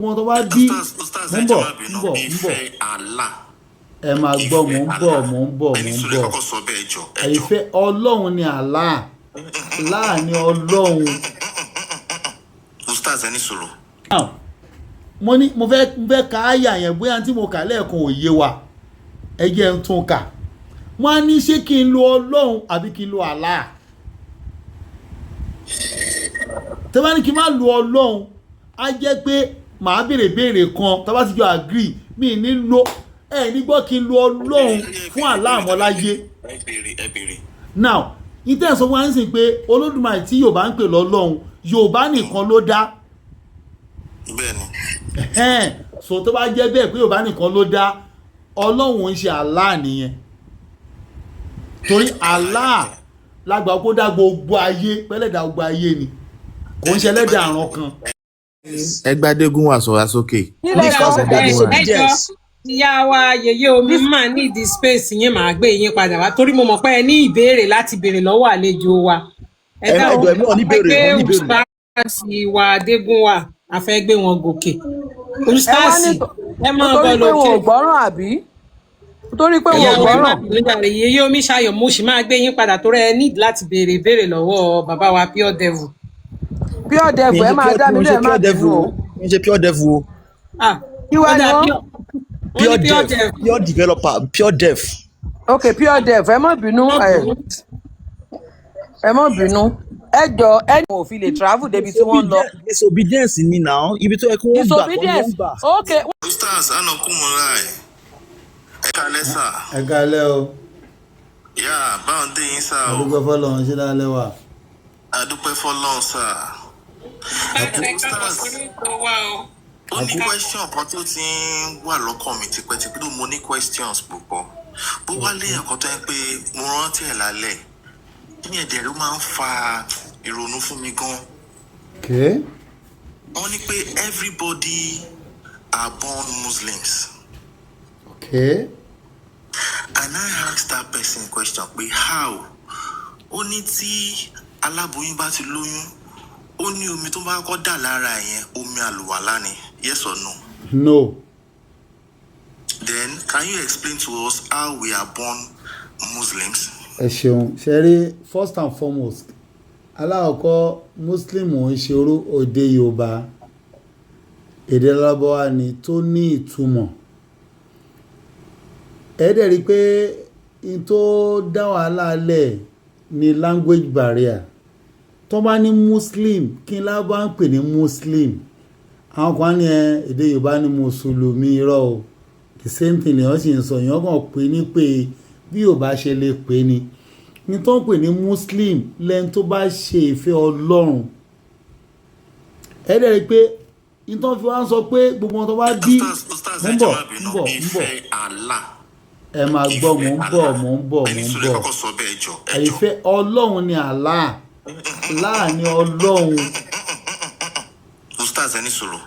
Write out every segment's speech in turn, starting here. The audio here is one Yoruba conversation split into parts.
Wọn tó bá bí Ustaz, mò ẹ ń jọ̀ọ́, bọ̀, má bínú. ń bọ̀, ń bọ̀. Ìfẹ́ Allah. Ẹ máa gbọ́, mò ń bọ̀, mò ń bọ̀, Ẹni mò ń sùúrù, ẹ bọ̀. kọ́kọ́ sọ bẹ́ẹ̀, jọ, ẹ jọ. Ìfẹ́ Ọlọ́run ni Allah. Allah ni Ọlọ́run. Ustaz, ẹni sùúrù. Now, mo ní mo fẹ́ ka àyà yẹn, bóyá tí mo kà lẹ́ẹ̀kan ò yé wa, ẹ jẹ́ n tún kà. Wọ́n á ní ṣé kí n lo Ọlọ́run àbí kí n lo Allah? Tẹ́ bá ní kí n má lo Ọlọ́run, á jẹ́ pé màá béèrè béèrè kan tá bá ti jọ agree, mi ní lo ẹ ní gbọ́ kí n lo Ọlọ́run fún Allah mọ́ láyé. Ẹ béèrè, ẹ béèrè. Now, ìtẹ́ sọ fún wa ń sìn pé Olódùmarè tí Yorùbá ń pè lọ́lọ́run, Yorùbá nìkan ló dá. Bẹ́ẹ̀ni. Ẹ̀hẹ́n. So tó bá jẹ́ bẹ́ẹ̀ pé Yorùbá nìkan ló dá, Ọlọ́run ń ṣe Allah nìyẹn, torí Allah lágbà kó dá gbogbo ayé, pẹ́lẹ́dà gbogbo ayé ni, kò ń ṣe ẹlẹ́dàá àrùn kan. Ẹgbàdégún wà sọ̀rọ̀ sókè. Nílẹ̀ Ustaz sọ. Ẹgbàdégún wà. Ẹ jọ, ìyá wa yèyé omi, máa ní ìdí space yẹn, máa gbé yín padà wá torí mo mọ̀ pé ẹ ní ìbéèrè láti béèrè lọ́wọ́ àlejò wa. Ẹ Ẹ dá ẹ jọ̀ọ́, èmi náà ní béèrè, pé mo ní béèrè. Ustaz wa Adégúnwà, a fẹ́ gbé wọn gòkè. Ẹ wá Ustaz, ní ẹ máa nítorí bọ̀ pé wọn lókè. ò gbọ́ràn àbí nítorí pé wọn Ìyá ò wa, ẹ má gbọ́ràn. bínú jàre. Yèyé omi ṣayọ̀, mo sì máa gbé yín padà torí ẹ ní láti béèrè ìbéèrè lọ́wọ́ bàbá wa Pure Devil. Pure Mi Devil, ń ẹ ṣe máa pure dá mi mi ń lóhùn, ṣe ẹ má pure devil bínú o. o. Mi ń ṣe pure devil o. Ah, Kí wá ó ni dáa. wọ́n? Pure, wọ́n Pure ní Pure dev, Devil. Pure developer, pure dev. Ok, Pure Devil, ẹ má bínú. Má Ẹ bínú. Ẹ má bínú, ẹ jọ, ẹ ní wọn ò fi lè travel débi tí wọ́n ń lọ. Disobedience ni now, ibi tó yẹ kí wọ́n gbà kọ́ ni wọ́n Disobedience. gbà. Ok. Ustaz anakumulai, ẹ kálẹ́ sà. Ẹ kálẹ́ o. Yá, báwọn dé yín sà o. Àdúgbò fọlọ́run, ṣé dáa lẹ́wà? Adúpẹ́ fọlọ́run sà. Ẹ káàbọ̀ Ustaz, sórí ètò wa o. ó ní question kan tó ti ń wà lọ́kàn mi tipẹ́tipẹ́ tó, mo ní questions púpọ̀ bó wá lé ẹ̀kọ́ tó yẹ pé mo rántí ẹ̀ lálẹ́ kí ni ẹ̀dẹ̀ ló máa ń fa ìrònú fún mi gan. Okay. Wọ́n ní pé everybody are born Muslims. And I asked that person question pé how? Ó ní tí aláboyún bá ti lóyún, ó ní omi tó bá kọ́ dà lára ẹ̀ yẹn, omi àlùwàlá ni. Yes or no? No. Then can you explain to us how we are born Muslims? Ẹ ṣeun. Ṣe rí, first and foremost, alákọ̀ọ́kọ́, Muslim ò ń ṣe orú òde Yorùbá, èdè Lárúbáwá ni tó ní ìtumọ̀. Ẹ dẹ̀ rí i pé n tó dá wàhálà lẹ̀ ní language barrier. Tó bá ní Muslim, kí n lábá ń pè ní Muslim? Àwọn kan á ní ẹ èdè Yorùbá ní mùsùlùmí. Irọ́ o, the same thing lèèyàn sì ń sọ, èèyàn kàn pé ní pé bí Yorùbá ṣe lè pè ní ní tó ń pè ní Muslim lẹ́ni tó bá ṣe ìfẹ́ Ọlọ́run. Ẹ dẹ̀ rí i pé ní tó fi wá ń sọ pé gbogbo wọn tó bá bí Ustaz, Ustaz, mò ẹ ń jọ̀ọ́, bọ̀, má ń bínú. bọ̀, ń bọ̀. Ìfẹ́ Allah. Ẹ máa gbọ́, mò ń bọ̀, mò ń bọ̀, Ẹni mò ń sùúrù, ẹ bọ̀. kọ́kọ́ sọ bẹ́ẹ̀, jọ, ẹ jọ. Ìfẹ́ Ọlọ́run ni Allah. Allah ni Ọlọ́run. Ustaz, ẹni sùúrù.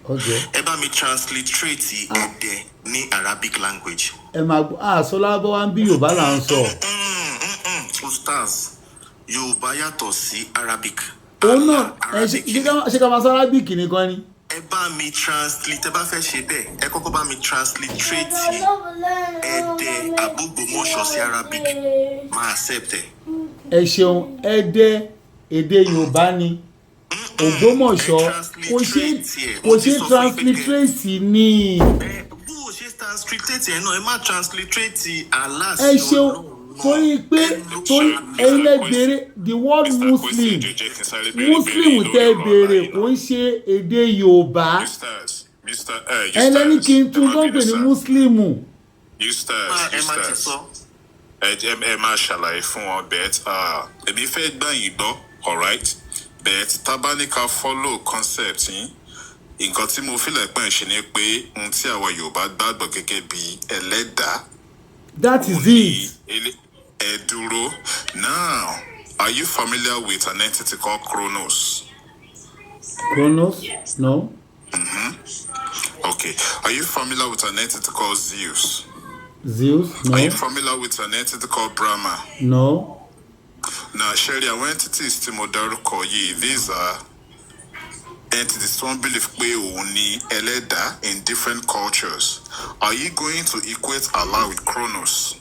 Okay. Ẹ bá mi transliterate Ẹdẹ ní Arabic language. Ẹ máa gbọ́, àṣọ Lárúbáwá ń bí, Yorùbá là ń sọ. Ustaz, Yorùbá yàtọ̀ sí Arabic. Òun náà Allah, ẹ ṣe Arabic. ṣé ká máa sọ Arabic nìkan ni? Ẹ bá mi translate, ẹ bá fẹ́ ṣe bẹ́ẹ̀, ẹ kọ́kọ́ bá mi transliterate Ẹdẹ àbúgbòmọ̀ṣọ́ sí Arabic, máa accept ẹ. Ẹ ṣeun. Ẹdẹ, èdè Yorùbá ni. Ògbómọ̀ṣọ́ kò ṣe, kò ṣe transliterate ní. Ẹ bó o ṣe transliterate ẹ náà, ẹ má transliterate Allah sí Ẹ ṣeun. Ọlọ́run náà. Torí pé torí ẹ̀yin lẹ béèrè the word Muslim. Muslim tẹ béèrè kò ń ṣe èdè Yorùbá. Mr. Ẹ lẹ́ni kí n tún tó ń pè ní Muslim. Ustaz, Ẹ má ti Ustaz, sọ. Ẹ jẹ́ ẹ máa ṣàlàyé fún wọn, but èmi fẹ́ gbà yín gbọ́, alright, but tábánikà follow concept yín, nǹkan tí mo fílẹ̀ pẹ́ ń ṣe ni pé ohun tí àwa Yorùbá gbàgbọ́ gẹ́gẹ́ bí ẹlẹ́dàá That is it. Ẹ dúró. Now, are you familiar with an entity called Kronos? Kronos? No. Okay, are you familiar with an entity called Zeus? Zeus? No. Are you familiar with an entity called Brahma? No. Now, Sherry, àwọn entities tí mo dárúkọ yìí, these are Entities tó ń believe pé òun ni ẹlẹ́dàá in different cultures. Are you going to equate Allah with Kronos?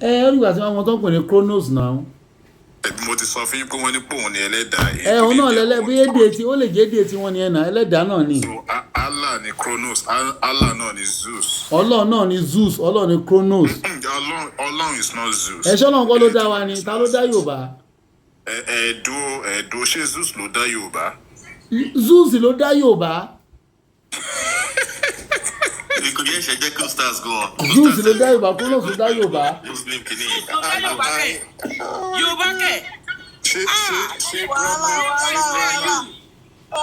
Ẹ ó nígbà tí wọ́n tó ń pè ní Kronos náà. Ẹbí mo ti sọ fún yín pé wọ́n ní pé òun ni ẹlẹ́dàá. Ẹ òun náà lẹ́lẹ́ bí èdè tí ó lè jẹ́ èdè tí wọ́n ní ẹ̀nà ẹlẹ́dàá náà ni. So Allah ni Kronos, Allah náà ni Zeus. Ọlọ́run náà ni Zeus, Ọlọ́run ni Kronos. Ọlọ́run is not Zeus. Ẹ̀ṣọ́ náà kọ́ ló dá wa ni, ta ló dá Yorùbá? Ẹ̀ẹ́dó ẹ̀ẹ́dó, ṣé Zeus ló dá Yorùbá? Zeus ló dá Yorùbá. Kò yẹ ṣe jẹ́ kí stars go on. Zeus ló dá Yorùbá, Kronos ló dá Yorùbá. Muslim kìíní. Yorùbá kẹ̀, Yorùbá kẹ̀. Ṣé Wàhálà, Brahma ṣé wàhálà, Brahma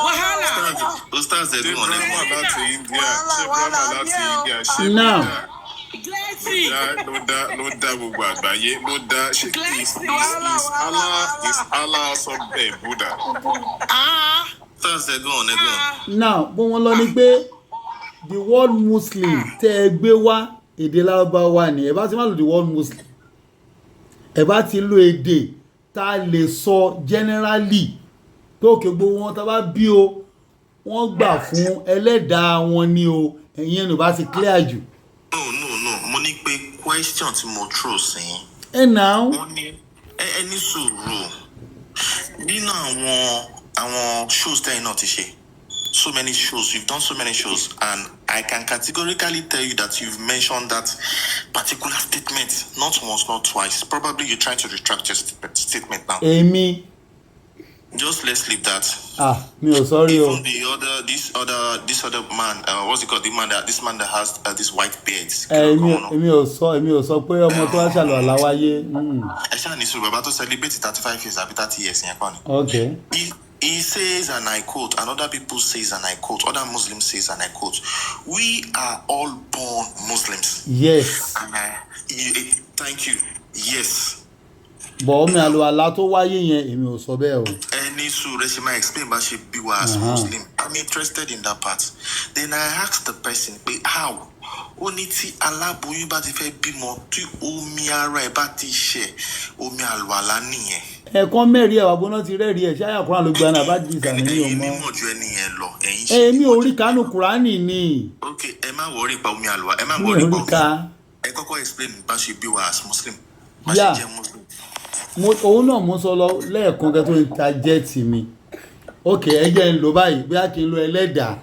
wàhálà. Wàhálà. Stars ẹ̀ ṣé go on. Brahma láti India, Wàhálà, ṣé Brahma wàhálà, láti díẹ̀ o. India, ṣé Now. Buddha Glency. ló dá gbogbo àgbáyé, ló dá ṣé is Glency. is Wàhálà, is wàhálà, Allah is wàhálà. Allah also a Buddha? Ah. Stars ẹ̀ go on, ẹ̀ go on. Ah. Now, bó wọn lọ ni pé the word Muslim tẹ́ ẹ gbé wá, èdè Lárúbáwá ni. Ẹ bá ti má lo the word Muslim, ẹ bá ti lo èdè tá a lè sọ generally pé òkè gbogbo wọn tá a bá bí o, wọ́n gbà fún ẹlẹ́dàá wọn ni o. Ẹ̀yin ẹnu bá ti clear jù. No, mo ní pé question tí mo throw sí yín. Ẹ nà án. Wọ́n ní ẹ ní sùúrù nínú àwọn shows tẹ́yìn náà ti ṣe, so many shows, you've done so many shows, and I can categorically tell you that you've mentioned that particular statement not once, not twice. Probably you're trying to retract your statement now. Èmi? Just let's leave that. Ah, mi ò sọ́rí o. Even the other this other this other man, what's it called, the man that this man that has this white beard. Ẹ èmi ò sọ pé ọmọ tó wá ṣàlọ́ àláwáyé. Ẹ ṣáà ní sùúrù, bàbá tó celebrate 35 years àbí 30 years yẹn kọ́ ni. Ok. He says, and I quote, and other people says, and I quote, other Muslims says, and I quote, "We are all born Muslims." Yes. And thank you. Yes. Bọ̀ omi àlùwàlá tó wáyé yẹn, èmi ò sọ bẹ́ẹ̀ o. Ẹni sùúrù, ẹ ṣe máa explain bá ṣe bí wa as Muslim. I'm interested in that part. Then I asked the person pé how? Ó ní tí aláboyún bá ti fẹ́ bímọ, tí omi ara ẹ̀ bá ti ṣẹ̀, omi àlùwàlá nìyẹn. Ẹ̀ẹ̀kan mẹ́rin ẹ̀wà gbóná ti rẹ́rìí ẹ̀ ṣáyà kúrán ló gba náà bá di ìsàmì ní Ẹ̀yin ọmọ. mímọ̀ ju ẹni yẹn lọ. Ẹ̀yin ṣe Èmi ò rí kánú Kùránì ni. Ok, ẹ má worry pa omi àlùwà, ẹ má Mi ò worry rí pa omi. ka. Ẹ kọ́kọ́ explain bá ṣe bí wa as Muslim, bá ṣe jẹ́ Muslim. Mo òun náà mo sọ lọ lẹ́ẹ̀kan kẹ́ tó ń ta jẹ́ẹ̀tì mi. Ok, ẹ jẹ́ ń lò báyìí, bóyá kí n lo ẹlẹ́dàá.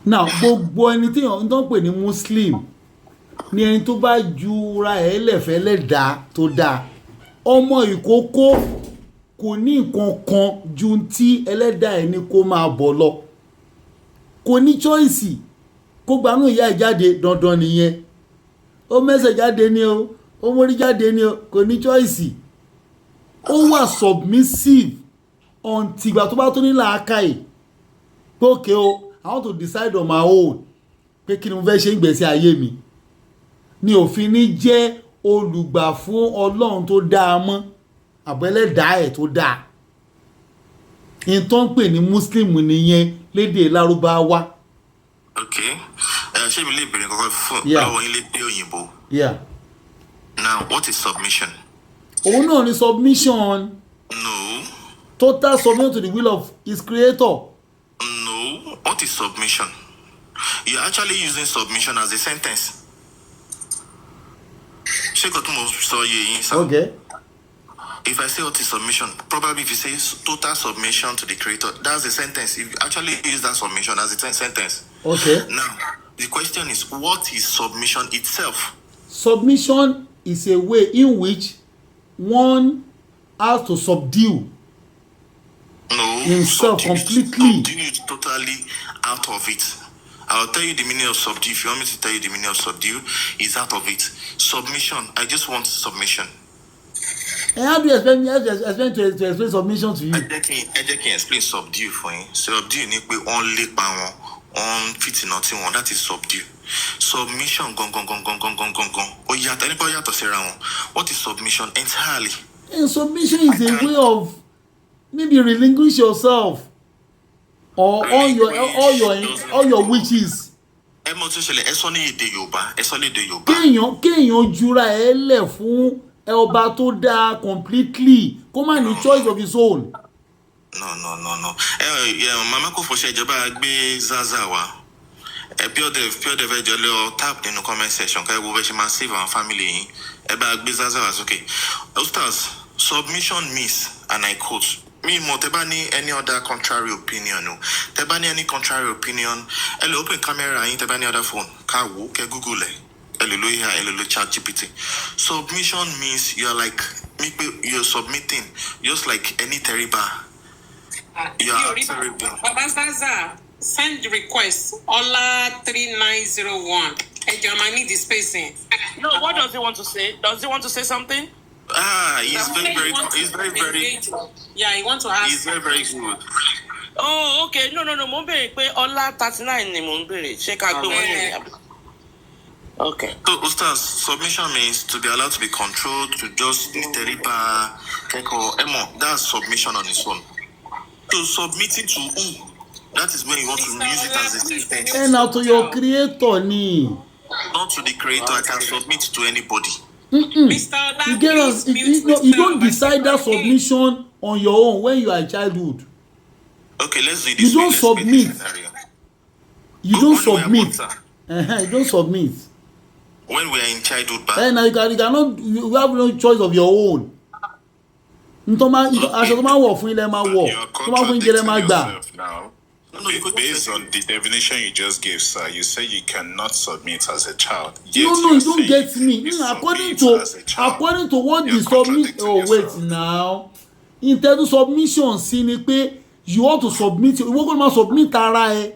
Now, gbogbo ẹni tí èèyàn tó ń pè ní Muslim ni ẹni tó bá jura ẹ̀ lẹ̀fẹ́ lẹ́dàá tó dáa. Ọmọ ìkókó kò ní nǹkan kan ju tí ẹlẹ́dàá ẹ̀ ní kó máa bọ̀ lọ. Kò ní choice. Kó gbanú ìyá ẹ̀ jáde, dandan nìyẹn. Ó mẹ́sẹ̀ jáde ni o, ó mórí jáde ni o, kò ní choice. Ó wà submissive until ìgbà tó bá tó ní làákàyè pé okay o, I want to decide on my own pé kí ni mo fẹ́ ṣe ń gbèsè ayé mi, ni òfin ní jẹ́ olùgbà fún Ọlọ́run tó dáa mọ́ àbẹ́lẹ́dàá ẹ̀ tó dáa. In tó ń pè ní Muslim nìyẹn lédè Lárúbáwá. Ok, ẹ ṣé mi lè bèrè kankan fún Yeah. lọ́wọ́ yín lédè òyìnbó? Yeah. Now, what is submission? Òun náà ni submission. No. Total submission to the will of his creator. No, what is submission? You're actually using submission as a sentence. Ṣé kò tún mo sọ yé yín sá? Okay. If I say what is submission, probably if you say total submission to the creator, that's a sentence. If you actually use that submission as a sentence. Okay. Now, the question is, what is submission itself? Submission is a way in which one has to subdue No. himself Subdue, completely. Subdue is totally out of it. I'll tell you the meaning of subdue. If you want me to tell you the meaning of subdue, is out of it. Submission. I just want submission. And how do you expect me, how do you expect to explain submission to you? Ẹ jẹ́ kí n explain subdue fún yín. Subdue ni pé wọ́n lépa wọn, wọ́n ń fìtìnà tí wọn, that is subdue. Submission gangan gangan gangan gangan, ó yàtọ̀ nípa, ó yàtọ̀ síra wọn. What is submission entirely? And submission is a way of maybe relinquish yourself or all your wishes. Ẹ mọ tó ṣẹlẹ̀, ẹ sọ ní èdè Yorùbá, ẹ sọ ní èdè Yorùbá. Kéèyàn jura ẹ lẹ̀ fún ẹ ọba tó dáa completely, kó má ní choice of his own. No, no, no, no. Ẹ ẹ mama kò fọṣẹ ìjọba gbé Zaza wá. Ẹ Pure Dev, Pure Dev, ẹ jọ lọ tap nínú comment section ká ẹ wo bẹ ṣe máa save àwọn family yín. Ẹ bá gbé Zaza wá sókè. Ustaz, submission means, and I quote, mi mọ̀ tẹ́ bá ní any other contrary opinion o. Tẹ́ bá ní any contrary opinion, ẹ lè open camera yín. Tẹ́ bá ní other phone, ká wò ó, kẹ́ Google ẹ̀. Ẹ lè lo AI, ẹ lè lo ChatGPT. Submission means you are like mi pé you are submitting just like any tẹríba. You Mi ò are rí. terrible. Baba Zaza, send request Ọlá 3901. Ẹ jọ̀ọ́, máa need the space yẹn. No, what does he want to say? Does he want to say something? Ah, he's very, very, Want to he's very, very, engage. Yeah, he want to ask. He's very, very good. Oh, okay. No, no, no. Mo ń béèrè pé Ọlá 39 ni mo ń béèrè. Ṣé ká gbé wọn ní àbí? Okay. So, Ustaz, submission means to be allowed to be controlled, to just tẹríba, kẹ́kọ̀ọ́. Emo, that's submission on its own. So, submitting to who? That is when you want to Mr. use it Ola, as a please sentence. Ẹ na to your creator ni. Not to the creator. I can submit to anybody. Mr. Ola, You get us? please mute No, you Mr. don't decide that Obaseki. submission on your own when you are in childhood. Okay, let's do it You this way. don't Let's make submit. a scenario. You don't When we are submit. what, sir? You don't submit. When we are in childhood, back. Eh, na you cannot, you have no choice of your own. Ntọ́ máa aṣọ tó máa wọ̀ fún ilẹ̀ máa wọ̀, You are tó máa fún ìjẹlẹ̀ contradicting máa gbà. yourself now. No, no, you could Based on the definition you just gave, sir, you say you cannot submit as a child. Yet No, no, you are you don't saying get me. you According submit to as a child. according to what You're the submit, contradicting oh, wait yourself. now, intended submission sí ni pé you want to submit, ìwọ kò ní máa submit ara ẹ.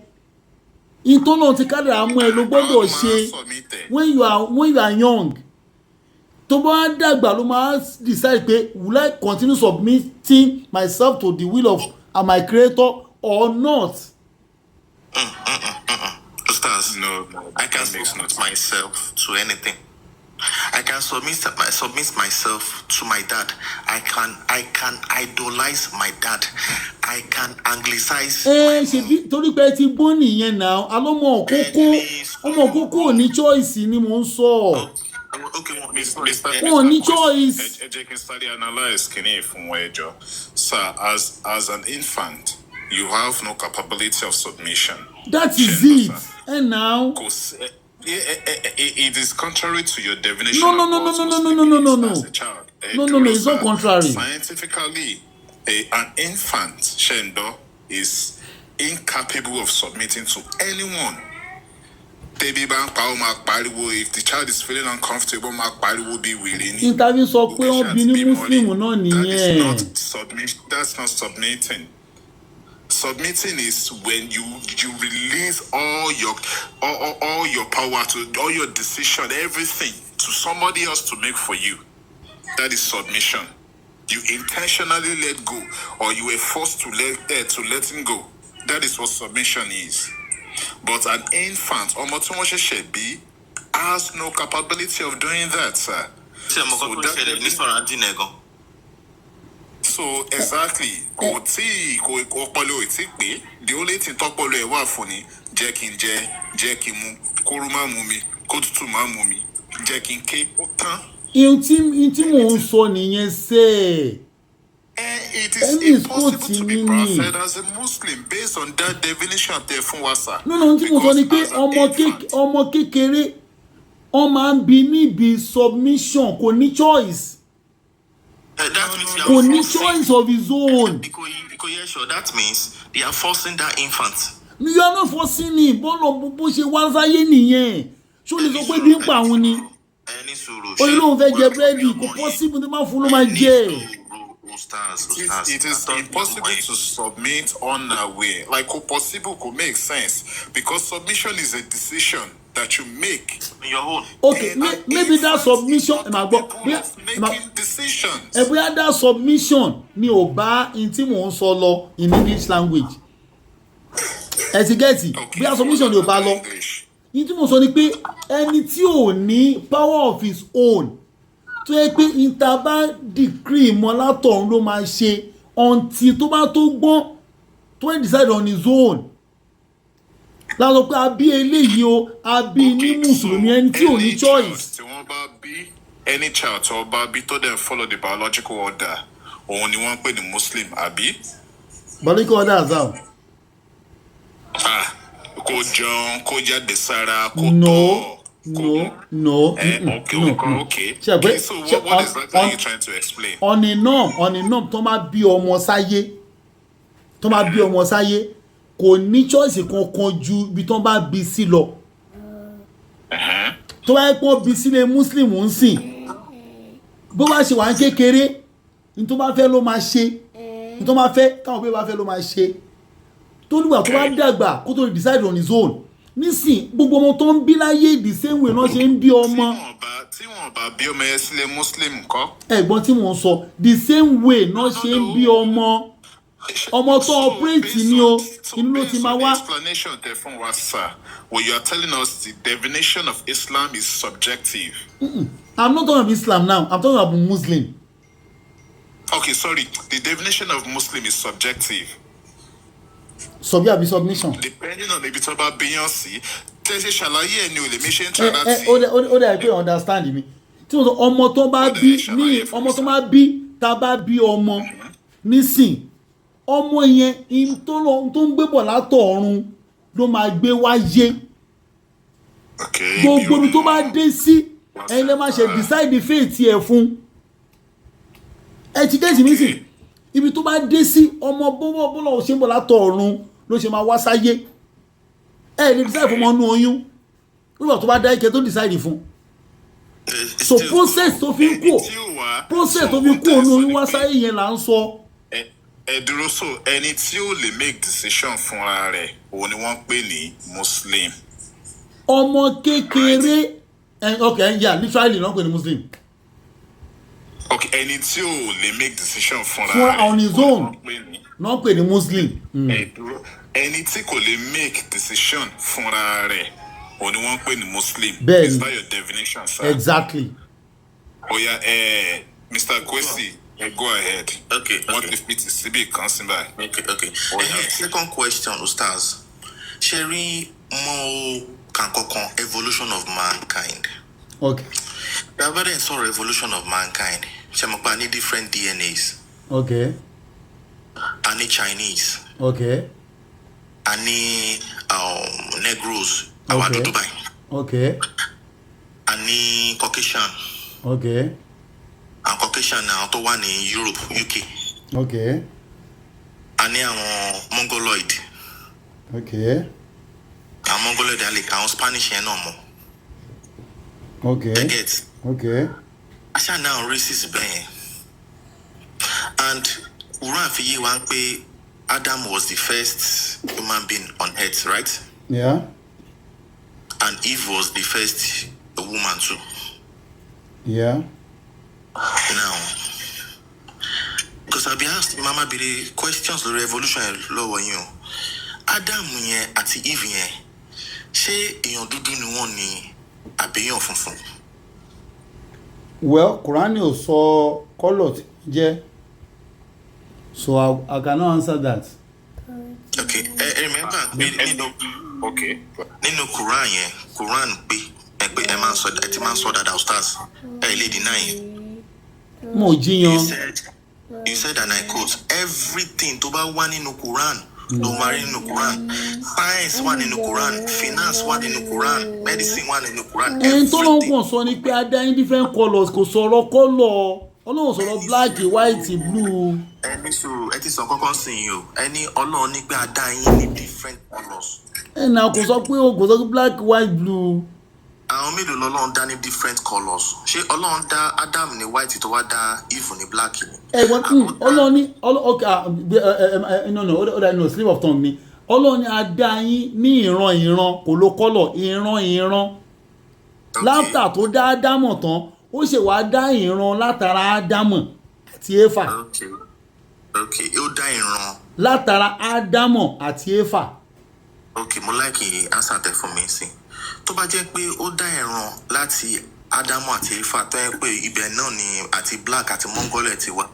Ìtọ́nà ti kádàrá mú ẹ ló gbọ́dọ̀ How ṣe máa submit ẹ? when you are young. Tó bá dàgbà ló máa decide pé, will I continue submitting myself to the will of my creator or not? Ustaz, No, I can that makes no submit sense. myself to anything. I can submit myself to my dad. I can idolize my dad. I can anglicize Ẹ my ṣe bí mom. torí pé ẹ ti gbọ́n nìyẹn náà. Alọ́mọ òkókó, ọmọ òkókó ò ní choice ni mò ń sọ. Okay, well, Mr. sorry. Mr. Wọn ò ní Mr. choice. Ẹ jẹ́ kí n sáré analyse kìíní fún wọn, ẹ jọ̀ọ́. Sir, as an infant, you have no capability of submission. That is Ṣé ń it. gbọ́, sir? Ẹ now. Kò sí it is contrary to your definition No, no, of no, no, what no, no, no, Muslim no, no, is no. as a child. Ẹ No, no, no, dúró, it's not sir. contrary. Scientifically, an infant, ṣé ń gbọ́, is incapable of submitting to anyone. Tẹ́bí bá ń pa, ó máa pariwo. If the child is feeling uncomfortable, ó máa pariwo bí wèrè ni. Interview sọ pé Òkè wọ́n ṣáà bí ti ní bímọ muslim rí. náà That is nìyẹn. not submit, that's not submitting. Submitting is when you release all your power to all your decision, everything to somebody else to make for you. That is submission. You intentionally let go, or you were forced to let him go. That is what submission is. But an infant, ọmọ tí wọ́n ṣẹ̀ṣẹ̀ bí, has no capability of doing that, sir. Ṣé ọmọ kan So tó ń that ṣẹlẹ̀ ní surrounding ẹ̀ gan? So exactly, kò tí kò ọpọlọ ò tí pé. The only thing tọpọlọ ẹ wà fún ni jẹ́ kí n jẹ, jẹ́ kí n mu, kóru má mú mi, kó tútù má mú mi, jẹ́ kí n ké, ó tán. Ihun tí mò ń sọ nìyẹn sẹ́. Eh, it is Ẹ miss impossible quote to be mi ni. perfect as a Muslim based on that definition tẹ fún wa, sir. No, no, ohun tí mo sọ ni pé Because as an ọmọ infant, ọmọ kékeré, wọ́n máa ń bí níbi submission, kò ní choice. That means you Kò are ní forcing. choice of his own. Ikoyi Esho, that means they are forcing that infant. You are not forcing him. Bọ́lọ̀ bó ṣe wá sáyé nìyẹn. Ṣó lè sọ pé bí ń pa àwọn ni? Ẹni sùúrù. Ó ní lóun fẹ́ jẹ búrẹ́dì, kò possible, ní máa fún ló máa jẹ. Ustaz, It is, Ustaz, it is impossible to submit unaware. Like, kò possible, could make sense. Because submission is a decision that you make. Your own. Okay, And an maybe that infant is submission, not ẹ máa gbọ́, capable bóyá of ẹ máa making decisions. ẹ bóyá that submission ni ò bá in tí mò ń sọ lọ in English language. Ẹ ti get? Okay, Bóyá submission ni ò bá lọ. English. Ní tí mo sọ ni pé ẹni tí ò ní power of his own, tó yẹ pé interval decree mọ́ látọ̀run ló máa ṣe until tó bá tó gbọ́n, tó ń decide on his own, láti pé a bí eléyìí o, a bí ní mùsùlùmí, ẹni tí ò ní Any choice. child tí wọ́n bá bí, any child tí wọ́n bá bí tó dẹ̀ follow the biological order, òun ni wọ́n ń pè ní Muslim, àbí? Biological order as how? Ah, kó jẹun, kó jáde sára, kó No, tọ̀, kó no, no, Eh, mm-mm, okay, no, okay, no. okay. Ṣe pé Okay, so ṣe what on exactly are on you trying to explain? on a norm, on a norm, tó máa bí ọmọ sáyé, tó máa bí ọmọ sáyé, kò ní choice kankan ju ibi tó bá bí sí lọ. Tó bá yẹ pé wọ́n bí sílé Muslim ń sìn, bó bá ṣe wà ń kékeré, ní tó bá fẹ́ ló máa ṣe, ní tó bá fẹ́ káwọn bí bá fẹ́ ló máa ṣe. Tó nígbà tó bá dàgbà kó tó lè decide on his own. Nísìn, gbogbo ọmọ tó ń bí láyé, the same way náà ṣe ń bí Tí ọmọ. wọ́n bá bí ọmọ yẹn sílé Muslim ńkọ́? Ẹ̀gbọ́n tí mò ń sọ, the same way náà ṣe ń bí ọmọ. Ọmọ tó So operate based ni o, on so inú ló ti based máa on the wá. explanation tẹ fún wa, sir, what you are telling us, the definition of Islam is subjective. I'm not talking about Islam now, I'm talking about Muslim. Okay, sorry, the definition of Muslim is subjective. Subject àbí submission? Depending on ibi tó bá bíyàn sí, tẹ́ ṣe ṣàlàyé ẹ̀ ni ò lè mi ṣe ń try Ẹ ẹ láti. ó dẹ̀ pé understand mi. Tí mo sọ, ọmọ tó bá Ó dẹ̀ bí ṣàlàyé ní fún mi, ọmọ tó sir. bá bí, tá a bá bí ọmọ nísìn, ọmọ yẹn in tó lọ tó ń gbé bọ̀ látọ̀run ló máa gbé wáyé. Okay, Gbogbo mi ibi tó ò bá mọ̀. dé sí, ẹ̀yin lè máa ṣe decide fate ẹ̀ fún. Ẹ ti gẹ́sì mi sìn, ibi tó bá dé sí, ọmọ bọ́bọ́ bọ́lá ò ṣe ń bọ̀ látọ̀run ló ṣe máa wá sáyé. Ẹ lè decide fún ọmọ inú oyún nígbà tó bá dá ike tó decide fún. So Still, process tó fi ń ẹni kú tí ò wá process so tó fi ohun kú tẹ́ ẹ òun sọ oyún ni wá pé sáyé yẹn là ń sọ. Ẹ dúró, so ẹni tí ò lè make decision fúnra rẹ̀, òun ni wọ́n ń pè ní Muslim? Ọmọ kékeré ẹ, ok, yeah, literally náà pè ní Muslim. Ok, ẹni tí ò lè make decision fúnra Fúnra rẹ̀, on his òun ni own wọ́n ń pè ní náà pè ní Muslim. Ẹ dúró, ẹni tí kò lè make decision fúnra rẹ̀, òun ni wọ́n ń pè ní Muslim? Bẹ́ẹ̀ni. Is that your definition, sir? Exactly. Oya, ẹ Mr. Kwesi, ẹ go ahead. Okay, Wọ́n okay. ti fi ti síbì kan sí báyìí. Okay. Oya. Second question, Ustaz. Ṣé rí mo kàn kankan evolution of mankind? Okay. Tá a dẹ̀ sọ̀rọ̀ evolution of mankind, ṣe mọ̀ pé a ní different DNAs. Okay. A ní Chinese, a ní Negroes, àwa dúdú báyìí. A ní Caucasian. Àwọn Caucasian ni àwọn tó wà ní Europe, UK. A ní àwọn Mongoloid. Àwọn Mongoloid, a lè ka àwọn Spanish yẹn náà mọ̀. You get? Okay. Aṣá ní àwọn races bẹ́ẹ̀ yẹn. And Quran fi yé wa pé Adam was the first human being on earth, right? Yeah. And Eve was the first woman too. Yeah. Now, because I be asked mama béèrè questions lórí evolution yẹn lọ́wọ́ yín o. Adam yẹn àti Eve yẹn, ṣé èèyàn dúdú ni wọ́n ní àbí èèyàn funfun? Well, Quran ò sọ colour tí jẹ́, so I cannot answer that. Okay, ẹ remember pé nínú Okay. nínú Quran yẹn, Quran pé ẹ pé ẹ máa ń sọ, ẹ ti máa ń sọ dáadáa, Ustaz, ẹ lè deny yẹn. Mo jiyàn. You said, and I quote, "Everything tó bá wà nínú Quran ló máa rí nínú Quran." Science wà nínú Quran, finance wà nínú Quran, medicine wà nínú Quran. Ẹni tó ló ń Everything. kàn sọ ni pé a dá yín different colours, kò sọ̀rọ̀ colour. Ọlọ́run sọ̀rọ̀ black, white, blue. Ẹ ní sùúrù, ẹ ti sọ kọ́kọ́ sí yín o. Ẹ ní Ọlọ́run ní pé a dá yín ní different colours. Ẹ nà kò sọ pé o kò sọ pé black, white, blue. Àwọn mélòó lọ́lọ́run dá ní different colours? Ṣé Ọlọ́run dá Adam ní white tó wá dá Eve ní black ni? Ẹ wọ́n Ọlọ́run ní ok, ah, ẹ ẹ no, no, ó dà, no, slip of tongue ni. Ọlọ́run ní a dá yín ní ìran ìran, kò ló colour, ìran ìran. Láfítà tó dá Ádámọ̀ tán, ó ṣe wá dá ìran látara Ádámọ̀ àti Éfà. Ok, ó dá ìran. Látara Ádámọ̀ àti Éfà. Ok, mo like answer tẹ fún mi sí. Tó bá jẹ́ pé ó dá ìran láti Ádámù àti Éfà, tó yẹ pé ibẹ̀ náà ni àti black àti Mongoloid ti wá,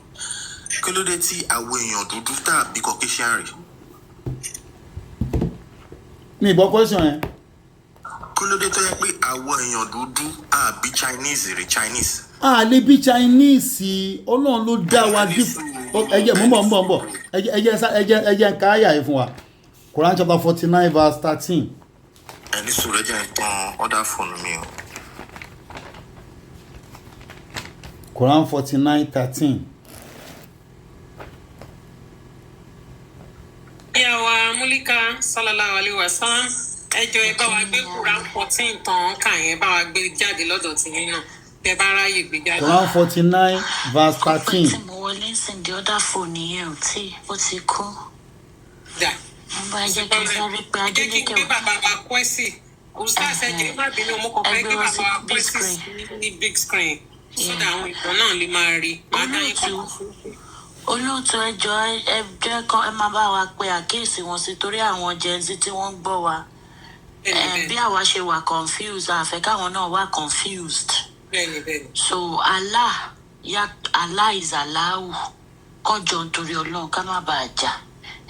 kí ló dé tí àwọn èèyàn dúdú tàbí Caucasian rè? Mi ì gbọ́ question yẹn. Kí ló dé tó yẹ pé àwọn èèyàn dúdú àbí Chinese rí Chinese? A lè bí Chinese, Ọlọ́run ló dá wa dif. Ẹ jẹ́ mò ń bọ̀, mò ń bọ̀, mò ń bọ̀. Ẹ jẹ́ n ka àyà yìí fún wa, Quran chapter 49 verse 13. Ẹni sùúrù, ẹ jẹ́ n tan other phone mi o. Quran 49:13. Ìyá wa Múlíkà, sallallahu alayhi wa sallam, ẹ jọ̀ọ́, ẹ bá wa gbé Quran 14 tán kà yẹn, bá wa gbé jáde lọ́dọ̀ tìyín náà, tẹ bá ráyè gbé jáde. Quran 49 verse Pẹ́ 13. tí mo wọlé ń sìn, the other phone yẹn ò tí ó ti kú. Dà. Mo bá jẹ́ kí n sáré pé Ẹ jẹ́ kí n Adélékè gbé wá. bàbá wa Kwẹ́sì. Ustaz, ẹ jẹ́ má bínú, mo kàn Ẹ fẹ́ gbé gbé wọn bàbá sí wa big Kwẹ́sì screen. sí ní big screen so that àwọn ìtàn náà lè máa rí. Máa dá yín Olóòtú, padà sí. olóòtú, ẹ jọ̀ọ́, ẹ jẹ́ kán ẹ máa bá wa pe àkíyèsí wọn sí torí àwọn Gen Z tí wọ́n ń gbọ́ wa. Bẹ́ẹ̀ni. Bí àwa ṣe wà confused, àfẹ́ káwọn náà wà confused. Bẹ́ẹ̀ni, bẹ́ẹ̀ni. So Allah ya Allah is Allahu kọjọ nítorí Ọlọ́run ká má bàa jà.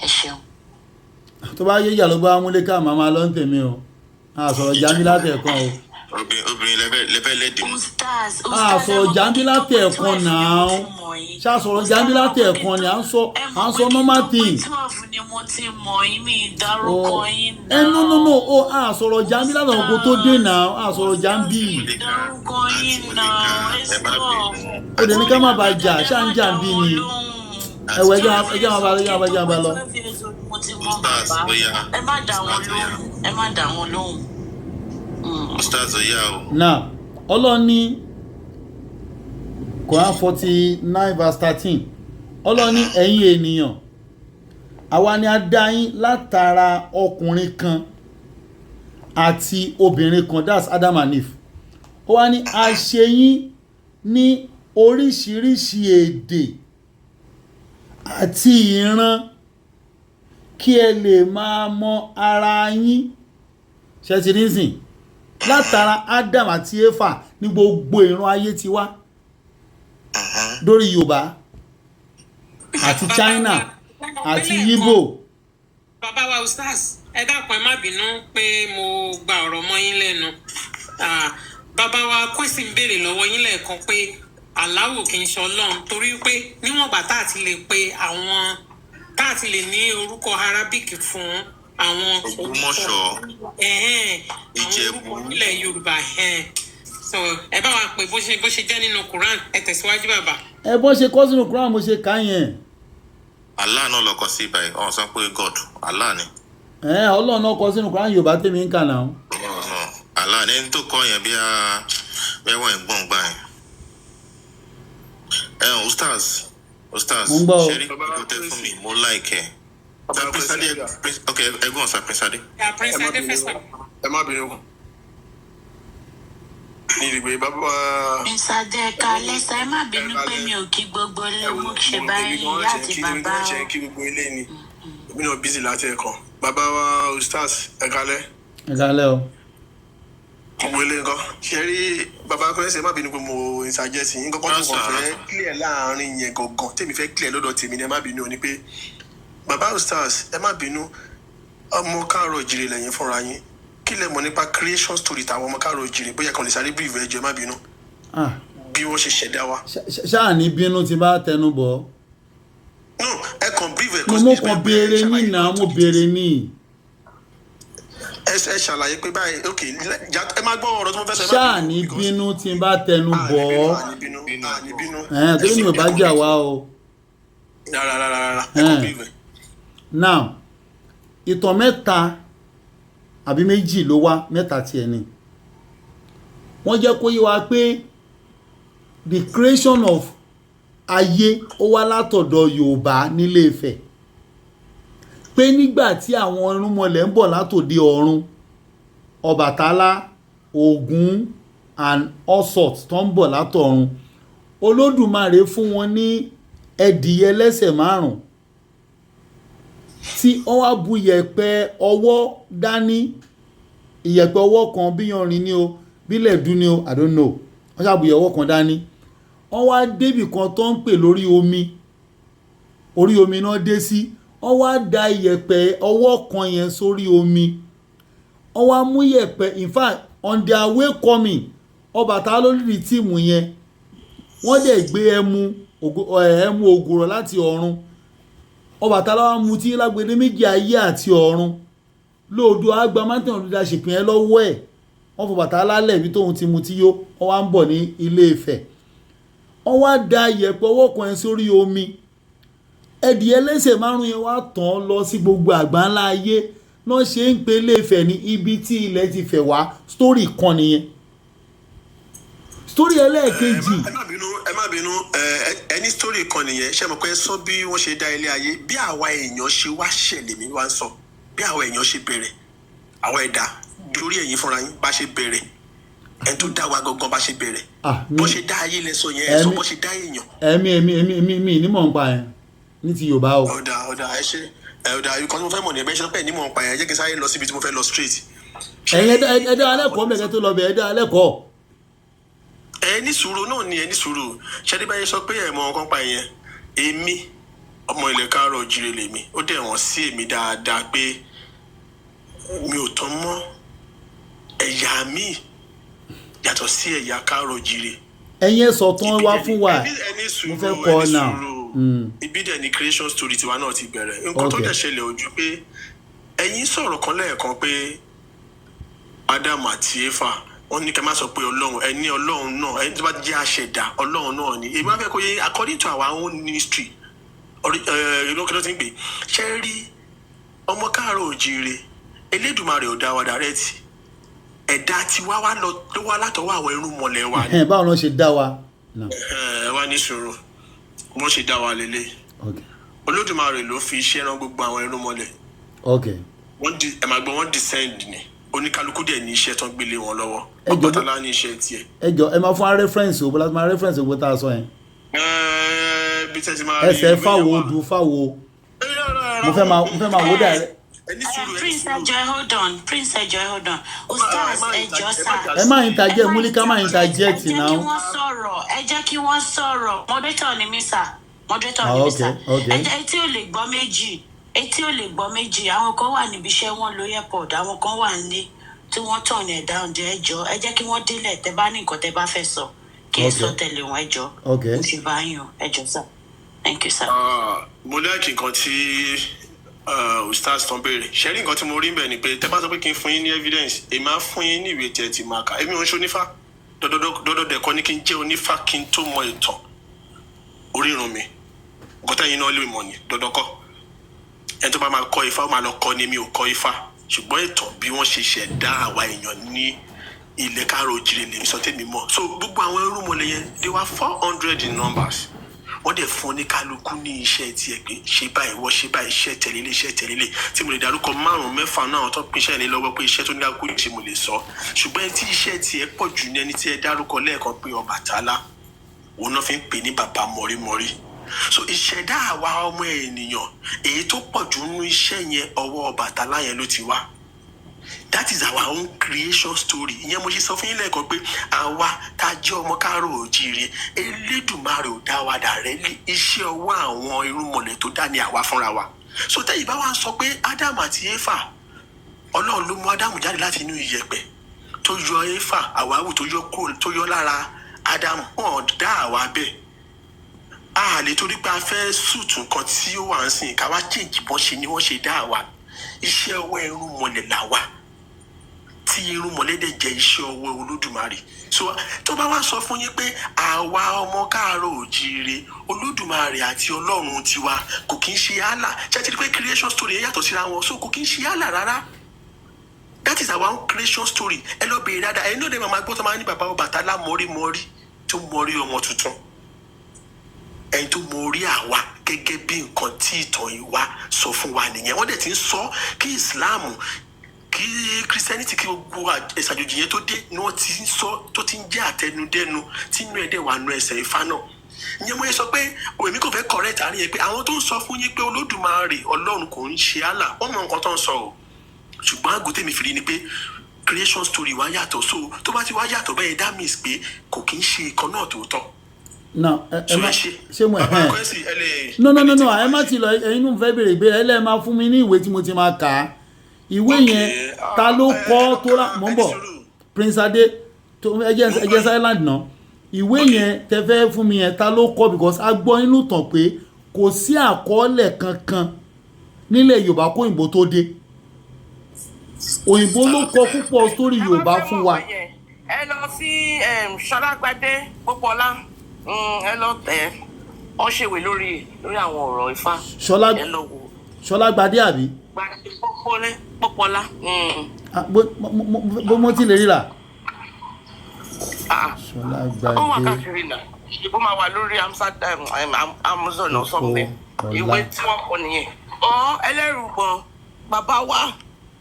Ẹ ṣeun. Tó bá yé ìyá ló bá múlé ká màmá lọ ń tèmi o, a sọ̀rọ̀ jábí látẹ̀ẹ̀kan o. Obìnrin lẹ́fẹ̀ lẹ́dìí mú. Ustaz, A Ustaz, ẹ sọ̀rọ̀ mọ̀ pé jábí kí n tó pé látẹ̀ẹ̀kan 12 ni náà. mo ti mọ̀ yín. Ṣá sọ̀rọ̀ Ustaz, jábí ẹ mọ̀ pé kí n látẹ̀ẹ̀kan ni à ń sọ, ẹ à mọ̀ ń pé sọ kí n normal tó pé thing. 12 ni mo ti mọ̀ yín, mi ì dárúkọ yín. Ẹ no, no, no o, a sọ̀rọ̀ jábí látẹ̀ẹ̀kan kó tó dé náà, a sọ̀rọ̀ jábí. Múlíkà, Dárúkọ àǹtí yín Múlíkà, náà, ẹ ẹ má stop. bínú. Ó dẹ̀ ní ká má bàa jà, ṣá ń jà bí ni. Ẹ Ẹ wọ, ẹjẹ́ máa bá lọ, ẹjẹ́ máa bá, ẹjẹ́ máa bá lọ. Mo ti mọ Ustaz, bàbá. ó yá. Ẹ má dá wọn Ustaz, ó yá. lóhùn. Ẹ má dá wọn lóhùn. Ustaz, ó yá o. Now, Ọlọ́run ní Quran 49 verse 13, Ọlọ́run ní, "Ẹ̀yin ènìyàn, àwa ni a dá yín látara ọkùnrin kan àti obìnrin kan," that's Adam and Eve. Ó wá ní, "A ṣe yín ní oríṣiríṣi èdè àti ìran kí ẹ lè máa mọ ara yín." Ṣe ti ní sìn, látara Adam àti Efa ní gbogbo ìran ayé ti wá lórí Yorùbá àti China àti Igbo. Bàbá wa Ustaz, ẹ dákun, ẹ má bínú pé mo gba ọ̀rọ̀ mọ́ yín lẹ́nu. Ah, bàbá wa Kwesi ń béèrè lọ́wọ́ yín lẹ́ẹ̀kan pé aláwò kì í ṣe Ọlọ́run, torí pé níwọ̀n ìgbà tá a ti lè pe àwọn, tá a ti lè ní orúkọ Arabic fún àwọn Ògbómọ̀ṣọ́. Ẹ̀hẹ́n, àwọn Ìjẹ̀bú. orúkọ nílẹ̀ Yorùbá, ẹ̀hẹ́n. So ẹ bá wa pè bó ṣe jẹ́ nínú Quran. Ẹ tẹ̀síwájú, bàbá. Ẹ bọ́ ṣe kọ́ sínú Quran, mo ṣe kà yẹn. Allah náà lọkọ sí ibà yìí, ọ̀hún sọ pé God, Allah ni. Ẹ Ọlọ́run náà kọ sínú Quran Yorùbá tèmi ń kà náà. Ọ̀hún, Allah ni ẹni tó kọ́ yẹn bí a bí wọ́n ń gbọ̀n gbà yẹn. Ẹ ǹ Ustaz, Ustaz, Mo ń gbọ́ o. ṣe rí kókó tẹ fún mi, mo like ẹ. Sir Prince Ade, ok, ẹ̀gbọ́n Sir Prince Ade. Yeah, Prince Ẹ má Ade bínú. fẹ́ sọ̀rọ̀. Ẹ má bínú ní ìdìgbò bàbá. Ìsàdé, ẹ̀ka lẹ́sà, ẹ má bínú pé mi ò kí gbogbo ilé, mo ṣe báyìí ìyá àti bàbá ṣe o. kí gbogbo ilé ni, èmi náà busy láti ẹ̀kan. Bàbá wa Ustaz, ẹ kálẹ́. Ẹ kálẹ́ o. Gbogbo ilé nǹkan ṣe rí. Bàbá Kọ́lẹ́sì, ẹ má bínú pé mo ìsàjẹsì yín kọ́kọ́ tó kàn fẹ́ clear láàrin yẹn gangan tèmi fẹ́ clear lọ́dọ̀ tèmi ni, ẹ má bínú o, ni pé bàbá Ustaz, ẹ má bínú, ọmọ káàárọ̀ òjìrè lẹ́yìn fúnra yín, kí lẹ mọ̀ nípa creation story tàwọn ọmọ káàárọ̀ òjìrè? Bóyá kan lè sáré brief, ẹ jọ̀ọ́, ẹ má bínú, Ah, bí wọ́n ṣe ṣẹ̀dá wa. Ṣáà ní bínú tí bá tẹnu bọ̀. No, ẹ kàn brief ẹ. Mo kàn béèrè ní náà, mo béèrè ní. Ẹ ṣàlàyé pé báyìí, ok, ẹ má gbọ́ ọ̀rọ̀ tí mo fẹ́ sọ, ẹ má Ṣáà ní bínú tí bá tẹnu bọ̀. Àní bínú, àní bínú. Ẹ̀hẹ́n, torí mi ò bá jà wá o. Rárá, rárá, rárá, ẹ kàn brief ẹ. Now, ìtàn mẹ́ta àbí méjì ló wá, mẹ́ta tiẹ̀ ni wọ́n jẹ́ kó yé wa pé the creation of ayé, ó wá látọ̀dọ̀ Yorùbá nílé Ifẹ̀, pé nígbà tí àwọn irúnmọlẹ̀ ń bọ̀ látòde ọ̀run, Ọbàtálá, Ògún and all sorts tó ń bọ̀ látọ̀run, Olódùmarè fún wọn ní ẹdìyẹ lẹ́sẹ̀ márùn-ún tí wọ́n wá bu yẹ̀pẹ̀ ọwọ́ dání, ìyẹ̀pẹ̀ ọwọ́ kan, bí yanrìn ni o, bílẹ̀ dún ni o, I don't know. Wọ́n ṣàbù yẹ̀wọ́ kan dání, wọ́n wá débì kan tó ń pè lórí omi, orí omi náà dé sí, wọ́n wá da ìyẹ̀pẹ̀ ọwọ́ kan yẹn sórí omi. Wọ́n wá mú yẹ̀pẹ̀. In fact, on their way coming, Ọbàtálá ló lead team yẹn. Wọ́n dẹ̀ gbé ẹmu ògùrọ̀ láti ọ̀run. Ọbàtálá wa mutí lágbede méjì ayé àti ọ̀run. Lóòdù àgbà mountain of leadership yẹn lọ́wọ́ ẹ̀. Wọ́n fọ Bàtálá lẹ̀ bí tóun ti mutí yó. Wọ́n wá ń bọ̀ ní Ilé Ifẹ̀, wọ́n wá da yẹ̀pẹ̀ ọwọ́ kan yẹn sórí omi. Ẹdìyẹ lẹ́sẹ̀ márùn yẹn wá tàn án lọ sí gbogbo àgbáńlá ayé náà. Ṣe ń pe Ilé Ifẹ̀ ní ibi tí ilẹ̀ ti fẹ̀ wá. Story kan nìyẹn. Story ẹlẹ́ẹ̀kejì. Ẹ má bínú, ẹ má bínú. Ẹ ní story kan nìyẹn. Ṣé mo pé sọ bí wọ́n ṣe dá ilé ayé, bí àwa èèyàn ṣe wá ṣẹlẹ̀ mi wá ń sọ bí àwa èèyàn ṣe bẹ̀rẹ̀, àwa ẹ̀dá lórí ẹ̀yin fúnra yín bá ṣe bẹ̀rẹ̀, ẹni tó dá wa gangan bá ṣe bẹ̀rẹ̀, Ah, bó ṣe dá ayé lẹ sọ yẹn, ẹ sọ bó ṣe dá èèyàn. Ẹ̀mí nímọ̀ ń pa ẹ̀ ní ti Yorùbá o. Ọ̀dà ọ̀dà, ẹ ṣe ẹ. Ọ̀dà, ìkan tí mo fẹ́ mọ̀ ní ẹ̀bẹ̀ ṣe pé ní mọ̀ ń pa ẹ̀. Jẹ́ kí n sáré lọ síbi tí mo fẹ́ lọ straight. Ẹ̀yin ẹ̀dá alẹ́kọ̀ọ́ mẹ́kẹ́ tó lọ bẹ̀, ẹ̀dá alẹ́kọ̀ọ́. Ẹ ní sùúrù náà ni, ẹ ní sùúrù. Ṣẹ́ni báyìí sọ pé ẹ mọ ọkàn pa yẹn, èmi ọmọ ilẹ̀ káàárọ̀ òjìrè lèmi, ó dẹ̀ wọ́n sí èmi dáadáa pé mi ò tán mọ́ ẹ̀yà mi yàtọ̀ sí ẹ̀yà káàárọ̀ òjìrè. Ẹ̀yin ẹ̀ sọ tán wá fún wa. Ẹni Mo sùúrù, fẹ́ kọ́ ẹni náà. sùúrù. Ibi dẹ̀ ni creation story tiwa náà ti bẹ̀rẹ̀. Nǹkan tó dẹ̀ ṣẹlẹ̀ ojú pé ẹ̀yin sọ̀rọ̀ kan lẹ́ẹ̀kan pé Ádámù àti Éfà, wọ́n ní kẹ́ má sọ pé Ọlọ́run, ẹni Ọlọ́run náà, ẹni tó bá jẹ́ àṣẹ̀dá Ọlọ́run náà ni. Èmi wá fẹ́ kó yé, according to our own ministry ìlú kí ló ti ń pè ṣe rí ọmọ káàárọ̀ òjíire, Elédùmarè ò dá wa direct. Ẹ̀dá tiwa wá lọ ló wá látọwọ́ àwọn irúnmọlẹ̀ wa ni. Báwo ló ṣe dá wa? No. Ẹ wá ní sùúrù, wọ́n ṣe dá wa lélẹ̀. Olódùmarè ló fi iṣẹ́ rán gbogbo àwọn irúnmọlẹ̀. Wọ́n di ẹ̀ máa gbọ́, wọ́n descend ni. Oníkálukú dẹ̀ ní iṣẹ́ tán gbélé wọn lọ́wọ́. Ẹ jọ̀ọ́. Ọbàtálá ní iṣẹ́ tiẹ̀. Ẹ jọ, ẹ máa fún wa reference o, bọ́lá máa reference o tá a sọ yẹn. Ẹ bí tẹ́tí máa rí Ẹsẹ̀ ìwé fáwo yẹn wà. odù fáwo. Mo fẹ́ máa wò dà rẹ. Prince, ẹ jọ̀ọ́, hold on. Prince, ẹ jọ̀ọ́, hold on. Ustaz, ẹ jọ̀ọ́ sir. Ẹ má interject, Múlíká, má interject Ẹ jẹ́ kí now. wọ́n sọ̀rọ̀, ẹ jẹ́ kí wọ́n sọ̀rọ̀. Moderator ni mí sir, moderator ni mí sir. Ẹ jẹ́ etí ò lè gbọ́ méjì, etí ò lè gbọ́ méjì. Àwọn kan wà níbi iṣẹ́, wọn lo airpod, àwọn kan wà nílé tí wọ́n turn ẹ̀ down jẹ́. Ẹ jọ̀ọ́, ẹ jẹ́ kí wọ́n délẹ̀. Tẹ bá ní nǹkan tẹ bá fẹ́ sọ, kí ẹ sọ tẹ̀lé wọn. Ẹ jọ̀ọ́. Mo fi bá yín o. Ẹ jọ̀ọ́ sir, thank you sir. Ah, mo like nǹkan tí ustaz tán béèrè. Ṣe rí nǹkan tí mo rí ń bẹ̀ ni pé tẹ bá sọ pé kí n fún yín ní evidence, èmi á fún yín ní ìwé tẹ ti máa kà. Èmi ò ń ṣe onífá dọdọdọ dẹkọ ní kí n jẹ́ onífá kí n tó mọ ìtàn orírun mi. Nǹkan tẹ́yin náà lè mọ̀ ní dandan kọ́. Ẹni tó bá máa kọ́ ifá, ó máa lọ kọ́ ni. Mi ò kọ́ ifá, ṣùgbọ́n ìtàn bí wọ́n ṣe ṣẹ̀dá àwa èèyàn ní ilẹ̀ káàrọ̀ òjìrè lèmi sọ tèmi mọ̀. So gbogbo àwọn irúnmọlẹ̀ yẹn, they were 400 in numbers. Wọ́n dẹ̀ fún oníkálukú ní iṣẹ́ tiẹ̀ pé ṣe báyìí, wọ́n ṣe báyìí, iṣẹ́ tẹ̀lé, iṣẹ́ tẹ̀lé. Tí mo lè dárúkọ márùn-ún mẹ́fà náà tó pín iṣẹ́ ní lọ́wọ́ pé iṣẹ́ tó ní kálukú ṣe, mo lè sọ. Ṣùgbọ́n ẹni tí iṣẹ́ tiẹ̀ pọ̀ jù ní ẹni tí ẹ dárúkọ lẹ́ẹ̀kan pé Ọbàtálá, òun náà fi ń pè ní bàbá mọ̀rímọ̀rí. So ìṣẹ̀dá àwa ọmọ ènìyàn, èyí tó pọ̀ jù nínú iṣẹ́ yẹn, ọwọ́ Ọbàtálá yẹn ló ti wá. That is our own creation story. Ìyẹn mo ṣe sọ fún yín lẹ́ẹ̀kan pé àwa tá a jẹ́ ọmọ káàárọ̀ òjíire, Elédùmarè ò dá wa directly. Iṣẹ́ ọwọ́ àwọn irúnmọlẹ̀ tó dá ní àwa fúnra wa. So tẹ́yìn bá wa ń sọ pé Ádámù àti Éfà, Ọlọ́run ló mú Ádámù jáde láti inú iyẹ̀pẹ̀, tó yọ Éfà, àwáwù tó yọ kúrò, tó yọ lára Ádámù, wọn ò dá àwa bẹ́ẹ̀. A lè torí pé a fẹ́ sùtù nǹkan tí ó wà ń sìn ká wá change bọ́n ṣe ni wọ́n ṣe dá àwa. Iṣẹ́ ọwọ́ irúnmọlẹ̀ là wà, tí irúnmọlẹ̀ dẹ̀ jẹ́ iṣẹ́ ọwọ́ Olódùmarè. So tó bá wá sọ fún yín pé àwa ọmọ káàárọ̀ òjíire, Olódùmarè àti Ọlọ́run tiwa kò kí ń ṣe Allah. Ṣé ti rí pé creation story yẹn yàtọ̀ síra wọn? So kò kí ń ṣe Allah rárá. That is our own creation story. Ẹ lọ bèèrè dáadáa. Ẹni náà dẹ̀ máa gbọ́ tó máa ní bàbá Ọbàtálá mọ̀rí-mọ̀rí tó mọ̀rí ọmọ tuntun, ẹni tó mọ̀rí àwa gẹ́gẹ́ bí nǹkan tí ìtàn yìí wá sọ fún wa nìyẹn. Wọ́n dẹ̀ ti ń sọ kí Islam, kí Christianity, kí gbogbo ìṣàjòjì yẹn tó dé ni wọ́n ti ń sọ, tó ti ń jẹ́ àtẹnudẹ́nu, tí inú ẹ̀ dẹ̀ wà nù ẹsẹ̀ Ifá náà. Ìyẹn mo yẹ sọ pé èmi kò fẹ́ correct àárín yẹn pé àwọn tó ń sọ fún yín pé Olódùmarè Ọlọ́run kò ń ṣe Allah, wọ́n mọ nǹkan tó ń sọ o. Ṣùgbọ́n àgọ́ tèmi fi rí ni pé creation story wa yàtọ̀. So tó bá ti wá yàtọ̀ bẹ́ẹ̀, that means pé kò kí ń ṣe ìkan náà tòótọ́. Now ẹ má ṣé mo Bàbá ẹ Kwesi, ẹ lè. No, no, no, no, ẹ má ti lọ. Ẹ̀yin náà fẹ́ béèrè ìbéèrè, ẹ lẹ́ẹ̀ máa fún mi ní ìwé tí mo ti máa kà á. Ìwé yẹn, ta ló kọ tó rà? Mò ń bọ̀, Prince Adé tó ẹjẹ ẹjẹ silent náà. Ìwé yẹn tẹ fẹ́ fún mi yẹn, ta ló kọ? Because a gbọ́ nínú tàn pé kò sí àkọọ́lẹ̀ kankan nílẹ̀ Yorùbá kó òyìnbó tó dé. Òyìnbó ló kọ púpọ̀ sórí Yorùbá fún wa. Ẹ lọ sí Ṣọlágbadé Pópọlá, ẹ lọ tẹ ọ ṣèwé lórí àwọn ọ̀rọ̀ Ifá. Ṣọlá Ẹ lọ wò. Ṣọlá Gbadé àbí? Gbadé Pópọlá. Ah, bó mo ti lè ríra Ah, Ṣọlá ó wà Gbadé káàkiri náà. Ó máa wà lórí Amazon or something. Pópọlá. Ìwé tí wọ́n kọ nìyẹn. Ọ ẹlẹ́rùgbọ̀n bàbá wa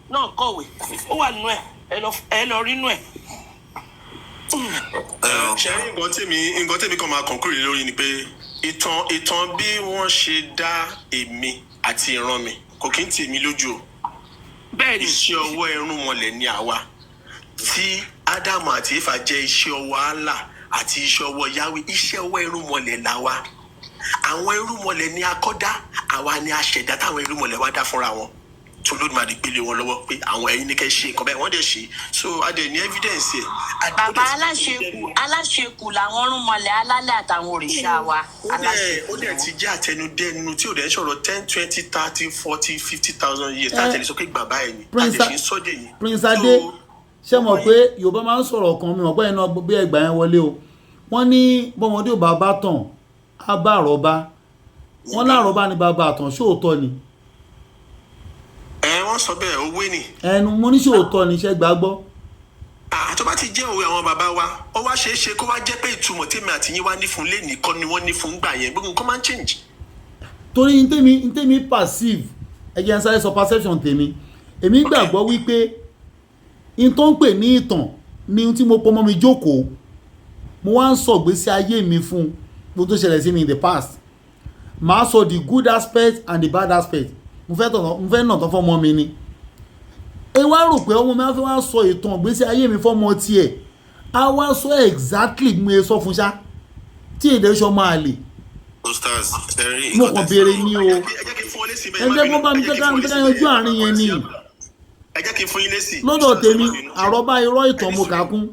náà kọ̀wé, ó wà nínú ẹ̀. Ẹ lọ rí inú ẹ̀. Ṣe rí nǹkan tèmi kan máa conclude lórí ni pé ìtàn bí wọ́n ṣe dá èmi àti ìran mi kò kí ń tì mí lójú o. Bẹ́ẹ̀ni. Iṣẹ́ ọwọ́ irúnmọlẹ̀ ni àwa tí Ádámù àti Éfà jẹ́, iṣẹ́ ọwọ́ Allah àti iṣẹ́ ọwọ́ Yahweh. Iṣẹ́ ọwọ́ irúnmọlẹ̀ làwa. Àwọn irúnmọlẹ̀ ni akọ́dá, àwa ni aṣẹ̀dá táwọn irúnmọlẹ̀ wá dá fúnra wọn, tí Olódùmarè gbélé wọn lọ́wọ́ pé àwọn ẹ̀yin ní kẹ́ ṣe nǹkan bẹ́ẹ̀, wọ́n dẹ̀ ṣe. So a dẹ̀ ní evidence ẹ̀. Bàbá, aláṣekù, aláṣekù làwọn rúnmọlẹ̀, alálẹ̀ àtàwọn òrìṣà wa. Ó dẹ̀ ti jẹ́ àtẹnudẹ́nu tí ò dẹ̀ ń sọ̀rọ̀ 10, 20, 30, 40, 50,000 years tá a tẹ̀lé sọ pé bàbá ẹ̀ ni tá a Prince dẹ̀ ṣe ń sọ́dẹ̀ yìí. Prince Adé, ṣé mọ̀ pé Yorùbá máa ń sọ̀rọ̀ kan? Mi mọ̀ pé iná bí ẹgbàá yẹn wọlé o. Wọ́n ní bọ́mọdé ò bá bá tàn, á bá àrọ́bá. Wọ́n lárọ́bá ni bàbá àtàn. Ṣóòótọ́ ni? Ẹ wọ́n sọ bẹ́ẹ̀, owó ni. Ẹnu mo ní, ṣóòótọ́ ni? Iṣẹ́ gbàgbọ́. Àtọ́ bá ti jẹ́ òwe àwọn bàbá wa, ó wá ṣeé ṣe kó wá jẹ́ pé ìtumọ̀ tèmi àti yín wá ní fún lẹ́nìí kọ́ ni wọ́n ní fún gbà yẹn. Gbogbo nǹkan máa ń change. Torí ntẹ́mi perceive, ẹ jẹ́ n sáré sọ perception tèmi. Èmi gbàgbọ́ wípé n tó ń pè ní ìtàn ni ohun tí mo pọ́ mọ́ mi jókòó, mo wá ń sọ ìgbésí ayé mi fún gbogbo tó ṣẹlẹ̀ sí mi in the past. Màá sọ the good aspect and the bad aspect. Mo fẹ́ tọ̀nà, mo fẹ́ nà tán fọ́mọ mi ni. Ẹ wá rò pé ọmọ mi á fẹ́ wá sọ ìtàn ìgbésí ayé mi fọ́mọ tiẹ̀, á wá sọ exactly bí mo ṣe sọ fún ṣá tí èdè ṣọ máa lè. Ustaz, ẹ rí Mo nǹkan kàn tẹ́ béèrè ní o. Ẹ jẹ́ kó bá mi jẹ́ ká yanjú àárín yẹn ni. Ẹ jẹ́ kí n fún yín lésì. Lọ́dọ̀ tèmi, àrọ́bá irọ́ ìtàn mo kà á kún.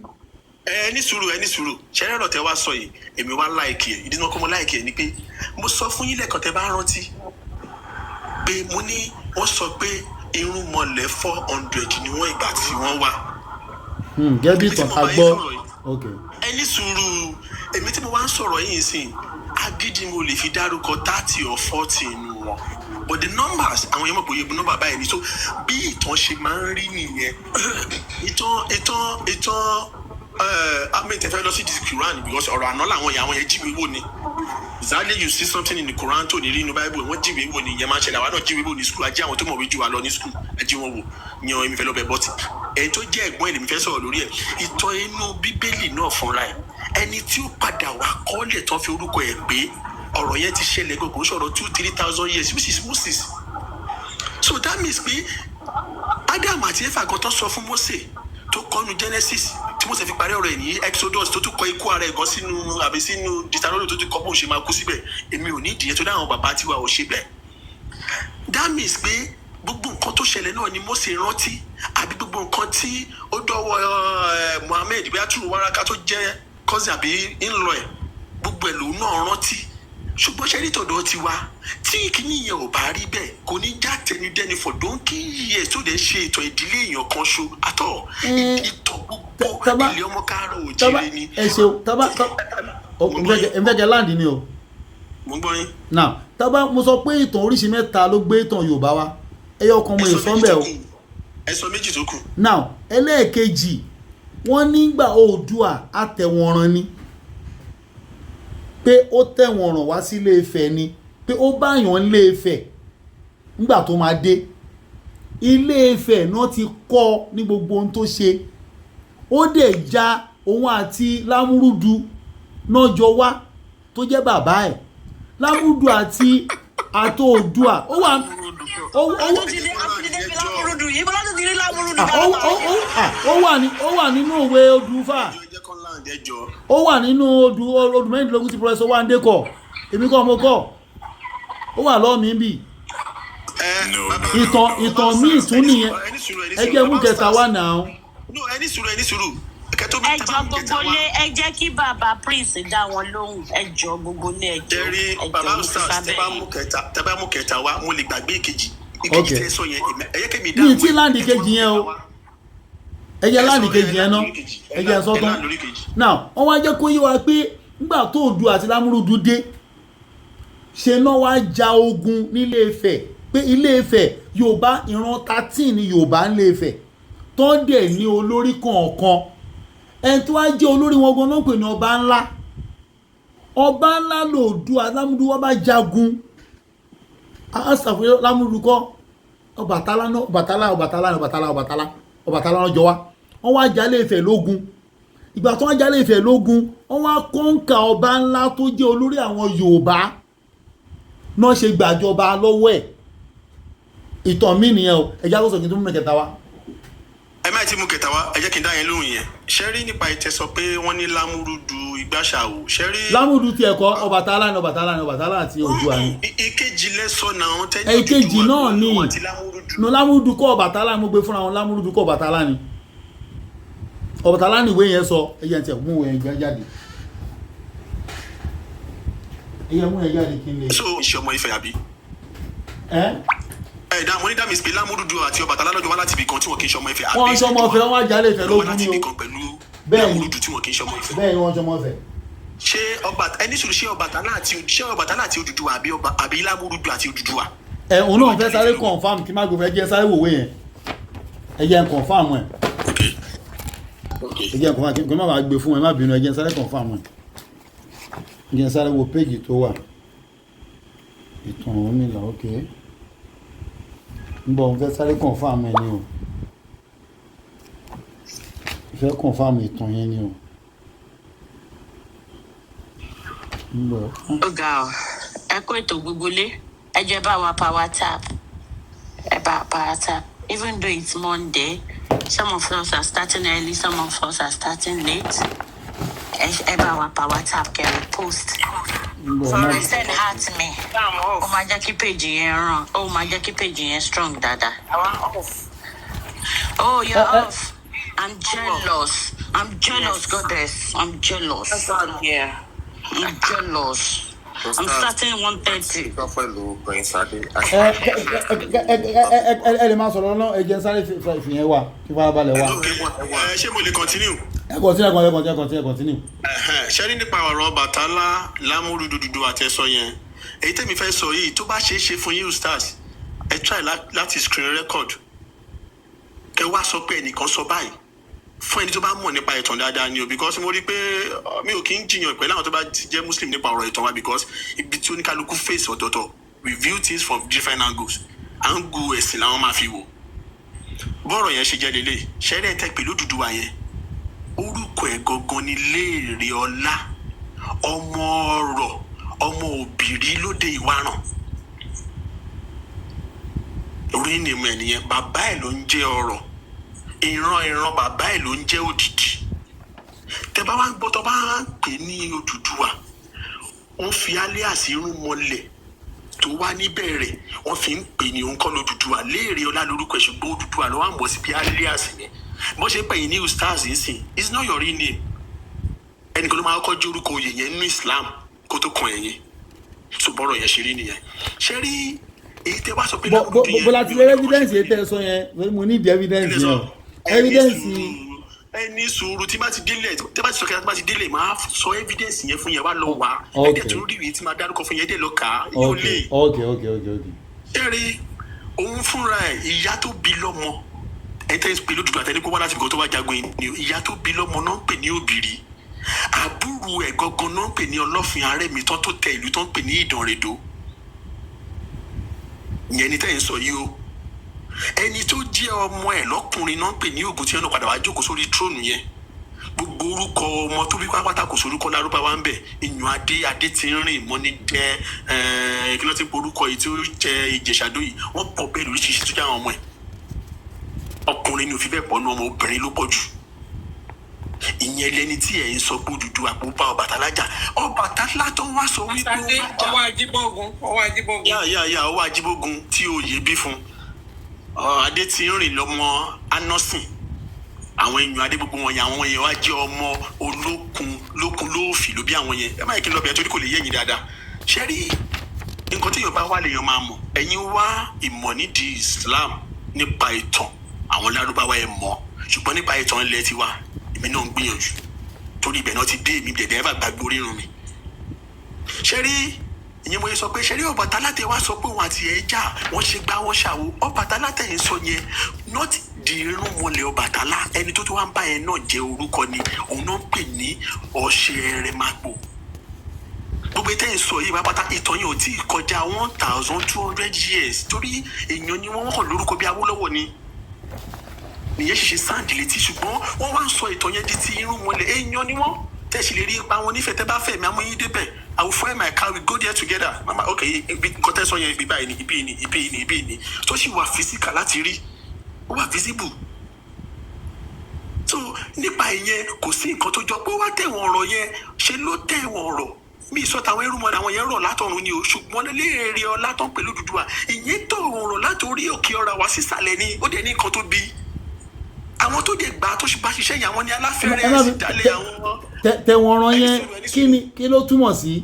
Ẹ ní sùúrù, ẹ ní sùúrù. Ṣẹlẹ ọ̀rọ̀ tẹ wá sọ yìí, èmi wá like ẹ. Ìdí tí mo kọ́ mo like ẹ ni pé mo sọ fún yín lẹ́ẹ̀kan, tẹ bá rántí, pé mo ní wọ́n sọ pé irúnmọlẹ̀ 400 ni wọ́n ìgbà tí wọ́n wá. Gẹ́gẹ́ bí ìtàn ká gbọ́, ok. Ẹ ní sùúrù. Èmi tí mo wá ń sọ̀rọ̀ yìí sìn, agídí mo lè fi dárúkọ 30 or 40 inú wọn, but the numbers, àwọn èèyàn mọ̀ pé iye nọ́mbà báyìí ni. So bí ìtàn ṣe máa ń rí nìyẹn. Ìtàn àmì ìtẹ̀fẹ́ lọ sí the Quran, because ọ̀rọ̀ àná làwọn yẹn, àwọn yẹn jíwèé wò ni. Exactly, you see something in the Quran tó ní rí inú Bible, wọ́n jíwèé wò ni. Ìyẹn máa ń ṣẹlẹ̀. Àwa náà jíwèé wò ní school, ajé àwọn tó mọ̀wé jù wá lọ ní school, ajé wọn wò yan. Èmi fẹ́ lọ bẹ̀ bọ́tì ẹni tó jẹ́ ẹ̀gbọ́n ẹ̀ lèmi fẹ́ sọ̀rọ̀ lórí ẹ̀. Ìtàn inú Bíbélì náà fúnra ẹ̀, ẹni tí ó padà wá kọ́lẹ̀ tán fi orúkọ ẹ̀ pé ọ̀rọ̀ yẹn ti ṣẹlẹ̀ gbogbo sọ̀rọ̀ 2-3 thousand years, which is Moses. So that means pé Adam àti Efa gan tó sọ fún Mose tó kọ́nu Genesis, tí Mose fi parí ọ̀rọ̀ ẹ̀ ní Exodus, tó tún kọ ikú ara ẹ̀ gan sínú àbí sínú Deuteronomy, tó tún kọ́ bóun ṣe máa kú síbẹ̀. Èmi ò ní ìdíyẹ tó dáhùn bàbá tiwa ò ṣe bẹ́ẹ̀. That means pé gbogbo nǹkan tó ṣẹlẹ̀ náà ni Mose rántí, àbí gbogbo nǹkan tí ó dọ́wọ́ Muhammed bí atúrò wáraka tó jẹ́ cousin àbí in-law ẹ̀, gbogbo ẹ̀ lòun náà rántí. Ṣùgbọ́n ṣe ní tọ̀dọ̀ tiwa, tí kìíní yẹn ò bá rí bẹ́ẹ̀, kò ní já tẹnudẹ́ni for donkey years tó dẹ̀ ṣe ìtàn ìdílé èèyàn kan ṣo àtọ̀ ìtàn gbogbo ilé ọmọ káàárọ̀ òjìrè ni. Ẹ ṣeun. Tábà n fẹ́ kẹ́ land ni o. Mo ń gbọ́ yín. Now, tábà mo sọ pé ìtàn oríṣi mẹ́ta ló gbé ìtàn Yorùbá wa, ẹyọ kan mo lè sọ bẹ́ẹ̀ o. Ẹ sọ méjì tó kù. Now, ẹlẹ́ẹ̀kejì, wọ́n nígbà Oòduà àtẹ̀wọ̀nràn ni, pé ó tẹ̀wọ̀nràn wá sí Ilé Ifẹ̀ ni, pé ó báyàn Ilé Ifẹ̀ nígbà tó máa dé Ilé Ifẹ̀ náà ti kọ́ ní gbogbo ohun tó ṣe. Ó dẹ̀ ja òun àti Lámúrúdu náà jọ wá, tó jẹ́ bàbá ẹ̀, Lámúrúdu àti àtòòdùà ó wà ó Lámúrúdù yìí, bọ́lá tó ti rí Lámúrúdù. Ó wà nínú òwe odùfà, ó wà nínú odù odù 16 tí Professor Wande kọ. Èmi kọ́ mo kọ́, ó wà lọ́ọ̀ mi bì. No, no, no. Ìtàn míì tún nìyẹn. Ẹ jẹ́ mú kẹta wá náà. No, ẹni sùúrù, ẹni sùúrù, kẹtó bí Ẹ jọ gbogbo lé, ẹ jẹ́ kí bàbá Prince dá wọn lóhùn. Ẹ jọ gbogbo lé, ẹ jọ. Jẹ́rí Ẹ jọ, bàbá mo ti stars, tẹ sábẹ́ bá yín. mú kẹta, tẹ bá mú kẹta wá, mo lè gbàgbé ìkejì. Ìkejì tẹ sọ yẹn, ẹ yẹ kí mi Mi dáhùn tí ẹ. láǹdì kejì yẹn o. Ẹ jẹ́ láǹdì kejì yẹn ná, ẹ jẹ́ sọ tán. Now, wọ́n wá jẹ́ kó yé wa pé nígbà tó Oòduà àti Lámúrúdù dé, ṣe náà wá ja ogun nílé Ifẹ̀, pé Ilé Ifẹ̀, Yorùbá, ìran 13 ní Yorùbá nílé Ifẹ̀, tó ń dẹ̀ ní olórí kọ̀ọ̀kan. Ẹni tó wá jẹ́ olórí wọn gan náà pè ní ọba ńlá. Ọba ńlá lòdù Lámúrúdù wọn bá jagun. Asàfihàn Lámúrúdù kọ́, Ọbàtálá náà, Ọbàtálá, Ọbàtálá, Ọbàtálá, Ọbàtálá, Ọbàtálá náà jọ wá. Wọ́n wá jalè Ifẹ̀ lógun. Ìgbà tó wọ́n jalè Ifẹ̀ lógun, wọ́n wá kọ́ńkà ọba ńlá tó jẹ́ olórí àwọn Yorùbá náà, ṣe gbàjọba lọ́wọ́ ẹ̀. Ìtàn mí nìyẹn o. Ẹ̀já tó sọ kí n tó mú mẹ́kẹta wá. Ẹ má ti mú kẹta wá, ẹ jẹ́ kí n dá yẹn lóhùn yẹn. Ṣe rí nípa ìtẹ sọ pé wọ́n ní Lámúrúdù ìgbàṣàwò, ṣe rí. Lámúrúdù tiẹ̀ kọ́, Ọbàtálá ni, Ọbàtálá ni, Ọbàtálá àti Oòduà ni. Ìkejì lẹ́sọ̀ náà tẹ́lẹ̀. Èkejì náà ni no, Lámúrúdù kọ́, Ọbàtálá ni. Mo gbé fúnra wọn, Lámúrúdù kọ́, Ọbàtálá ni. Ọbàtálá ni ìwé yẹn sọ. Ẹ̀yẹ tiẹ̀ mú ìwé yẹn jáde, ẹ̀yẹ mú yẹn jáde kí n lè. So ìṣe ọmọ Ifẹ̀ àbí? Ẹ Ẹ dá mo ní dá mi pé Lámúrúdù àti Ọbàtálá lọ́jọ́ wá láti ibì kan tí wọn kì í ṣe ọmọ Ifẹ̀. Wọ́n ń ṣọmọ Ifẹ̀, wọ́n á jalè Ifẹ̀ lógun ni o. Bẹ́ẹ̀ ni. Lámúrúdù tí wọn kì í ṣe ọmọ Ifẹ̀. Bẹ́ẹ̀ ni, wọ́n ń ṣọmọ Ifẹ̀. Ṣé ọba, ẹni sùúrù, ṣé Ọbàtálá àti, ṣé Ọbàtálá àti Odùduwà àbí ọba àbí Lámúrúdù àti Odùduwà? Ẹ òun náà fẹ́ sáré confirm kí má gbé fẹ́ jẹ́ sáré wòwe yẹn. Ẹ jẹ́ n confirm ẹ̀. Ẹ jẹ́ n confirm kí n má bàa gbé fún ẹ, má bínú. Ẹ jẹ́ n sáré confirm ẹ̀. Ẹ jẹ́ n sáré wo péjì tó wà. Ìtàn Ọ̀rúnmìlà, ok, ń bọ̀, n fẹ́ sáré confirm ẹ̀ ni o. N fẹ́ confirm ìtàn yẹn ni o. Ń bọ̀. Ó ga ọ. Ẹ kó ètò gbogbo lé. Ẹ jẹ́ bá wa power tap. Ẹ bá power tap. Even though it's Monday, some of us are starting early, some of us are starting late. Ẹ bá wa power tap, kẹrin post. Ń bọ̀ má. Ẹ send heart me. Ó máa jẹ́ kí page yẹn ràn, ó máa jẹ́ kí page yẹn strong dáadáa. Oh, you're off. I'm jealous. I'm jealous, goddess. I'm jealous. Yeah. I'm jealous. I'm starting 1:30. Pẹ̀lú Prince Adé. Ẹ ẹ ẹ ẹ ẹ lè máa sọ̀rọ̀ náà. Ẹ jẹ́ n sáré fìyẹn wà kí farabalẹ̀ wà. Ẹ ṣé, mo lè continue? Ẹ continue, ẹ continue, ẹ continue, ẹ continue. Ẹ̀hẹ́n, ṣe rí nípa ọ̀rọ̀ Ọbàtálá, Lámúrúdù, Odùduwà àtẹ̀sọ yẹn, èyí tèmi fẹ́ sọ yìí, tó bá ṣeé ṣe fún yín, stars, ẹ try láti screen record, kẹ wá sọ pé ẹnìkan sọ báyìí fún ẹni tó bá mọ̀ nípa ìtàn dáadáa ni o, because mo rí i pé mi ò kí ń jiyàn pẹ̀lú àwọn tó bá ti jẹ́ Muslim nípa ọ̀rọ̀ ìtàn wa, because ibi tí oníkálukú face ọ̀tọ̀ọ̀tọ̀, we view things from different angles. Angle ẹ̀sìn làwọn máa fi wò. Bọ́ọ̀rọ̀ yẹn ṣe jẹ́ lélẹ̀, ṣẹ́rẹ́ tẹ́ pẹ̀lú Odùduwà yẹn, orúkọ ẹ̀ gangan ni Léèrè Ọlá, ọmọ ọrọ̀, ọmọ òbírí lóde Ìwaràn. Orí ni mo ẹ̀ nìyẹn. Bàbá ẹ̀ ló ń jẹ́ ọrọ̀, ìran bàbá ẹ̀ ló ń jẹ́ òdìdí. Tẹ bá wá ń gbọ́ tó bá ń pè ní Odùduwà, wọ́n fi alias irúnmọlẹ̀ tó wá níbẹ̀rẹ̀, wọ́n fi ń pè ní òun kọ́ lódùduwà. Léèrè Ọlá lórúkọ ẹ̀, ṣùgbọ́n Odùduwà ló wà mọ̀ sí bí alias yẹn. Bó ṣe ń pè yín ní ustaz nsìn, it's not your real name. Ẹnìkan ló máa kọ́ jẹ́ orúkọ oyè yẹn nínú Islam kó tó kan ẹ̀yìn. So bọ́rọ̀ yẹn ṣe rí nìyẹn. Ṣé rí èyí tẹ wá sọ pé Bó láti lé evidence yẹn tẹ́ ẹ sọ yẹn? Mo ní the evidence yẹn o, evidence. Ẹni sùúrù, tí bá ti délẹ̀, tí bá ti sọ kí bá ti délẹ̀, máa sọ evidence yẹn fún yẹn, wá lọ wá. Ẹ̀dẹ̀ tó rí ìwé tí máa dárúkọ fún yẹn, ẹ̀dẹ̀ lọ kà á yóò lè. Ṣé rí òun fúnra ẹ̀, ìyá tó bí lọ́mọ, ẹ̀ tẹ́ ń pè lódùdú àtẹni kó wá láti ibìkan tó wá jagun yìí ni, ìyá tó bí lọ́mọ náà ń pè ní Òbìrí. Àbúrò ẹ̀ gangan náà ń pè ní Ọlọ́fin Arẹ́mi tán tó tẹ ìlú tó ń pè ní Ìdànrèdó. Ìyẹn ni tẹ́ ń sọ yìí o. Ẹni tó jẹ́ ọmọ ẹ̀ lọ́kùnrin náà ń pè ní Ògùn, tí wọn náà padà wá jókòó sórí tróònù yẹn. Gbogbo orúkọ ọmọ tó bí pátápátá, kò sórúkọ lárúbáwá ń bẹ. Ìyàn adé, adé tí ń rìn mọ́ ní jẹ́ kí ló ti ń porúkọ yìí tí ó jẹ Ìjẹ̀ṣàdó yìí, wọ́n pọ̀ bẹ́ẹ̀ lóríṣiríṣi tó jẹ́ àwọn ọmọ ẹ̀. Ọkùnrin ni ò fi bẹ́ẹ̀ pọ̀ nù, ọmọ obìnrin ló pọ̀ jù. Ìyẹn lẹni tí ẹ̀ ń sọ pé Odùduwà pé ó bá Ọbàtálá jà. Ọbàtálá tó wá sọ wípé ó Sade bá jà, ọwọ́ Ajíbọ́gun, ọwọ́ Ajíbọ́gun. Yà ọwọ́ Ajíbógun tí oyè bí fún ọ, adé tí ń rìn lọ́mọ anọ́sìn, àwọn èèyàn adé gbogbo wọn yẹn, àwọn yẹn wá jẹ́ ọmọ olókun lókun lóòfì ló bí àwọn yẹn. Ẹ má yẹ kí n lọ bẹ̀rẹ̀ torí kò lè yé ẹ̀yin dáadáa. Ṣé rí nǹkan tí Yorùbá wà lèèyàn máa mọ̀, ẹ̀yin wá ìmọ̀ nídìí Islam nípa ìtàn àwọn Lárúbáwá ẹ̀ mọ̀, ṣùgbọ́n nípa ìtàn ilẹ̀ tiwa, èmi náà ń gbìyànjú torí ibẹ̀ náà ti dé. Èmi dẹ̀dẹ̀ ẹ̀ bá gbàgbé orírun mi. Ṣé rí ìyẹn, mo yẹ sọ pé ṣé rí Ọbàtálá tẹ wá sọ pé òun àti ẹ̀ jà, wọ́n ṣe gbá, wọ́n ṣàwo. Ọbàtálá tẹ̀yìn sọ yẹn, not the irúnmọlẹ̀ Ọbàtálá. Ẹni tó tó wá ń bá yẹn náà jẹ́ orúkọ ni, òun náà ń pè ní Ọ̀ṣẹ̀rẹ̀màgbò. Gbogbo ìtẹ́yìn sọ yìí pápátá, ìtàn yẹn ò tí ì kọjá 1200 years, torí èèyàn ni wọ́n kàn lórúkọ bí Awólọ́wọ̀ ni nìyẹn ṣiṣẹ́ sáǹdì létí, ṣùgbọ́n wọ́n wá ń sọ ìtàn yẹn di ti irúnmọlẹ̀. Èèyàn ni wọ́n tẹ̀sí lè rí ipa wọn nífẹ̀ẹ́. Tẹ́ bá fẹ́ mi, amúyín débẹ̀. I will find my car, we go there together. Mama, ok, ibi nǹkan tẹ́ sọ yẹn, ibi báyìí ni, ibi ni, ibi ni, ibi ni, tó sì wà physical láti rí, ó wà visible. So nípa ìyẹn, kò sí nǹkan tó jọ pé ó wá tẹ̀wọ̀n ọ̀rọ̀ yẹn ṣe ló tẹ̀wọ̀n ọ̀rọ̀ mi sọ tàwọn irúnmọlẹ̀, àwọn yẹn rọ̀ látọ̀run ni o, ṣùgbọ́n léèrè ọlá tó ń pè lódùduwà, ìyẹn tó rọ̀ látòrí òkè ọ̀rà wá sísàlẹ̀ ni. Ó dẹ̀ ní nǹkan tó bí àwọn tó dẹ̀ gbà tó bá ṣiṣẹ́ yẹn, àwọn ní aláfẹ́rẹ́ Ẹ má sì dálé àwọn. Tẹ̀wọ̀n ràn Ẹni yẹn, sùúrù, ẹni kí ni, kí ló túmọ̀ sí?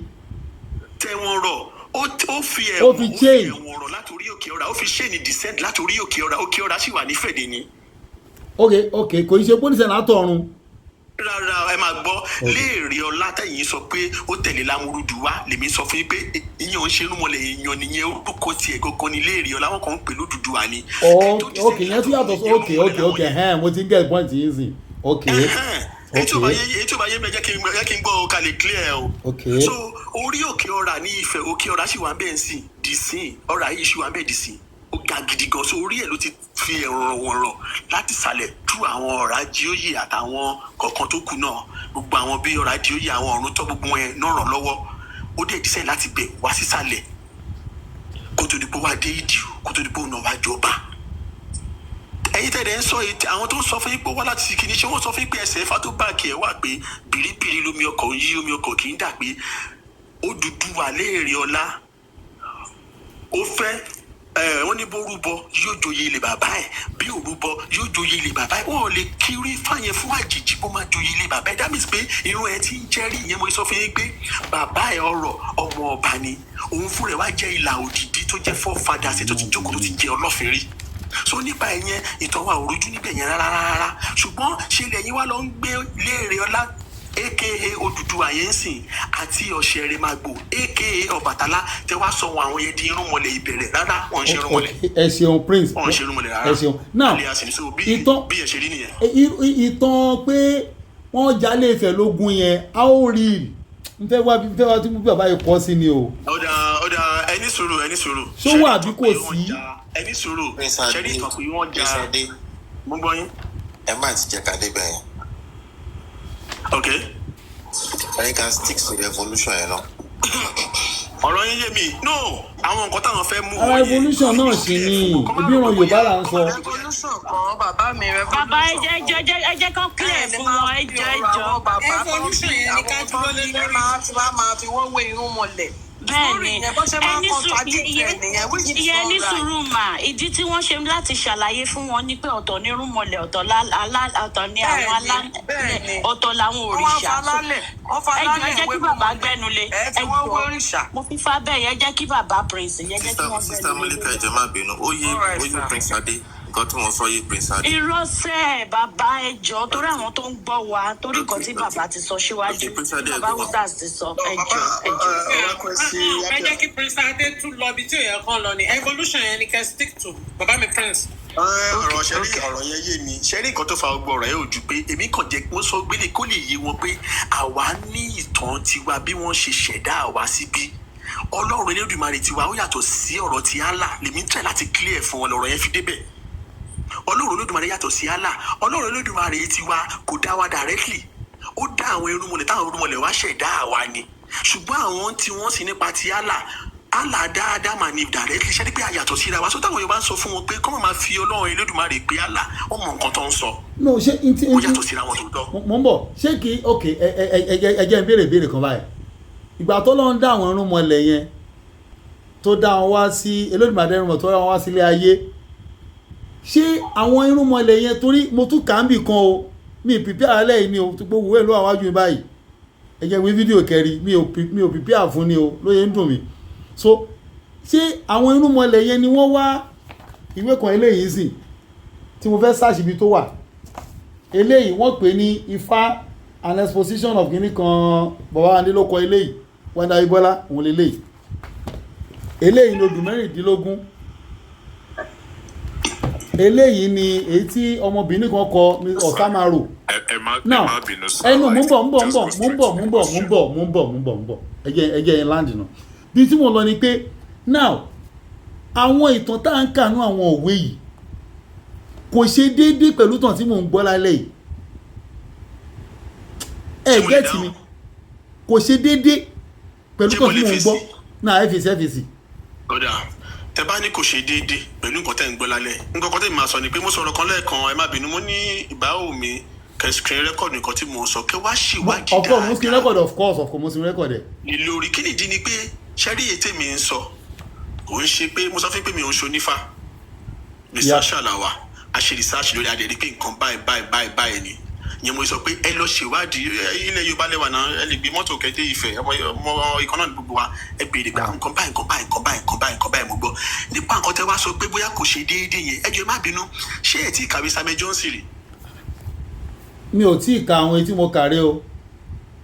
Tẹ̀wọ̀n rọ̀, ó fi Ó ẹ̀wọ̀n fi ó fi chain. ẹ̀wọ̀n rọ̀ látòrí òkè ọ̀rà, ó fi chain descend látòrí òkè ọ̀rà. Òkè ọ̀rà sì wà nífẹ̀ẹ́ dé ni. Ok, kò ní ṣe pólísì látọ̀run. Rárá, ẹ máa gbọ́, léèrè ọlá tẹ̀yìn sọ pé ó tẹ̀lé Lámúrúdù wá, lèmi sọ fún yín pé ìyẹn ò ń ṣe irúnmọlẹ̀. Èèyàn nìyẹn, orúkọ tiẹ̀ gangan ni léèrè ọlá, wọn kàn ń pè lódùduwà ni. Ok, yẹn tún yàtọ̀ sí. Ok, ẹ̀hẹ́n, mo ti ń get point yín sìn. Ok. Èyí tí ò bá yé, èyí tí ò bá yé mi, ẹ jẹ́ kí n gbọ́ o, ká lè clear o. Ok. So orí òkè ọ̀rà ní Ifẹ̀, òkè ọ̀rà sì wà ń bẹ́ẹ̀ ń sìn dì sín, ọ̀rà yìí sì wà ń bẹ́ẹ̀ dì sín, ó ga gidi gan. So orí ẹ̀ ló ti fi ẹ̀rọ wọ̀nrọ̀ láti sàlẹ̀ tú àwọn ọ̀rá jíóyè àtàwọn kọ̀ọ̀kan tó kù náà, gbogbo àwọn bí ọ̀rá jíóyè, àwọn ọ̀run tó gbogbo wọn yẹn náà ràn lọ́wọ́. Ó dẹ̀ dísẹ̀ láti bẹ̀ wá sísàlẹ̀ kó tó di pé wá dé ìdí, kó tó di pé òun náà wá jọba. Ẹ̀yin tẹ̀lé ń sọ yìí, àwọn tó ń sọ fún yín pé wá láti kìíní, ṣé wọ́n sọ fún yín pé ẹsẹ̀ ifá tó báàkì ẹ̀ wà pé bìrìbìrì lómi ọkọ̀ ń yí, omi ọkọ̀ kì í dà, pé Odùduwà léèrè ọlá ó fẹ́ ẹ, wọ́n ní bó rúbọ yóò joyè ilé bàbá ẹ̀, bí ò rúbọ yóò joyè ilé bàbá ẹ̀. Wọ́n ò lè kiri fáyẹn fún àjèjì bó máa joyè ilé bàbá ẹ̀. That means pé irun ẹ̀ ti ń jẹ́rìí ìyẹn. Mo sọ fún yín pé bàbá ẹ̀ ọ̀rọ̀ ọmọ ọba ni, òun fúnra ẹ̀ wá jẹ́ ìlà òdìdí tó jẹ́ forefathers ẹ̀ tó ti jókòó, tó ti jẹ́ ọlọ́fin rí. So nípa ìyẹn, ìtàn wa ò rújú níbẹ̀ yẹn rárá rárá. Ṣùgbọ́n ṣe lẹ́yìn wá lọ ń gbé léèrè ọlá aka Odùduwà yẹn ń sìn àti Ọ̀ṣẹ̀rẹ̀màgbò aka Ọbàtálá, tẹ wá sọ wọn àwọn yẹn di irúnmọlẹ̀ ìbẹ̀rẹ̀. Rárá, wọn ń ṣe irúnmọlẹ̀. Ẹ ṣeun, Prince. Wọn ń ṣe irúnmọlẹ̀ rárá. Ẹ ṣeun. Now, Alias ni. So bí bí ẹ ṣe rí nìyẹn. Ìtàn pé wọ́n jalè Ifẹ̀ lógún yẹn, how real? N fẹ́ wá tí bàbá yìí kọ́ sí ni o. Ọ̀dà ọ̀dà, ẹni sùúrù, ẹni sùúrù. Ṣó wà bí kò sí? Ẹni sùúrù. Prince Ṣẹ́rí Adé, ìtàn pé wọ́n jà Prince Adé, Mo gbọ́ yín. Ẹ má ti jẹ́ ká débẹ̀ yẹn. Ok. Ẹ ká stick to the evolution yẹn náà. Ọ̀rọ̀ yín yé mi. No, àwọn nǹkan táwọn fẹ́ mú Ara wọ̀nyẹn. evolution náà sì ni ìbí ìran Yorùbá là ń sọ. Revolution kan, bàbá mi, revolution. Bàbá, ẹ jẹ́ kán clear fún wọn, ẹ jẹ́, ẹ jọ. Evolution yẹn ni ká dúró lé lórí. Ẹ máa ti wá máa fi wọ́n wé irun mọ̀lẹ̀. Bẹ́ẹ̀ ni, Story yẹn, bó ṣe máa ń ẹni contradict ẹ̀ nìyẹn, which is ìyẹn ní not right. sùúrù mà. Ìdí tí wọ́n ṣe láti ṣàlàyé fún wọn ni pé ọ̀tọ̀ ní irúnmọlẹ̀, ọ̀tọ̀ ọ̀tọ̀ ní àwọn Bẹ́ẹ̀ni. alálẹ̀, ọ̀tọ̀ làwọn Wọ́n wá òrìṣà. falálẹ̀, wọ́n Ẹ jọ̀ọ́, ẹ falálẹ̀ jẹ́ wé kí bàbá irúnmọlẹ̀. gbẹ́nu lé. Ẹ fi Ẹ wọ́n wé jọ̀ọ́, òrìṣà. mo fi fa bẹ́ẹ̀ yẹn, jẹ́ kí bàbá Prince yẹn, jẹ́ kí Sister wọ́n Sister gbẹ́nu lé. Malika, ẹ jọ̀ọ́, má bínú. Ó yé All right, ó yé sir. Prince Adé. Nǹkan tí mo sọ yé Prince Adé. Irọ́ sẹ́, bàbá, ẹ jọ̀ọ́, torí àwọn tó ń gbọ́ wa, torí nǹkan tí bàbá ti sọ síwájú, Okay, Prince Adé, tí ẹ bàbá gbọ́. Wizards ti sọ, ẹ jọ̀ọ́, ẹ jọ̀ọ́. Ọ̀rọ̀ kan sí. Ẹ jẹ́ kí Prince Adé tún lọ ibi tí ò yẹ kán lọ ni. Evolution yẹn ni kẹ́ stick to, bàbá mi Prince. Ọ̀rọ̀ ṣẹ́rí, ọ̀rọ̀ yẹn yé mi. Ṣẹ́rí nǹkan tó fa gbogbo ọ̀rọ̀ yẹn ò ju pé èmi kàn jẹ́ wọ́n sọ gbélé kó lè yé wọn pé àwa ní ìtàn tiwa, bí wọ́n ṣe ṣẹ̀dá àwa síbí. Ọlọ́run Elédùmarè tiwa ó yàtọ̀ sí ọ̀rọ̀ ti Allah. Lèmi ń tẹ̀ láti clear fún wọn lọ́rọ̀ yẹn fi débẹ̀. Ọlọ́run Olódùmarè yàtọ̀ sí Allah. Ọlọ́run Olódùmarè tiwa kò dá wa directly, ó dá àwọn irúnmọlẹ̀, táwọn irúnmọlẹ̀ wá ṣẹ̀dá àwa ni. Ṣùgbọ́n àwọn tí wọ́n sì nípa ti Allah. Allah dá Adam and Eve directly. Ṣe ni pé a yàtọ̀ síra wa? So táwọn Yorùbá ń sọ fún wọn pé kọ́mọ̀ máa fi Ọlọ́run Elédùmarè pé Allah, ó mọ nǹkan tó ń sọ. No, ṣé n ti Ó yàtọ̀ síra wọn tó tọ́. Mo ń bọ̀. Ṣé kí, ok, ẹ ẹ ẹ ẹ ẹ jẹ́ n béèrè ìbéèrè kan báyìí. Ìgbà tó lọ́n dá àwọn irúnmọlẹ̀ yẹn, tó dá wọn wá sí Olódùmarè irúnmọlẹ̀, tó dá wọn wá sílé ayé, ṣé àwọn irúnmọlẹ̀ yẹn, torí mo tún kà ń bì kan o, mi prepare alẹ́ yìí ni o, tó gbogbo ìwé ìlú àwọn wájú mi báyìí, ẹ jẹ́ wí fídíò kẹrin, mi ò prepare fún ni o, lóye ń dùn mí. So ṣé àwọn irúnmọlẹ̀ yẹn ni wọ́n wá ìwé kan eléyìí sìn tí mo fẹ́ search ibi tó wà? Eléyìí wọ́n pè ní Ifá, an exposition of kìíní kan. Bàbá wa ní ló kọ eléyìí, Wanda Ibọ́lá òun lélẹ́yìí. Eléyìí ní odù 16. Eléyìí ni èyí tí ọmọbìnrin kan kọ, Ọ̀sámárò. Ẹ má ẹ Now má bínú sá. ẹnu mú bọ̀, mú bọ̀, mú bọ̀, mú bọ̀, mú bọ̀, mú bọ̀, mú bọ̀, mú bọ̀, mú bọ̀. Ẹ jẹ́ yẹn land náà. Bí tí mo lọ ni pé now, àwọn ìtàn tá à ń kànú àwọn òwe yìí kò ṣe déédéé pẹ̀lú tàn tí mò ń gbọ́ lálẹ́ yìí. Ẹ Ṣé mo lè get mi? dáhùn? Kò ṣe déédéé pẹ̀lú Ṣé mo tàn tí lè mò ń fèsì? gbọ́ náà. Ẹ fèsì, ẹ fèsì. Kódà tẹ bá ní kò ṣe déédéé pẹ̀lú nǹkan tẹ́ ń gbọ́ lálẹ́, nǹkan kan tẹ́ máa sọ ni pé mo sọ̀rọ̀ kan lẹ́ẹ̀kan, ẹ má bínú, mo ní ìbáwò mi kẹ́ screen record nǹkan tí mo sọ, kẹ́ wá ṣèwádìí Of course mo screen dáadáa record, of course, of course mo screen record ẹ. ní lórí. Kí nìdí ni pé ṣẹ́rí ètè mi ń sọ, kò ń ṣe pé mo sọ fún pé mi ò ń ṣe onífá. Research àlàwà a ṣe research lórí adé rí pé nǹkan báyìí báyìí báyìí báyìí ni. Ìyẹn mo sọ pé ẹ lọ ṣèwádìí. Ilẹ̀ Yorùbá lẹ́wà náà, ẹ lè gbé mọ́tò kẹ́dé Ifẹ̀, ọmọ ìkan náà ní gbogbo wa. Ẹ béèrè pé nǹkan báyìí, nǹkan báyìí, nǹkan báyìí, nǹkan báyìí, nǹkan báyìí mo gbọ́ nípa nǹkan tẹ́ wá sọ pé bóyá kò ṣe déédéé yẹn. Ẹ jọ̀ọ́, ẹ má bínú, ṣé ẹ tí ì kàwé Samuel Johnson rí? Mi ò tí ì ka àwọn etí mo kàrí o.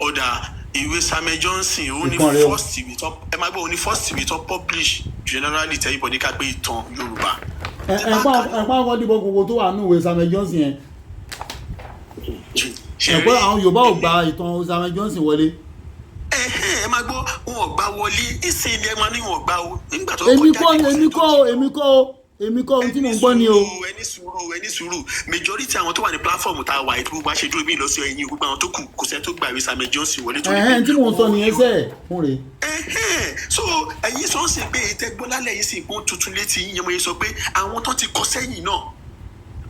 Ó dáa, ìwé Samuel Johnson, ó ní Ìkan rẹ o. first ìwé tó, ẹ máa gbọ́, ó ní first ìwé tó publish generally tẹ́ ibọ̀ ní ká pé ìtàn Yorùbá. Ẹ pa àwọn dìbò gbogbo tó wà nínú ìwé Samuel Johnson yẹn. Ṣe Ẹ rí pé àwọn Yorùbá ò gba ìtàn Samuel Johnson wọlé. Ẹhẹ́n, ẹ máa gbọ́, wọn ò gbà wọlé ìsìn ni ẹ máa ní wọn ò gbà o nígbà tó Èmi kọjá kọ́ ní èmi kọ́ o, èmi kọ́ o, èmi kọ́, ohun tí mò ń gbọ́ ni o. Ẹni sùúrù, ẹni sùúrù. Majority àwọn tó wà ní platform tá a wà yìí, gbogbo àṣẹ dúró mi lọ sí ẹ̀yìn, gbogbo àwọn tó kù, kò sẹ́ni tó gba ìwé Samuel Johnson wọlé torí Ẹ̀hẹ́n, tí mò ń sọ nìyẹn sẹ́ẹ̀ fún rè. Ẹhẹ́n, so ẹ̀yin sọ ń sìn pé èyí tẹ́ gbọ́ lálẹ́ yìí sì gbọ́n tuntun létí yín yẹn. Mo yẹ sọ pé àwọn tó ti kọ sẹ́yìn náà,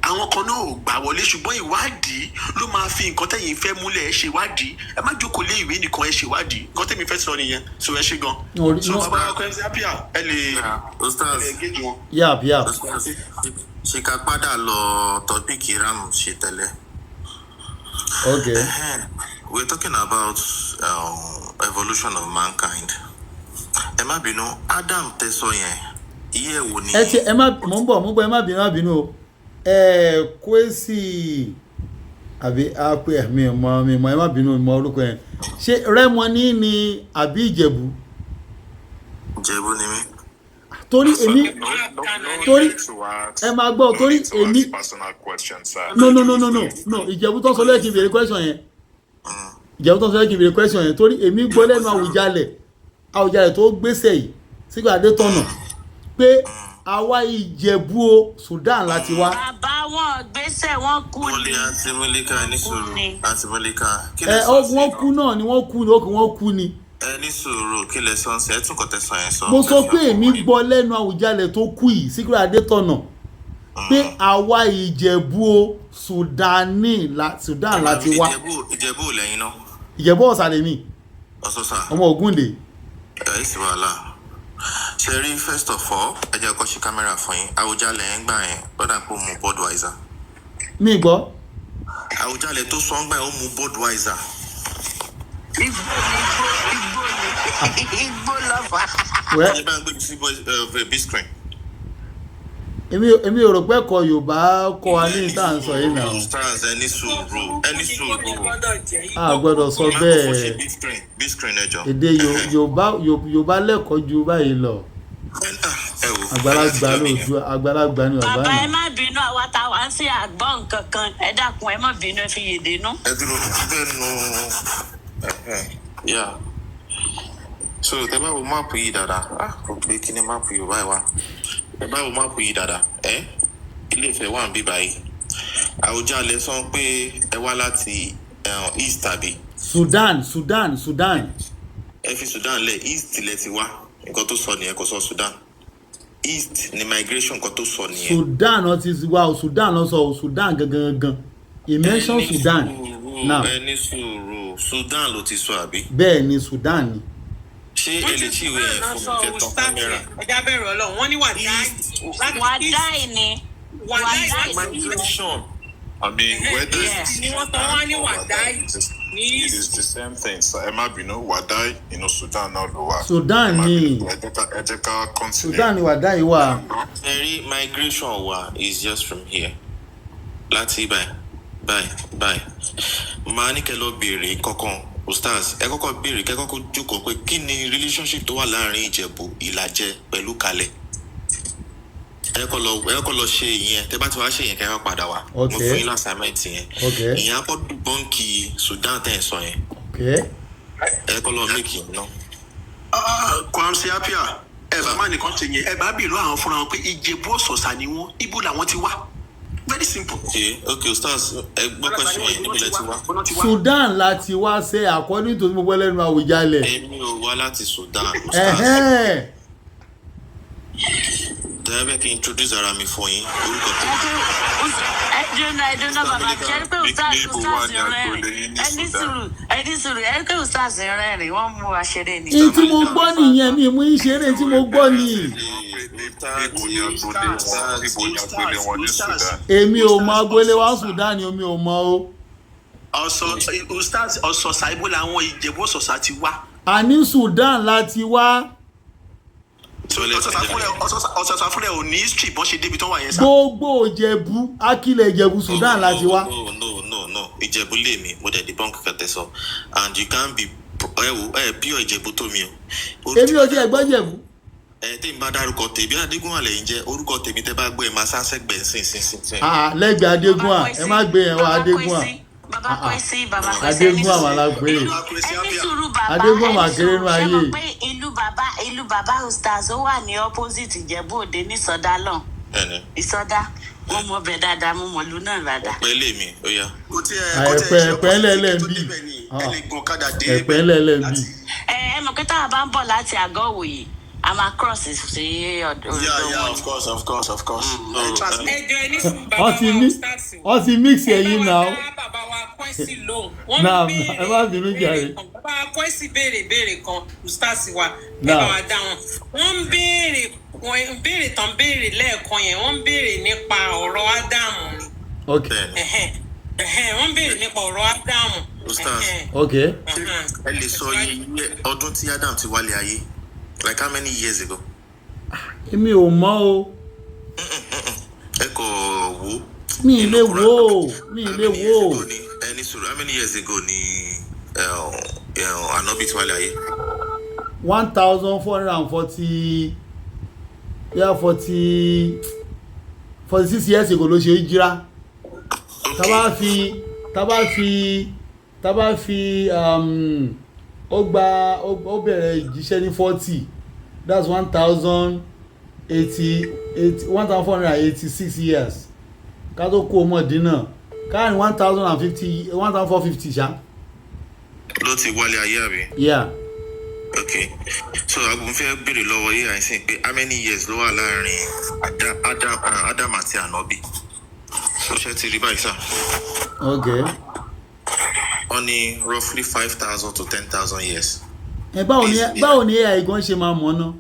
àwọn kan náà ò gbà wọlé, ṣùgbọ́n ìwádìí ló máa fi nǹkan tẹ̀yìn fẹ́ múlẹ̀. Ẹ ṣe ìwádìí, ẹ má jókòó lé ìwé nìkan, ẹ ṣe ìwádìí. Nǹkan tẹ̀mí fẹ́ sọ nìyẹn. So ẹ ṣe gan. So bàbá ọkọ MC Apia, ẹ lè Ustaz. ẹ lè engage wọn. Yap yap. Ustaz, ṣe ká padà lọ topic ram ṣe tẹ́lẹ̀? Ok. Ehen, we're talking about evolution of mankind. Ẹ má bínú, Adam tẹ sọ yẹn, iye wo ni? Ẹ ti ẹ má, mò ń bọ̀, mò ń bọ̀, ẹ má bínú, má bínú o. Ẹ kwesi àbí apẹ, mi ò mọ, mi mọ, ẹ má bínú, mi mọ orúkọ yẹn. Ṣé Rẹ́mọ ní ni àbí Ìjẹ̀bú? Ìjẹ̀bú ni mí. Torí èmi, torí ẹ máa gbọ́, torí èmi Personal question, sir. No, no, no, no, no, no. Ìjẹ̀bú tó sọ lẹ́ẹ̀kì béèrè question yẹn. Ìjẹ̀bú tó sọ lẹ́ẹ̀kì béèrè question yẹn, torí èmi gbọ́ lẹ́nu Àwùjalẹ̀, Àwùjalẹ̀ tó gbèsè yìí sígbà dé tọ̀nà pé àwa Ìjẹ̀bú o, Sudan láti wá. Bàbá, wọn gbèsè, wọn kú ni. Àǹtí Mọ́líkà, ní sùúrù. Àǹtí Mọ́líkà, kí Ẹ lẹ sọ sí? Wọ́n kú náà ni, wọ́n kú ni, ó kì wọ́n kú ni. Ẹ ní sùúrù, kí lẹ sọ sí? Ẹ tún kọ́ tẹ sọ yẹn sọ. Mo sọ pé èmi gbọ́ lẹ́nu Àwùjalẹ̀ tó kú yìí sígbà Adétọ̀nà pé àwa Ìjẹ̀bú o, Sudani la, Sudan láti wá. Ìjẹ̀bú ò lẹ́yìn náà? Ìjẹ̀bú Ọ̀sà lèmi. Ọ̀sọ́sà. Ọmọ Ògúndé. Ẹ sì wàhálà ṣe rí. First of all, ẹ jẹ́ kó ṣí kámẹ́rà fún yín. Àwùjalẹ̀ yẹn gbà yẹn lọ́dà pé ó mu Budweiser. Mi gbọ́. Àwùjalẹ̀ tó sọ ń gbà yẹn, ó mu Budweiser. Igbó igbó igbó igbó lọ́fà. Wẹ́. Ẹ bá ń gbé sí big screen. Èmi ò rò pé ẹ̀kọ́ Yorùbá kọ́ wa ní ìta à ń sọ yìí náà. Stars, ẹ ní sùúrù, ẹ ní sùúrù. A gbọ́dọ̀ sọ bẹ́ẹ̀. Big screen, big screen, ẹ jọ. Èdè Yorùbá lẹ́kọ̀ọ́ ju báyìí lọ. Àgbàlagbà lójú, àgbàlagbà ni bàbá Bàbá, ẹ náà. má bínú, àwa tá a wá ń sí àgbọ̀n kankan. Ẹ dákun, ẹ má bínú, ẹ fi yèdè nú. Ẹ dúró bẹ́ẹ̀ nu. Yeah, so tẹ bá wo map yìí dáadáa, ah, kò pé kí ni map Yorùbá yìí wá. Tẹ bá wo map yìí dáadáa, ẹ Ilé Ifẹ̀ wà ń bí báyìí. Àwùjalẹ̀ sọ pé ẹ wá láti east tàbí Sudan, Sudan, Sudan. Ẹ fi Sudan lẹ, east lẹ ti wá. Nǹkan tó sọ nìyẹn, kò sọ Sudan. East ni migration, nǹkan tó sọ nìyẹn. Sudan náà ti wá o, Sudan náà sọ o, Sudan gangan gangan. He mention Ẹ ní Sudan sùúrù, now. Ẹ ní sùúrù, Sudan ló ti sọ, àbí? Bẹ́ẹ̀ ni, Sudan ni. Ṣé ẹ Wọ́n lè ti ṣí ìwé Sudan yẹn náà fún mi sọ kẹ́ tán ustaz. kámẹ́rà? Ẹja bẹ̀rù Ọlọ́run, wọ́n ní wàdáì láti Wàdáì ni. Wàdáì Wàdáì. láti Migration. I mean, whether Yeah. it's Ni wọ́n sọ, wọ́n ní Sudan or wàdáì Wadai, it is, ní it is the same thing. So, ẹ má bínú, Wadai inú Sudan náà ló wà. Sudan Ẹ má ni. bínú, ẹ jẹ́ ká continue. Sudan ni wàdáì wà. Ẹ rí migration wa is just from here. Láti báyìí, báyìí, báyìí. Màá ní kẹ́ lọ béèrè kankan, Ustaz, ẹ kọ́kọ́ béèrè, kẹ́ kọ́kọ́ jókòó pé kí ni relationship tó wà láàrin Ìjẹ̀bú, Ìlàjẹ pẹ̀lú Kalẹ̀. Ẹ kọ́ lọ ṣe ìyẹn, tẹ bá ti wá ṣe ìyẹn, kẹ́ wá padà wá. Mo fún yín l'assignment yẹn. Ìyẹn á kọ́ debunk Sudan tẹ̀ ń sọ yẹn. Ẹ kọ́ lọ make yẹn náà. Kwamsi Apia, ẹ bá má nìkan ṣe yẹn, ẹ bá bèèrè lọ́wọ́ àwọn fúnra wọn pé Ìjẹ̀bú ọ̀sọ̀ọ̀sà ni wọ́n, ibo làwọn ti wá. Very simple. Okay, Ustaz, ẹ gbọ́ question yẹn, níbo lẹ ti wá? Sudan láti wá ṣe, according to gbogbo ẹlẹ́nu Àwùjalẹ̀. Èmi ò wá láti Sudan, Ustaz. Tẹ́lẹ̀ kí n introduce ara mi fún yín, orúkọ tèmi. Ẹ dúró, ẹ dúró, bàbá, ṣe é pé Níbo ustaz wá ní rẹ́rìn? agboolé yín ní Ẹ ní Sudan? sùúrù, ẹ ní sùúrù, ẹ pé ustaz rẹ́rìn, wọ́n mú wa ṣeré ni. Ní tí mo gbọ́ nìyẹn, mi mú ìṣeré tí mo gbọ́ nìyí. Níbo ní agboolé wọn? Níbo ní agboolé wọn ní Sudan? Èmi ò mọ agboolé wa Sudan ni, omi ò mọ o. Ọ̀sọ̀ ustaz, ọ̀sọ̀ọ̀sà, ibo làwọn Ìjẹ̀bú ọ̀sọ̀ọ̀sà ti wá? Àní Sudan láti wá. Ọ̀sọ̀ọ̀sà fúnra ẹ̀ ò ní history bọ́n ṣe débi tó wà yẹn sá. Gbogbo Ìjẹ̀bú, akílẹ̀ Ìjẹ̀bú, Sudan láti wá. No, no, no, no, Ìjẹ̀bú lè mi, mo dẹ̀ debunk kẹtẹ sọ, and you can be, ẹ wo, ẹ pure Ìjẹ̀bú tó mi o. Èmi ò tiẹ̀ gbọ́ Ìjẹ̀bú. Ẹ tí n bá dárúkọ tèmi, Adégún àlẹ́ yìí jẹ́ orúkọ tèmi, tẹ́ bá gbọ́, ẹ máa sá sẹ́gbẹ̀ẹ́ sìn sìn sìn sìn. Ah, lẹ́gbẹ̀ẹ́ Adégún à, ẹ má gbé yẹn wá, Adégún à. Bàbá Kwesi, bàbá Kwesi, ẹ ní Adégún àwọn sùúrù. alágbé. Ẹ ní sùúrù, bàbá. Adégún Ẹ ní àwọn akéré sùúrù. nú Ṣé ayé. mọ̀ pé ìlú bàbá ustaz, ó wà ní opposite Ìjẹ̀bú Òde ní Sọdá lọ? Bẹ́ẹ̀ni. Ìsọdá, mo mọ bẹ dáadáa, mo mọ ìlú náà dáadáa. Pẹ́ lè mi, ó yá. Ẹ̀pẹ̀ ẹ̀pẹ̀ lẹ́lẹ̀ ń bì. Ẹ̀pẹ̀ lẹ́lẹ̀ ń bì. Ẹ mọ̀ pé táwa bá ń bọ̀ láti àgọ́ òwòye, a máa cross sí ọ̀dọ̀ Yeah, yeah, wọn. of course, of course, of course. Ẹ jọ, ẹ ní sùúrù, bàbá Wọ́n ti wa mix ustaz. Wọ́n ti mix ẹ̀yìn náà. Bàbá wa Kwesi lóhùn, wọ́n Náà béèrè ẹ má bínú jàre. béèrè kan. Bàbá wa Kwesi béèrè béèrè kan, ustaz wa, ẹ Náà. bá wa dá wọn. Wọ́n ń béèrè, wọ́n ń béèrè tán béèrè lẹ́ẹ̀kan yẹn, wọ́n ń béèrè nípa ọ̀rọ̀ Ádámù ni. Ẹ̀hẹ́n, ẹ̀hẹ́n, wọ́n ń béèrè nípa ọ̀rọ̀ Ádámù. Ustaz. Ẹ̀hẹ́n. Ẹ lè sọ iye ọdún tí Adam ti wálé ayé, like how many years ago? Èmi ò mọ̀ o. Ẹ kò wò. Mi ì lè wò ó, mi ì lè wò ó. Ẹ ní sùúrù, how many years ago ni Ànábì ti wálé ayé? 1440, yeah, 46 years ago ló ṣe é jíra. Tá bá fi ó gba ó bẹ̀rẹ̀ ìjíṣẹ́ ní 40, that's 1088, 1486 years ká tó kó ọmọdé náà, káàrin 1050, 1450 ṣá. Ló ti wálé ayé, àbí? Yeah. Ok, so agun fẹ́ béèrè lọ́wọ́ yìí àìsàn pé how many years ló wà láàrin Adam àti Ànábì? So ṣe ti rí báyìí sá? Okay. Wọ́n ní roughly 5,000 to 10,000 years. Ẹ báwo ni AI gan ṣe máa mọ̀ ná?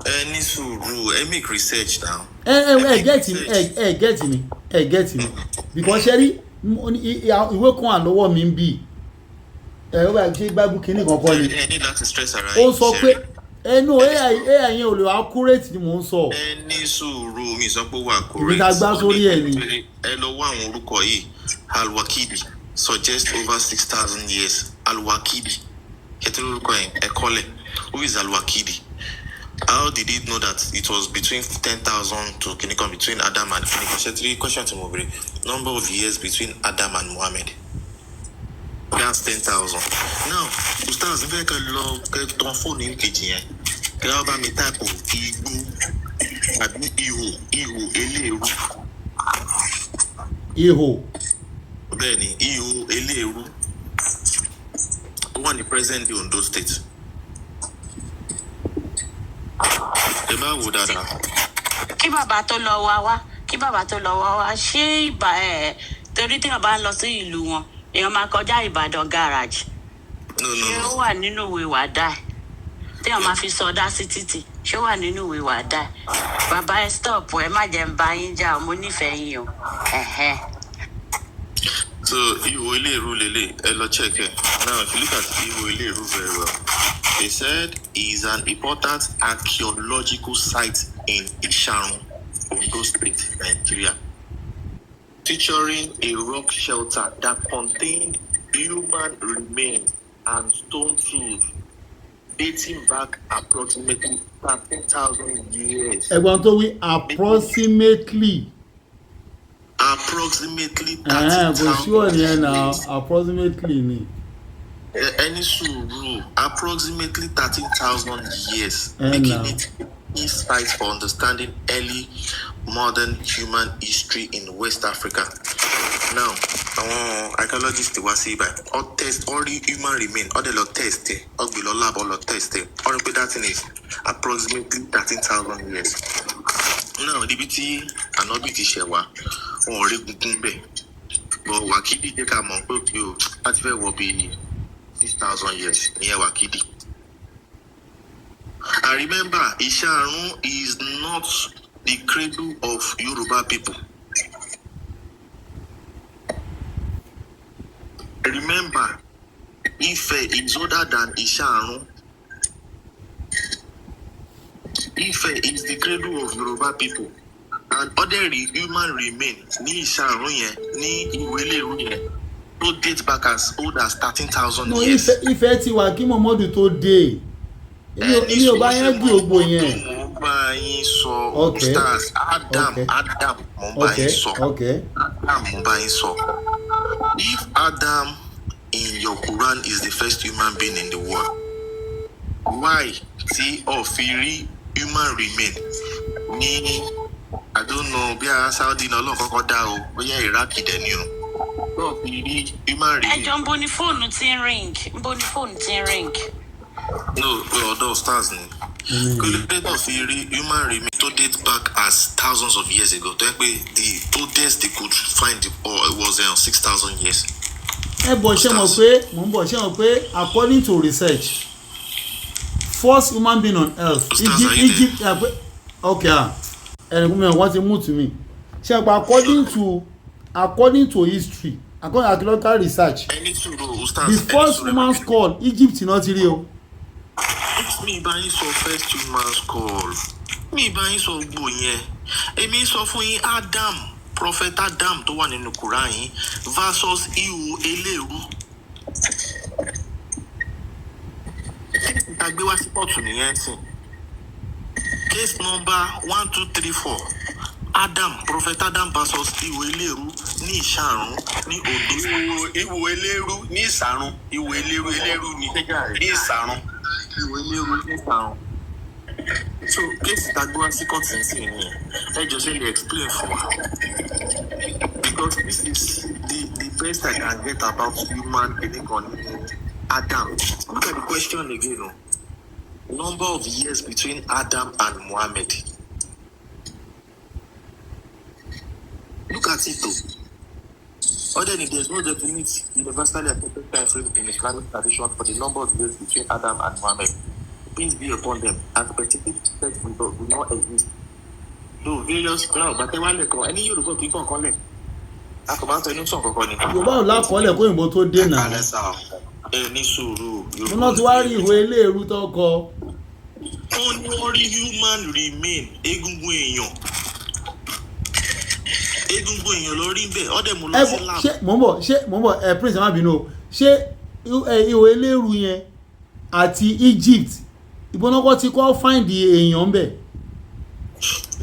Ẹ ní sùúrù, ẹ make research now. Ẹ get mi, ẹ get mi, ẹ get mi, because ṣe rí ìwé kan wà lọ́wọ́ mi ń bì, ẹ ó bá ṣe Bible kínní kankan ni. Ẹ ní láti stress ara Ó yín. sọ pé ẹnu AI yẹn ò lè accurate ni mò ń sọ. Ẹ ní sùúrù, mi sọ pé ó wà correct. Ibi tá a gbá sórí ẹ̀ ni. Ẹ lọ wá àwọn orúkọ yìí: Alwakidi suggest over 6,000 years. Alwakidi, ẹ tí orúkọ yẹn, ẹ kọ́lẹ̀. Who is Alwakidi? How did he know that it was between 10,000 to kinikan between Adam and kinikan? Ṣe three question tí mo béèrè: number of years between Adam and Muhammad, that's 10,000. Now ustaz, n fẹ́ kẹ́ lọ kẹ́ tán fóònù yín kejì yẹn, kẹ́ wá bá mi type igbó àbí ihò eléèrú. Ihò. Bẹ́ẹ̀ ni, ihò eléèrú, ó wà ní present day Ondo State. Ẹ bá wò dáadáa. Kí bàbá tó lọ wá wá, kí bàbá tó lọ wá wá, ṣé ìbà ẹ torí téèyàn bá ń lọ sí ìlú wọn, èèyàn máa kọjá Ìbàdàn garage? No, no, Ṣé no. ó wà nínú ìwé wàdà ẹ téèyàn máa fi sọdá sí títì? Ṣé ó wà nínú ìwé wàdà ẹ? Bàbá, ẹ stop, ẹ má jẹ́ ń bá yín jà o, mo nífẹ̀ẹ́ yín o. Ẹ̀hẹ́n. So ihò eléèrú lele, ẹ lọ check ẹ. Now if you look at ihò eléèrú very well, they said is an important archaeological site in Isarun, Ondo State, Nigeria, featuring a rock shelter that contained human remains and stone tools dating back approximately 13,000 years. Ẹ̀gbọ́n tó wí approximately. Approximately Ẹ̀hẹ́n, kò sure 13,000 nìyẹn na years. Approximately ni. Ẹni sùúrù, approximately 13,000 years, Ẹ making nà. it a key site for understanding early modern human history in West Africa. Now, àwọn archaeologists wá sí ibà, ọ test, ọ rí human remain, ọ dẹ̀ lọ test ẹ̀, ọ gbé lọ lab, ọ lọ test ẹ̀, ọ rí pé that thing is approximately 13,000 years. Now, níbi tí Ànábì ti ṣẹ̀ wá, wọn ò rí gungun bẹ́ẹ̀, but Wákìdí jẹ́ ká mọ̀ pé òkè o láti fẹ́ wọ bíi 6,000 years ìyẹn Wákìdí. And remember, Isharun is not the cradle of Yoruba people. Remember, Ife is older than Isharun. Ife is the cradle of Yoruba people. And other human remain ní Isharun yẹn, ní ìwé ìlérú yẹn, tó date back as old as 13,000 No, years. Ife ti wà kí Muhammadu tó dé. Èmi ò bá yẹn gbé ògbó yẹn. Mo ń bá yín sọ, stars Adam. Adam mo ń bá yín sọ. Adam mo ń bá yín sọ. If Adam in your Quran is the first human being in the world, why tí ò fi rí human remain ní, I don't know, bí ara Saudi náà Ọlọ́run kọ́kọ́ dá o, bóyá Iraq dẹ̀ ni o, tó fi rí human Ẹ remain. jọ, ń bo ni fóònù tí ń ring? Ń bo ni fóònù tí ń ring? No, pé ọ̀dọ̀ stars ni. Kí ló dé tó fi rí human remain tó date back as thousands of years ago, tó yẹ pé the oldest they could find or it was 6,000 years? Ẹ bọ̀, ṣé mọ̀ pé mò ń bọ̀, ṣé mọ̀ pé according to research, first human being on earth, Ustaz, Egypt are you there? Egypt, okay, ah, ẹnì kúmi wọ́n ti mú to me. Ṣé pé according to history, according to archaeological research, Ẹni sùúrù, ustaz. the Ẹni first sùúrù. human skull, Egypt náà ti rí o. Mi bá yín sọ first human skull, mi bá yín sọ gbò yẹn. Èmi sọ fún yín, Adam, prophet Adam tó wà nínú Quran yín versus ihò eléèrú ta gbé wá sí pọ̀tù nìyẹn sìn. Case number 1234, Adam, prophet Adam versus ihò eléèrú ní Ìṣàrún ní Ondo. Ìwò eléérú ní Ìsàrún, ìwò eléérú, eléérú ni ní Ìsàrún. Ìwò eléèrú ní Ìṣàrún. So case ta gbé wá sí kọ́ọ̀tù sí nìyẹn. Ẹ jọ, ṣe lè explain fún wa, because this is the best I can get about human kìnìkan ní Adam. Look at the question again o. Number of years between Adam and Muhammad. Look at it o. Other than there is no definite universally accepted time frame in Islamic tradition for the number of years between Adam and Muhammad, peace be upon them, and specific text do not exist. Though various now gbàtẹ́wálẹ̀ kan ẹni Yorùbá kì í kọ̀ọ̀kan lẹ̀, a kò bá ń fẹnu sàn kankan ni. Yorùbá ò lákọọ́lẹ̀ kó òyìnbó tó dé náà. Ẹ ní sùúrù. Mo náà ti wá rí ìwé eléèrú tó kọ. Wọ́n ní wọ́n rí human remain, egungun èèyàn, egungun èèyàn lọ rí bẹ́ẹ̀, ọ́ dẹ̀ mú lọ Ẹ sí bọ̀, lab. ṣé mò ń bọ̀, ṣé mò ń bọ̀? Ẹ prince, ẹ má bínú o. Ṣé ihò eléèrú yẹn àti Egypt, ìbọn náà kọ́ ti kọ́ find èèyàn ń bẹ̀?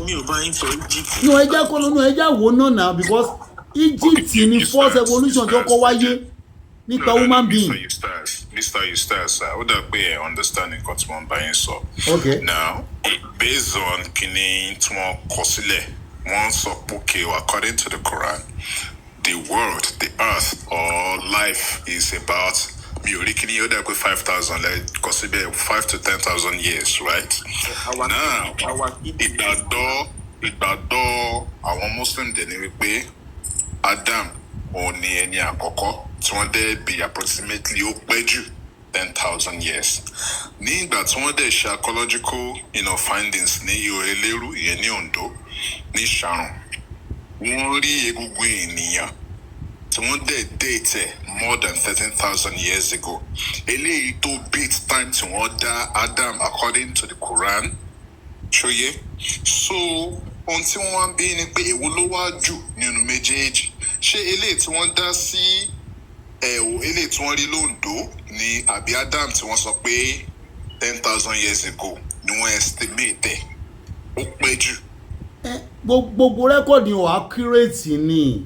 Mi ò bá yín sọ Egypt. Nù, ẹ jẹ́ kó lónú, ẹ jẹ́ wò náà náà, because Egypt ni first evolution tó kọ́ wáyé nípa No, no, human no, being. Mr. Eustace, Mr. Eustace, ó dà pé ẹ understand nǹkan tí wọ́n bá yín sọ. Now, based on kíní tí wọ́n kọ sílẹ̀, wọ́n sọ pé okay, according to the Quran, the world, the earth or life is about Mi ò rí kíní, ó dà pé 5,000 lẹ kọ síbẹ̀, 5 to 10,000 years, right? Now, ìgbàgbọ́ àwọn Muslim dẹ̀ ni wípé Adam òun ni ẹni àkọ́kọ́ tí wọ́n dẹ̀ bí, approximately ó pẹ́ jù 10,000 years. Ní ìgbà tí wọ́n dẹ̀ ṣe archaeological findings ní Ihò Eléérú, ìyẹn ní Ondo, ní Ìsàrùn, wọ́n rí egungun ènìyàn tí wọ́n dẹ̀ date ẹ̀ more than 13,000 years ago, eléyìí tó beat time tí wọ́n dá Adam according to the Quran. Ṣó yé? So ohun tí wọ́n wá ń bí ni pé, èwo ló wá jù nínú méjèèjì? Ṣé eléyìí tí wọ́n dá sí ẹ̀ o, eléyìí tí wọ́n rí lóńdó ni, àbí Adam tí wọ́n sọ pé 10,000 years ago ni wọ́n estimate ẹ̀ ó pẹ́ jù? Gbogbo record ò accurate ni.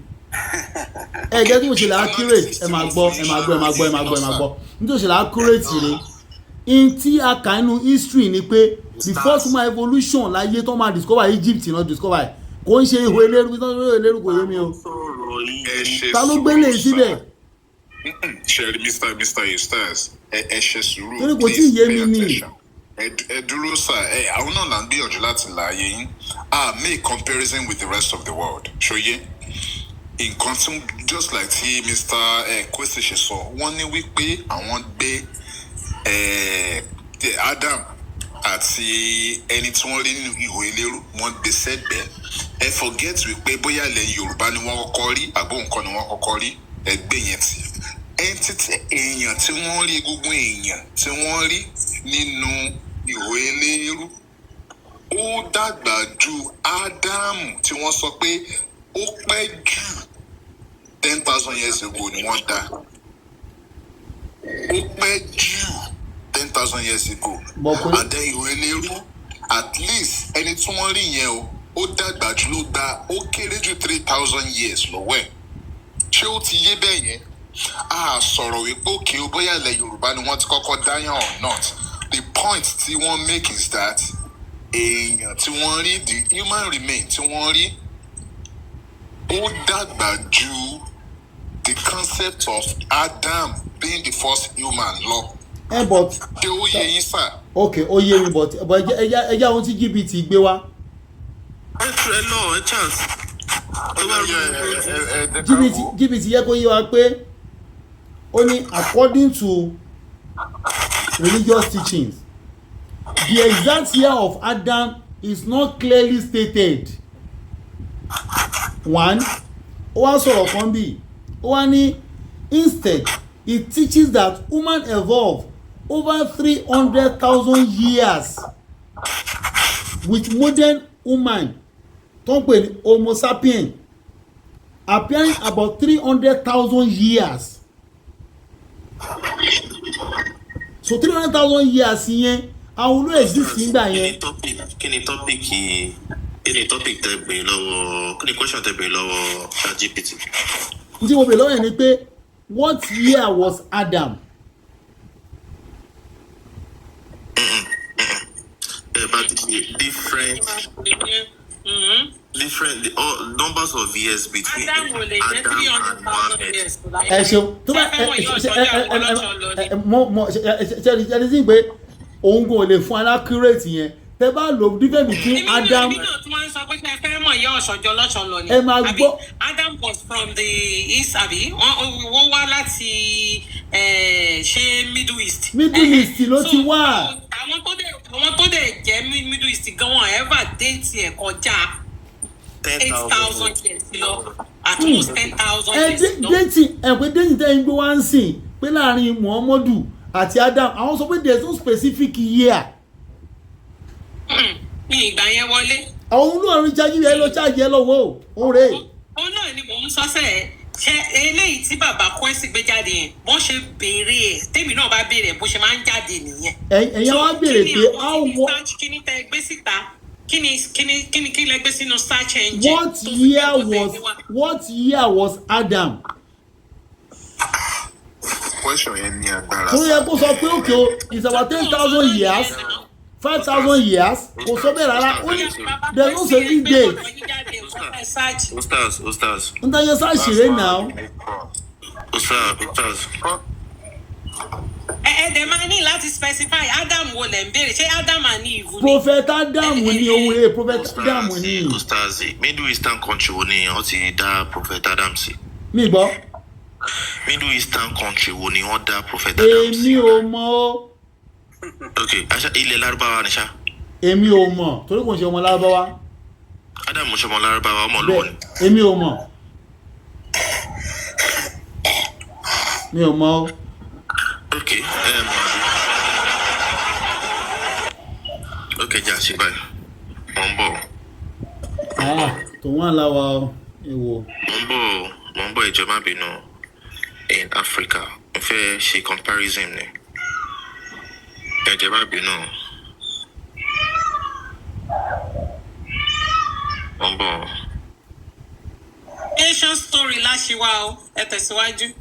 Ẹ jẹ́ tí mo ṣe lè accurate, ẹ máa gbọ́, ẹ máa gbọ́, ẹ máa gbọ́, ẹ máa gbọ́, ẹ máa gbọ́. Nítorí ṣe lè accurate ni, in tí a kà nínú history ni pé the first human evolution láyé tó máa discover, Egypt náà discover ẹ̀, kò ń ṣe ihò eléru tó ń ṣe ihò eléru. Kò yé mi o. Ẹ ṣe Ta ló gbélé sùúrù, síbẹ̀? Sir. Ṣe Mr. Eustace, ẹ ṣe sùúrù. Torí kò tí ì yé mi Pay ni. attention. Ẹ dúró sir. Ẹ àwọn náà là ń gbìyànjú láti láàyè yín. Ah, make comparison with the rest of the world. Ṣó yé? Nǹkan tí, just like tí Mr. Kwesi ṣe sọ, wọ́n ní wípé àwọn gbé Adam àti ẹni tí wọ́n rí nínú ihò eléru, wọ́n gbé sẹ́gbẹ̀ẹ́. Ẹ forget wípé bóyá ilẹ̀ Yorùbá ni wọ́n kọ́kọ́ rí àbó nǹkan ni wọ́n kọ́kọ́ rí, ẹgbẹ́ yẹn ti entity èèyàn tí wọ́n rí, egungun èèyàn tí wọ́n rí nínú ihò eléérú, ó dàgbà ju Ádámù tí wọ́n sọ pé ó pẹ́ jù 10,000 years ago ni wọ́n dá, ó pẹ́ jù 10,000 years ago. And then ihò eléérú, at least ẹni tí wọ́n rí yẹn o, ó dàgbà jù, ló gba ó kéré jù 3,000 years lọ́wọ́ ẹ̀. Ṣé ó ti yé bẹ́ẹ̀ yẹn? A sọ̀rọ̀ wípé òkè o, bóyá ilẹ̀ Yorùbá ni wọ́n ti kọ́kọ́ dáyàn or not. The point tí wọ́n make is that èèyàn tí wọ́n rí, the human remain tí wọ́n rí, ó dàgbà ju the concept of Adam being the first human lọ. Ẹ but Ṣé ó yé yín, sir? Ok, ó yé mi, but ẹ jẹ́ ohun tí GPT gbé wá. Ẹ tu ẹ lọ ẹ chance tó bá rú mi. GPT yẹ kó yé wa pé ó ní, according to religious teachings, the exact year of Adam is not clearly stated. One, ó wá sọ̀rọ̀ kan bí ó wá ní, instead it teaches that human evolved over 300,000 years, with modern human tó ń pè ní Homo sapien appearing about 300,000 years. So 300,000 years yẹn, àwọn olú exist nígbà yẹn. Kí ni topic tẹ gbé lọ́wọ́? Kí ni question tẹ gbé lọ́wọ́ ChatGPT? N tí mo bèèrè lọ́wọ́ yẹn ni pé, what year was Adam? Ẹ bá ti ṣe different the all numbers of years between Adam ò lè jẹ́ Adam three hundred and thousand Muhammad. years. Ẹ ṣeun. Tó bá ẹ ẹ ẹ ẹ ẹ ẹ mọ mọ ẹ ṣe ẹ ṣe pé òun kò lè fún accurate yẹn tẹ bá lò, difference between Adam. Èmi náà tún máa ń sọ pé ṣe fẹ́ mọ̀ ìyá ọ̀ṣọ́jọ́ lọ́ṣọ́ lọ ni. Ẹ máa Àbí gbọ́. Adam was from the east, àbí wọ́n wá láti ṣé Middle East. Middle East ló ti wá. Àwọn tó dẹ̀ jẹ́ Middle East gan, wọn ever date ẹ̀ kọjá 8,000 years lọ, at most 10,000 ẹ years lọ. Date ẹ pé date tẹ́ ń gbé wá ń sìn pé láàrin Muhammadu àti Adam, àwọn sọ pé there is no specific year. Mi ìgbà yẹn wọlé. Àwọn olóòrùn chájì ẹ lọ chájì ẹ lọ́wọ́ o, òun rèé. Òun náà ni mò ń sọ sẹ́ẹ̀, ṣe eléyìí tí bàbá Kwesi gbé jáde yẹn, bọ́n ṣe béèrè ẹ̀, tèmi náà bá béèrè ẹ̀, bó ṣe máa ń jáde nìyẹn. Ẹ̀yin wá béèrè pé how Kí ni tẹ gbé síta? Kí ni kí lẹ gbé sínú search engine? What year was Adam? Question yẹn ní agbára. Tó yẹ kó sọ pé okay o, it's about 10,000 years, 5,000 years. Kò sọ bẹ́ẹ̀ rárá. Ó ní there is no specific date. Ustaz, Ustaz. N ta yẹ sáà ṣeré náà. Ustaz, Ustaz. Ẹ dẹ̀ máa ní láti specify Adam wo lẹ̀ ń béèrè, ṣé Adam and Eve ni? Prophet Adam ni ohun rẹ̀, Prophet Adam ni. Ustazi, Middle Eastern country wo ni wọ́n ti dá Prophet Adam sí? Mi gbọ́. Middle Eastern country wo ni wọ́n dá Prophet Adam sí? Èmi ò mọ̀ o. Ok, aṣa ilẹ̀ Lárúbáwá ni ṣá. Èmi ò mọ̀ torí kò ń ṣe ọmọ Lárúbáwá. Adam ṣọmọ Lárúbáwá, ọmọ olówó ni. Bẹ́ẹ̀, èmi ò mọ̀, mi ò mọ̀ o. Ok, ẹ mọ̀ àbí? Ok, jẹ́ àṣẹ báyìí. Mo ń bọ̀. Ah, tòun àláwa o, èwo. Mo ń bọ̀, mo ń bọ̀, ìjọ má bínú. In Africa, mo fẹ́ ṣe comparison ni. Ẹ jẹ́ má bínú. Mo ń bọ̀. Asian story láṣìwá o, ẹ tẹ̀síwájú.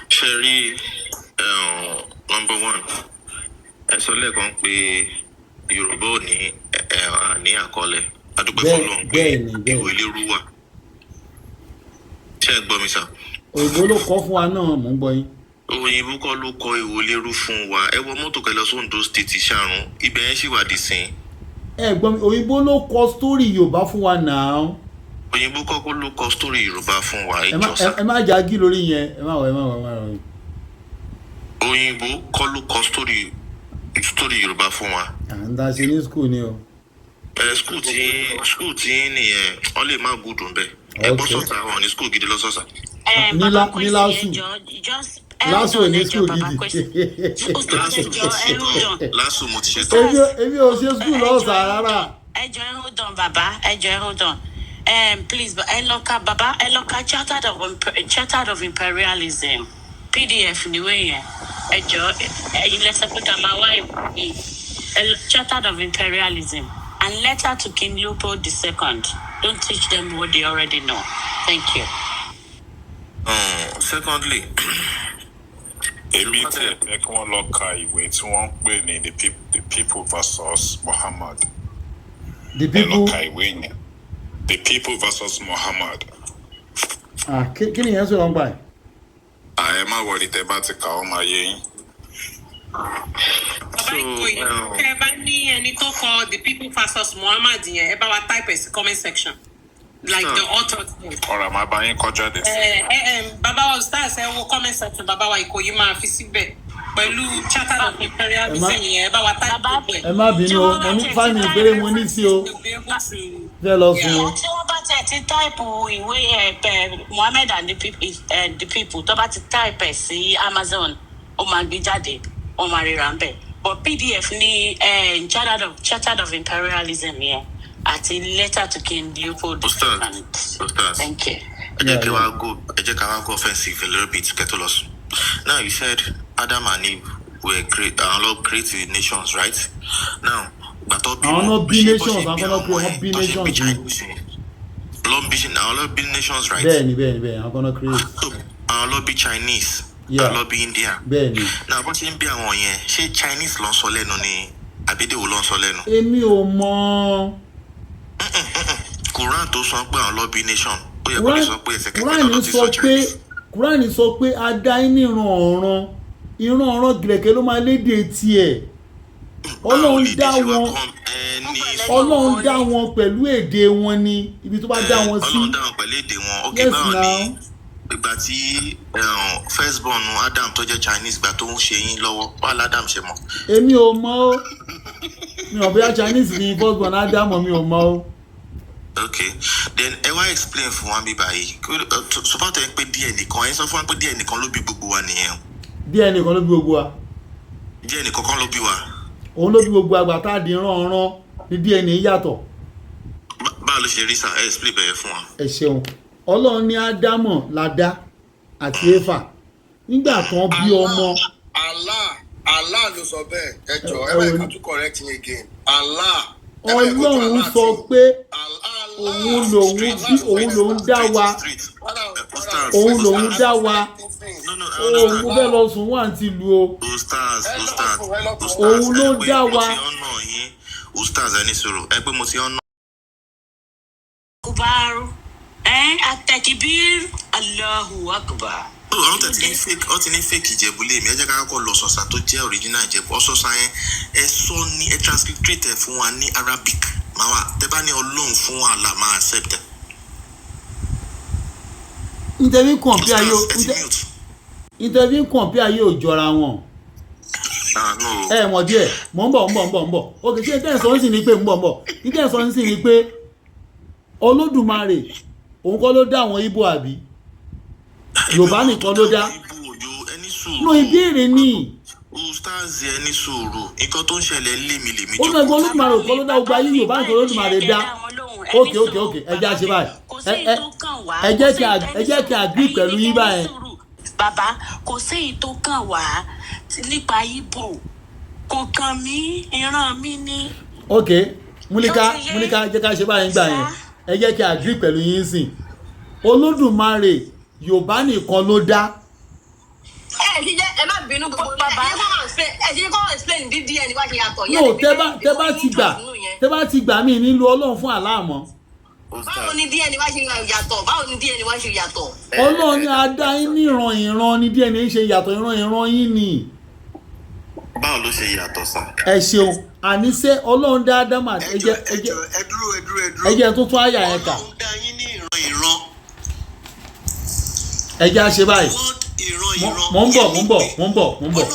Ṣe rí, number one, ẹ sọ lẹ́ẹ̀kan pé Yorùbá ò ní ẹ à ní àkọọ́lẹ̀. Adúpẹ́ Bẹ́ẹ̀ fọlọ́run pé bẹ́ẹ̀ ni, bẹ́ẹ̀ ìwé ni. lérú wà. Ṣé ẹ gbọ́ mi sà? Òyìnbó ló kọ́ fún wa náà, mò ń gbọ́ yín. Òyìnbó kọ́ ló kọ ìwé lérú fún wa. Ẹ wọ mọ́tò kẹ lọ sóńdó State, Ṣàrùn, ibẹ̀ yẹn sì wà dì sín. Ẹ gbọ́ mi, òyìnbó ló kọ story Yorùbá fún wa náà. Òyìnbó kọ́ kó ló kọ story Yorùbá fún wa. Ẹ má ìjọsà. Ẹ má jágí lórí yẹn, ẹ má wọ, ẹ má wọ, ẹ má wọ. Òyìnbó kọ́ ló kọ story Yorùbá fún wa. À ń dá ṣe ní school ni o. Ẹ school tí nìyẹn, wọn lè má gùdùn bẹ. Ẹ bọ́ Ok. sọ́tà, àwọn ní school gidi lọ́sọ̀ọ̀sà. Ní Baba ní Kwesi, LASU. ẹ jọ̀ọ́, just hold LASU ò on, ní ẹ jọ̀ọ́, school Baba gidi. Kwesi. Ustaz, ẹ jọ̀ọ́, ẹ hold on. LASU mo ti ṣe tán. Èmi ò ṣe school Ẹ jọ̀ọ́, lọ́sà ẹ hold rárá. on. Ẹ jọ̀ọ́, ẹ hold on, baba. Ẹ jọ̀ọ́, ẹ hold on. Please, ẹ lọ ka, baba, ẹ lọ ka Chartered of Imperialism. PDF níwé yẹn. Ẹ jọ̀ọ́, ẹ̀yin lẹ sọ pé ká máa wá ìwé. Chartered of Imperialism and Letter to King Leopold II. Don't teach them what they already know. Thank you. Secondly, Èmi tí ẹ fẹ́ kí wọ́n lọ ka ìwé tí wọ́n ń pè ní The People versus Muhammad. The Ẹ lọ People ka ìwé yẹn, The People versus Muhammad. Ah, kí ni ìyẹn sọ̀rọ̀ ń gbà ẹ̀? À, ẹ má wọrí, tẹ bá ti kà ó máa yé yín. Bàbá So Ìkòyí, tẹ ẹ bá ní ẹni tó kọ The People versus Muhammad yẹn, ẹ bá wa type ẹ sí comment section, like the author name. Ọ̀rọ̀ àmọ́ bá yín kọjá dé sí. Ẹ bàbá wa Ustaz, ẹ wo comment section, bàbá wa Ìkòyí máa fi síbẹ̀ pẹ̀lú Chartered of Ẹ má Imperialism yẹn, ẹ bá wa type Bàbá, gbogbo ẹ̀. Ẹ má tí bínú o, wọ́n mo bá ní tiẹ̀ ti 5 minutes péré táìpù mo ní sí o. They'll be able to Fẹ́ lọ sùn o. Tí wọ́n bá tiẹ̀ ti táìpù ìwé ẹ̀ pẹ̀ Muhammad and the People, the People, tó bá ti táìpù ẹ̀ sí Amazon, ó máa gbé jáde, wọ́n máa ríra ń bẹ̀. But PDF ní Chartered of Imperialism yẹn àti Letter to King Leopold Ustaz, II. Ustaz, Thank you. ẹ jẹ́ Yeah, kí yeah. wá go, ẹ jẹ́ ká wá go offensive a little bit kẹ́ tó lọ sùn. Now you said Adam and Eve were create, àwọn lọ create the nations, right? Now ìgbà tó bí Àwọn wọn, náà bí ṣé bó ṣe nations, bí àwọn náà àwọn pé ọmọ wọ́n yẹn bí tó ṣe bí nations ni. Chinese yẹn lọ bí, àwọn lọ bí nations, right? Bẹ́ẹ̀ ni, bẹ́ẹ̀ ni, bẹ́ẹ̀ ni, àwọn náà create. So àwọn lọ bí Chinese, àwọn lọ bí India. Bẹ́ẹ̀ ni. Now bó ṣe ń bí àwọn yẹn, ṣé Chinese ló ń sọ lẹ́nu ni àbídèwò ló ń sọ lẹ́nu? Èmi ò mọ̀. Quran tó sọ pé àwọn lọ bí nation, ó yẹ kó lè Quran sọ pé ẹsẹ̀kẹsẹ̀ Quran náà ló ti sọ sọ pé Chinese. Quran sọ pé a dá yín ní ìran ọ̀ràn, ìran ọ̀ràn gìrẹ̀kẹ́ ló máa lédè tiẹ̀. Báwo Ọlọ́run lè dá dé ṣe wá wọn kọ́ ẹ ní Ọlọ́run dá wọn pẹ̀lú èdè wọn ni, ibi tó bá dá wọn sí. Ọlọ́run dá wọn pẹ̀lú èdè wọn, ok. Yes. Báwo ni Now ìgbà tí first born Adam tó jẹ́ Chinese, ìgbà tó ń ṣe yín lọ́wọ́, báwo l'Adam ṣe mọ̀? Èmi ò mọ̀ o, mi ò bóyá Chinese ni first born Ádámọ̀, mi ò mọ̀ o. Ok, then ẹ wá explain fún wa bí báyìí. So far tẹ́ ń pé díẹ̀ nìkan, ẹ sọ fún wa pé díẹ̀ nìkan ló bí gbogbo wa nìyẹn o. Díẹ̀ nìkan ló bí gbogbo wa. Díẹ̀ nìkan kan ló bí wa. Òun ló bí gbogbo àgbà tá a di ìran ọ̀ràn ní DNA yàtọ̀. Báwo ló ṣe rí sà? Ẹ explain bẹ̀rẹ̀ fún wa. Ẹ ṣeun. Ọlọ́run ní Ádámọ̀ la dá àti Éfà nígbà tán bí ọmọ. Allah, Allah ló sọ bẹ́ẹ̀. Ẹ jọ, ẹ Ẹ má wo yẹ ká ni tún correct yín again. Allah, ẹ má yẹ kó tún Ọlọ́run Allah sọ tí pé òun lòun bí, òun lòun dá wa, òun lòun dá wa. Òun mo fẹ́ lọ sùn, wà ní ti lu o. Ustaz, Ustaz, Ustaz, Òun ló ẹ pé dá mo wa. ti ọ̀nà yín. Ustaz, ẹ ní sùúrù, ẹ pé mo ti ọ̀nà. Akbar. Atakibir. Allahu Akbar. Àwọn tẹ̀ ti ní fake, wọ́n ti ní fake Ìjẹ̀bú lèmi. Ẹ jẹ́ ká kọ́kọ́ lọ sọ̀sà tó jẹ́ original Ìjẹ̀bú. Ọ̀sọ̀sà yẹn, ẹ sọ ní, ẹ transliterate ẹ fún wa ní Arabic. Màá wá tẹ bá ní Ọlọ́run fún Allah, máa accept ẹ. Interview compare yóò Ẹ ti mute. Interview compare yóò jọra wọn. Ah, no. Ẹ mọ̀ díẹ̀, mò ń bọ̀, ń bọ̀, ń bọ̀, ń bọ̀. Ok, ṣé ìtẹ́ sọ ń sì ni pé ń bọ̀, ń bọ̀, ìtẹ́ sọ ń sì ni pé Olódùmarè òun kọ́ ló dá àwọn Ìgbò, àbí Yorùbá nìkan ló dá? No, ìbéèrè ni. Ustaz, ẹ ní sùúrù, nǹkan tó ń ṣẹlẹ̀ lé mi lèmi. Ó náà gbọ́, Olódùmarè òun kọ́ ló dá gbogbo ayé, Yorùbá nìkan Olódùmarè dá. Ok, ẹ jẹ́ àṣẹ báyìí. Ẹ jẹ́ kí a agree pẹ̀lú yín báyẹn. Bàbá, kò sí èyí tó kàn wá nípa Ibo, kò kàn mí, ìran mi ní. Ok, Múlíká, Múlíká, jẹ́ ká ṣe báyìí gbà yẹn. Ẹ jẹ́ kí a agree pẹ̀lú yín sìn, Olódùmarè Yorùbá nìkan ló dá. Ẹ ṣe jẹ́, ẹ má bínú, gbogbo bàbá, ẹ ṣe kọ́ explain bí DNA wá ṣe yàtọ̀. No, tẹ bá ti gbà mí nílùú Ọlọ́run fún àlámọ́. Báwo ni DNA wá ṣe yàtọ̀? Báwo ni DNA wá ṣe yàtọ̀? Ọlọ́run ní adá yín ní ìran ìran ní DNA ṣe yàtọ̀, ìran ìran yín ni. Báwo ló ṣe yàtọ̀ sá? Ẹ ṣeun. Àníṣe Ọlọ́run dá Ádámù, ẹ jẹ́ Ẹ dúró, ẹ dúró, ẹ dúró. Ẹ jẹ́ tuntun àyà ẹ̀ kà. Ìran. Ẹ jẹ́ àṣẹ báyìí. Mò ń bọ̀, mò ń bọ̀, mò ń bọ̀, mò ń bọ̀.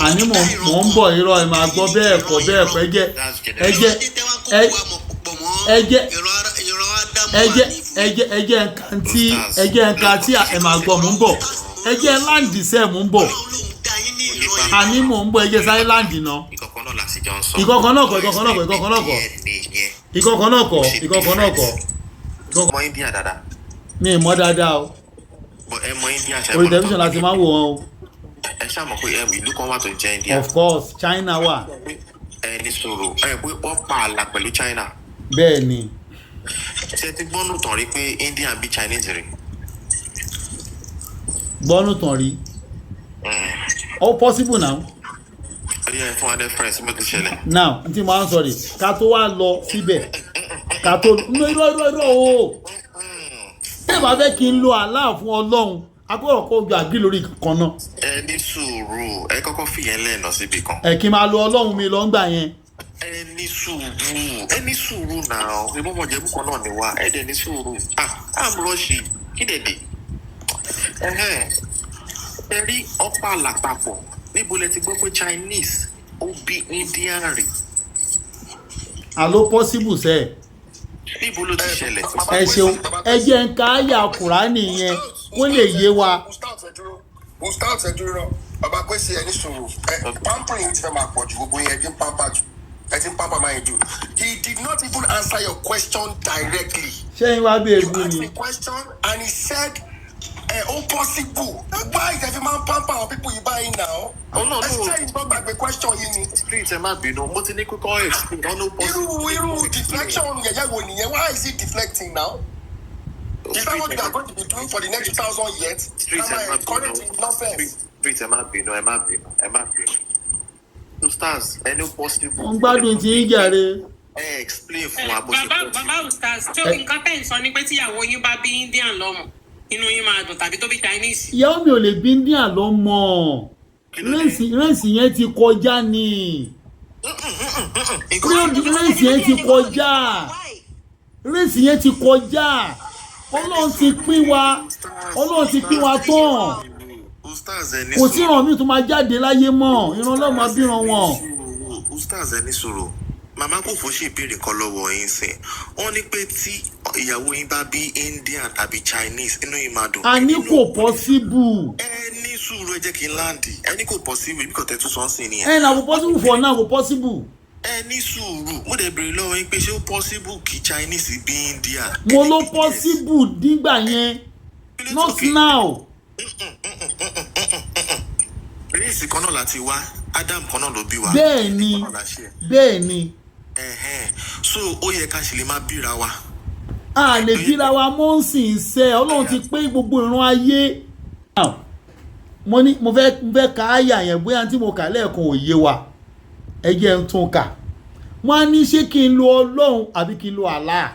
Àní mò ń bọ̀. Irọ́, ẹ máa gbọ́. Bẹ́ẹ̀ kọ́, bẹ́ẹ̀ kọ́. Ẹ jẹ́ ẹ jẹ́ ẹ jẹ́ ẹ jẹ́ ẹ jẹ́ nǹkan tí ẹ jẹ́ nǹkan tí ẹ máa gbọ́. Mò ń bọ̀, ẹ jẹ́ land sẹ́. Mò ń bọ̀, àní mò ń bọ̀. Ẹ jẹ́ sáré land náà. Ìkọ̀kan náà la sì jọ ń sọ. Ìkọ̀kan náà kọ́, ìkọ̀kan náà kọ́, ìkọ̀kan náà kọ́, ìkọ̀kan náà kọ́, ìkọ̀kan náà kọ́. Mọ India dáadáa. Mi ì mọ̀ dáadáa o. But ẹ mọ India ṣe. Orí tẹlifíṣàn láti máa ń wò wọn o. Ẹ ṣáà mọ̀ pé ìlú kan wà tó jẹ́ India. Of course, China wà. Ẹ ní sọ̀rọ̀ ẹ pé wọ́n pa àlà pẹ̀lú China. Bẹ́ẹ̀ ni. Ṣé ti gbọ́nù tàn rí pé India bí Chinese rí? Gbọ́nù tàn rí, ó possible now. Ó yẹ fún adé friends bó ti ṣẹlẹ̀. Now, n tí mo á ń sọ rè, ká tó wá lọ síbẹ̀, ká tó no, irọ́, irọ́, irọ́ o. Tẹ́ ẹ bá fẹ́ kí n lo Allah fún Ọlọ́run, agbọ́dọ̀ kó ojú àgírí lórí kan náà. Ẹ ní sùúrù, ẹ kọ́kọ́ fìyẹn lẹ́ẹ̀nà síbi kan. Ẹ kí n máa lo Ọlọ́run mi lọ ń gbà yẹn. Ẹ ní sùúrù, ẹ ní sùúrù náà. Ìmọ̀mọ̀jẹ̀bù kan náà ni wá, ẹ dẹ̀ ní sùúrù. Ah, I'm rushing, kí dẹ̀ dé? Ẹhẹ́n. Ẹ rí ọ̀pá àlàpapọ̀, níbo lẹ ti gbọ́ pé Chinese ó bí Indian rí? Àló possible sẹ́ẹ̀. Níbo ló ti ṣẹlẹ̀? Ẹ ṣeun. Ẹ jẹ́ ń ka àyà Kùránì yẹn kó lè yé wa. Ustaz, ẹ dúró náà. Bàbá pèsè, ẹni sòrò ẹ, pampering ti fẹ́ máa pọ̀ ju gbogbo yẹn. Ẹ ti ń pamper jù, ẹ ti ń pamper máa jù. He did not even answer your question directly. Ṣé ń wá bí You egun asked ni? a question and he said ẹ ó possible. Why ẹ fi máa ń pamper àwọn people yìí báyìí now? Oh, no, Ẹ no. ṣe ìgbọ́ gbàgbé question yìí ni. Street, ẹ má bínú, mo ti ní kókó explain ọ̀nà. Irú deflection yẹ̀yẹ́ wo nìyẹn? Why is he deflecting now? Is that what you are going to be doing for the next 2,000 years? Street, Am ẹ I má encouraging bínú. nonsense? Street, ẹ má bínú, ẹ má bínú, ẹ má bínú. Ustaz, ẹ ní possible. Wọ́n gbádùn tí ń jàre. Ẹ explain fún wa bó ṣe Bàbá, possible. bàbá Ustaz, tó nǹkan tẹ̀ ń sọ ni pé tíyàwó yín bá bí Indian lọ́mọ, inú yín máa dùn, tàbí tó bí Chinese? Ìyàwó mi ò lè bí India lọ́mọ. Race yẹn ti kọjá ni. Race yẹn ti kọjá, race yẹn ti kọjá. Ọlọ́run ti pín wa, Ọlọ́run ti pín wa tán. Ustaz, ẹ ní Kò sí ìran mi tó máa jáde láyé mọ́. Ìran ọlọ́run máa bíran wọn. Ustaz, ẹ ní sùúrù. Màmá kò fọ́ ṣe ìbéèrè kan lọ́wọ́ yín sìn. Wọ́n ní pé tí ìyàwó yín bá bí Indian tàbí Chinese, inú yín máa dùn. Àní kò possible. Ẹ ní sùúrù, ẹ jẹ́ kí n land. Ẹ ní kò possible, bí kò tẹ́ tún sọ́nsìn nìyẹn. Ẹ nà, kò possible for now, kò possible. Ẹ ní sùúrù, mo dẹ̀ béèrè lọ́wọ́ yín pé ṣé ó possible kí Chinese bí India? Mo ló possible nígbà yẹn, not now. Race kan náà láti wá, Adam kan náà ló bí wa. Bẹ́ẹ̀ ni, bẹ́ẹ̀ ni. Ẹ̀hẹ́n. So ó yẹ ká ṣe lè máa bíra wa. A lè bíra wa mọ́ ń sìn sẹ́. Ọlọ́run ti pé gbogbo ìran ayé. Now, mo ní mo fẹ́ ka àyà yẹn, bóyá tí mo kà lẹ́ẹ̀kan ò yé wa, ẹ jẹ́ n tún kà. Wọ́n á ní ṣé kí n lo Ọlọ́run àbí kí n lo Allah?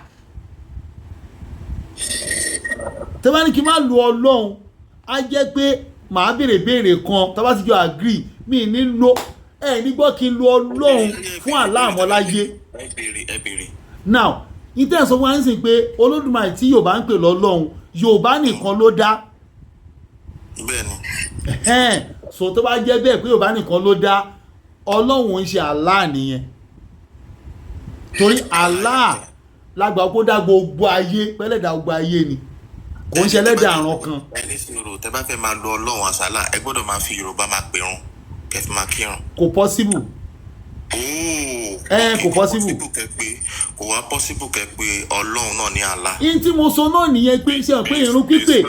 Tẹ́ bá ní kí n má lo Ọlọ́run, á jẹ́ pé màá béèrè béèrè kan tá bá ti jọ agree mi ní lo ẹ ní gbọ́ kí n lo Ọlọ́run fún Allah mọ́ láyé. Ẹ béèrè, ẹ béèrè. Now, ìtẹ́ sọ fún wa ń sìn pé Olódùmarè tí Yorùbá ń pè lọ́lọ́run, Yorùbá nìkan ló dá. Bẹ́ẹ̀ni. Ẹ̀hẹ́n, so tó bá jẹ́ bẹ́ẹ̀ pé Yorùbá nìkan ló dá, Ọlọ́run ń ṣe Allah nìyẹn, torí Allah lágbà kó dá gbogbo ayé, pẹ́lẹ́dà gbogbo ayé ni, kò ń ṣe ẹlẹ́dàá àrùn kan. Ẹni sòrò, tẹ bá fẹ́ máa lo Ọlọ́run àsálà, ẹ gbọ́dọ̀ máa fi Yorùbá máa pèrun kẹ́ fi máa kírun. Kò possible. Ẹ kò possible. Kẹ́ pé kò wá possible kẹ́ pé Ọlọ́run náà ní Allah. In tí mo sọ náà nìyẹn pé ṣe hàn pé ìrun pípé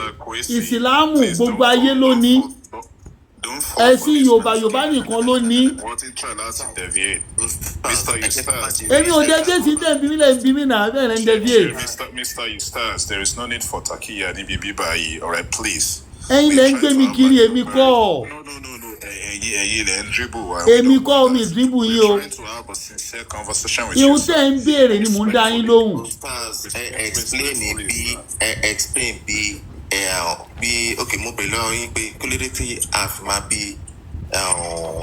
Ìsìláàmù gbogbo ayé ló ní, ẹ̀sìn Yorùbá, Yorùbá nìkan ló ní. Wọ́n ti try láti deviate. Mr. Ustaz. Èmi ò deviate, tẹ̀ ń bí mi lẹ̀ ń bí mi náà bẹ́ẹ̀ lẹ́ ń deviate. Mr. Ustaz, there is no need for takiya níbi bíbá yìí, alright, please. Ẹ̀yin lẹ́ ń gbé mi kiri, èmi kọ́. Ẹ̀yin lẹ ń dribble wa. Èmi kọ́, omi ìdíbù yín o. Trying to have a sincere conversation with you. Ihun tẹ́ ń béèrè ni mò ń dá yín lóhùn. Ustaz, ẹ explain bí, ẹ explain bí ẹ bí. Ok, mo bèrè lọ́wọ́ yín pé kí ló dé tí a fi máa bí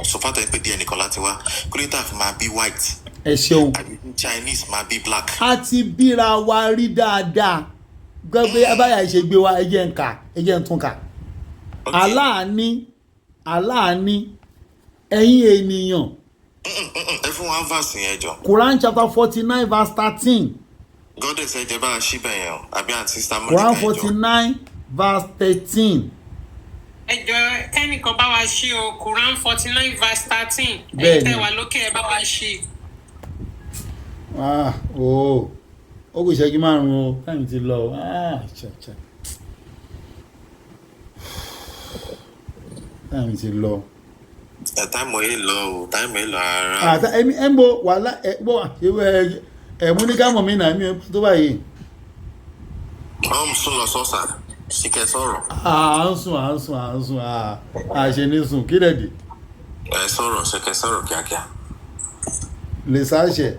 sọfátọ̀ yín pé díẹ̀ nìkan láti wá, kí ló dé tí a fi máa bí white Ẹ ṣeun. àbí Chinese máa bí black? A ti bíra wa rí dáadáa gbẹ́gbẹ́ abáyà ṣe gbé wa. Ẹ jẹ́ ń kà, ẹ jẹ́ ń tún kà. Aláàní, aláàní, ẹ̀yin ènìyàn. Ẹ fún wa verse yẹn jọ. Quran chapter 49 verse 13. Goddess, ẹ jẹ́ bá a ṣí bẹ̀ yẹn o, àbí àti Sister Quran Monica, ẹ jọ. 49 verse 13. Ẹ jọ, kẹ́nìkan bá wa ṣí o, Quran 49 verse 13. Bẹ́ẹ̀ni. Ẹ̀yin tẹ́ wà lókè, ẹ bá wa ṣí. Ah, oh, ó kù ìṣẹ́jú 5 o, time ti lọ o. Ah, chà chà, time ti lọ. Ẹ time yìí lọ o, time yìí lọ rárá. Àtà èmi ẹ ń bo wàhálà ẹ bọ ẹ ẹ mú ní ká mọ̀ mí náà, mi ò tó báyìí. Wọ́n sún lọ sọ́sà síkẹ́ sọ̀rọ̀. À ń sùn, à ń sùn, à ń sùn, à ṣe ní sùn kí lẹ̀ dé. Ẹ sọ̀rọ̀, síkẹ́ sọ̀rọ̀ kíákíá. Lè sáṣẹ.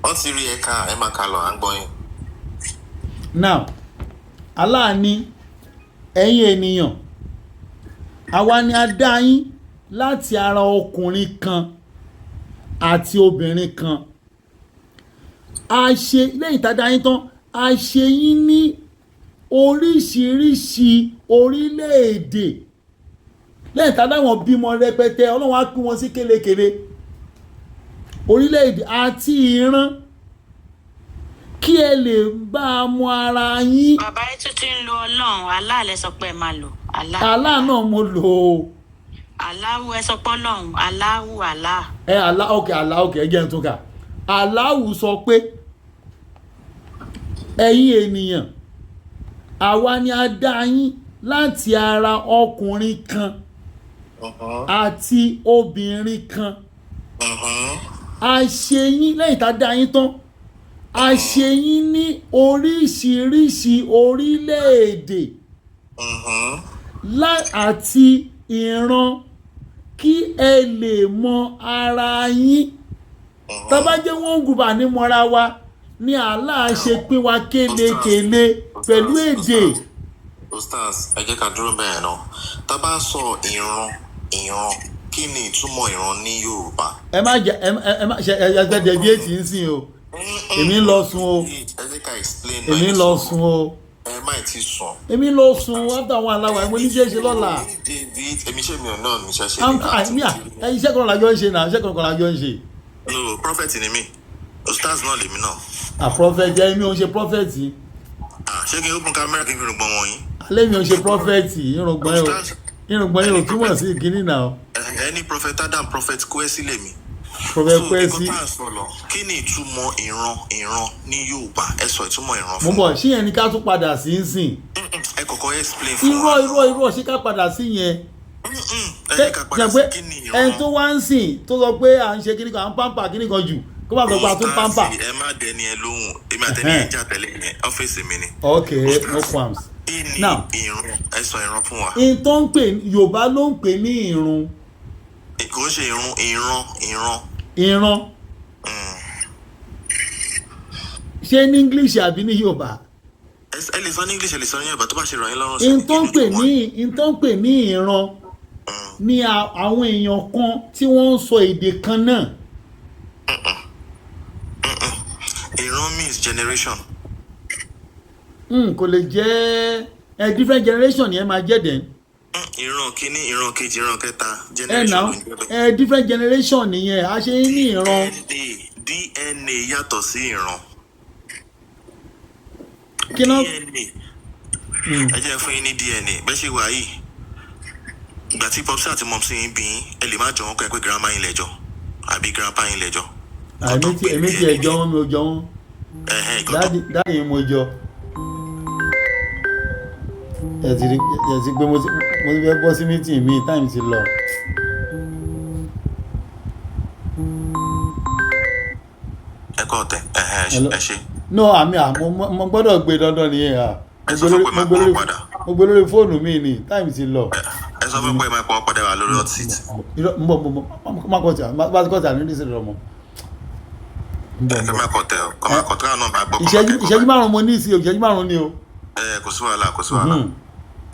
Wọ́n ti rí ẹ̀ka, ẹ máa kà lọ, à ń gbọ́ yín. Now, Allah ní, ẹ̀yin ènìyàn, àwa ni a dá yín láti ara ọkùnrin kan àti obìnrin kan. A ṣe lẹ́yìn tá a dá yín tán, a ṣe yín ní oríṣiríṣi orílẹ̀-èdè. Lẹ́yìn tá a dá wọn bímọ rẹpẹtẹ, Ọlọ́run á pín wọn sí kélekèle orílẹ̀-èdè àti ìran kí ẹ lè bá a mọ ara yín. Bàbá yìí tún ti ń lo Ọlọ́run. Allah lẹ sọ pé ẹ máa lò, Allah. Allah náà mo lò ó. Aláwù, ẹ sọ pé Ọlọ́run, Aláwù, Allah. Ẹ Allah, ok, Allah, ok, ẹ jẹ́ n tún kà. Aláwù sọ pé, ẹ̀yin ènìyàn, àwa ni a dá yín láti ara ọkùnrin kan àti obìnrin kan. A ṣe yín, lẹ́yìn tá a dá yín tán, a ṣe yín ní oríṣiríṣi orílẹ̀-èdè àti ìran kí ẹ lè mọ ara yín. Tá bá jẹ́ wọ́n ń gùbà ní mọ́ra wa ní Allah ṣe pín wa kélekèle pẹ̀lú èdè. Ustaz, ẹ jẹ́ ká dúró bẹ́ẹ̀ náà. Tá a bá sọ ìran, ìran, kí ni ìtumọ̀ ìran ní Yorùbá? Ẹ má jẹ ẹ ẹ má ṣe ẹ ẹ deviate ń sìn o, èmi ń lọ sùn o. Ẹ jẹ́ ká explain. Èmi ń lọ sùn o. Ẹ má ì tí sùn. Èmi ń lọ sùn after one hour, mo ní ṣe é ṣe lọ́la. David, èmi ṣe mi ò náà ní ṣe ṣe. I'm fine, mi à ẹ iṣẹ́ kan la jọ ń ṣe náà, iṣẹ́ kan la jọ ń ṣe. No, prophet ni mí, Ustaz náà lèmi náà. À, prophet ẹ, mi ò ń ṣe prophet. Ah, ṣé kí n open camera kí n fi rògbòn wọ̀nyí? Alẹ́ mi ò ń ṣe prophet. Irùngbọ̀n ẹ o, irùngbọ̀n yẹn ò túmọ̀ sí ìkíní náà. Ẹni prophet Adam, prophet Kwesi lèmi. Prophet So, Kwesi. nǹkan tá à ń sọ lọ, kí ni ìtumọ̀ ìran, ìran ní Yorùbá? Ẹ sọ ìtumọ̀ ìran Mo fún bọ̀, ṣé yẹn ni ká tún padà sí ń sìn? Ẹ kọ́kọ́ explain fún Irọ́, irọ́, irọ́, ṣé ká padà sí yẹn? Ẹ jẹ́ ká padà sí kí ni ìran. Ẹni tó wá ń sìn tó sọ pé à ń ṣe kíní kan, à ń pamper kíní kan jù, kó má sọ pé a tún pamper. Ustaz, ẹ má dẹni ẹ lóhùn, èmi àtẹni ẹ ń jà tẹ́lẹ̀ yẹn, ọ́fíìsì mi ni. Ok, no qualms. Kí ni Now, ìran? Ẹ sọ ìran fún wa. In tó ń pè, Yorùbá ló ń pè ní ìrun. Kò ń ṣe ìrun, ìran, ìran. Ìran, ṣé ní English àbí ní Yorùbá? Ẹ lè sọ ní English, ẹ lè sọ ní Yorùbá, tó bá ṣe rọ̀ yín lọ́rùn sí. In tó ń pè ní in tó ń pè ní ìran ní àwọn èèyàn kan tí wọ́n ń sọ èdè kan náà. Ìran means generation. Kò lè jẹ́ ẹ different generation yẹn máa jẹ́ then. Ìran kínní, ìran kejì, ìran kẹta, Ẹ generation nà ló ń jẹ́ bẹ́ẹ̀. ẹ different generation nìyẹn, a ṣe ń ní ìran. DNA yàtọ̀ sí ìran. Kí náà? DNA, ẹ jẹ́ fún yín ní DNA bẹ́ẹ̀ ṣe wà yìí. Ìgbà tí popsi àti mopsi yín bí yín, ẹ lè má jọ wọn kọ́ ẹ pé grandma yín lẹ́jọ́ àbí grandpa yín lẹ́jọ́. Èmi tí ẹ jọ wọn, mi ò jọ wọn. Ẹ̀hẹ́n, nǹkan tó Daddy mo jọ. Ẹ ti pé mo ti fẹ́ bọ́ sí meeting mi, time ti lọ. Ẹ kọ́ ọ̀tẹ̀, ẹ̀hẹ́n, Hello. ẹ ṣe. No, àmì à mo gbọ́dọ̀ gbé dandan nìyẹn à. Ẹ sọ fún pé máa pọ̀ padà. Mo gbé lórí fóònù mi ni, time ti lọ. Ẹ sọ fún pé máa pọ̀ padà wà lórí hot seat. Irọ́, ń bọ̀, ń bọ̀, má kọ́ tí a bá ti kọ́ tí a ní ní ìsìn lọ́mọ. Ẹ fẹ́ máa kọ̀ tẹ̀ ọ́, kọ́ máa kọ̀ tẹ̀ náà bá gbọ́ kọ́ máa Ìṣẹ́jú kẹ́kọ̀ọ́. ìṣẹ́jú 5 mo ní sí o, ìṣẹ́jú 5 ni o. Ẹ kò sí wàhálà, kò sí wàhálà.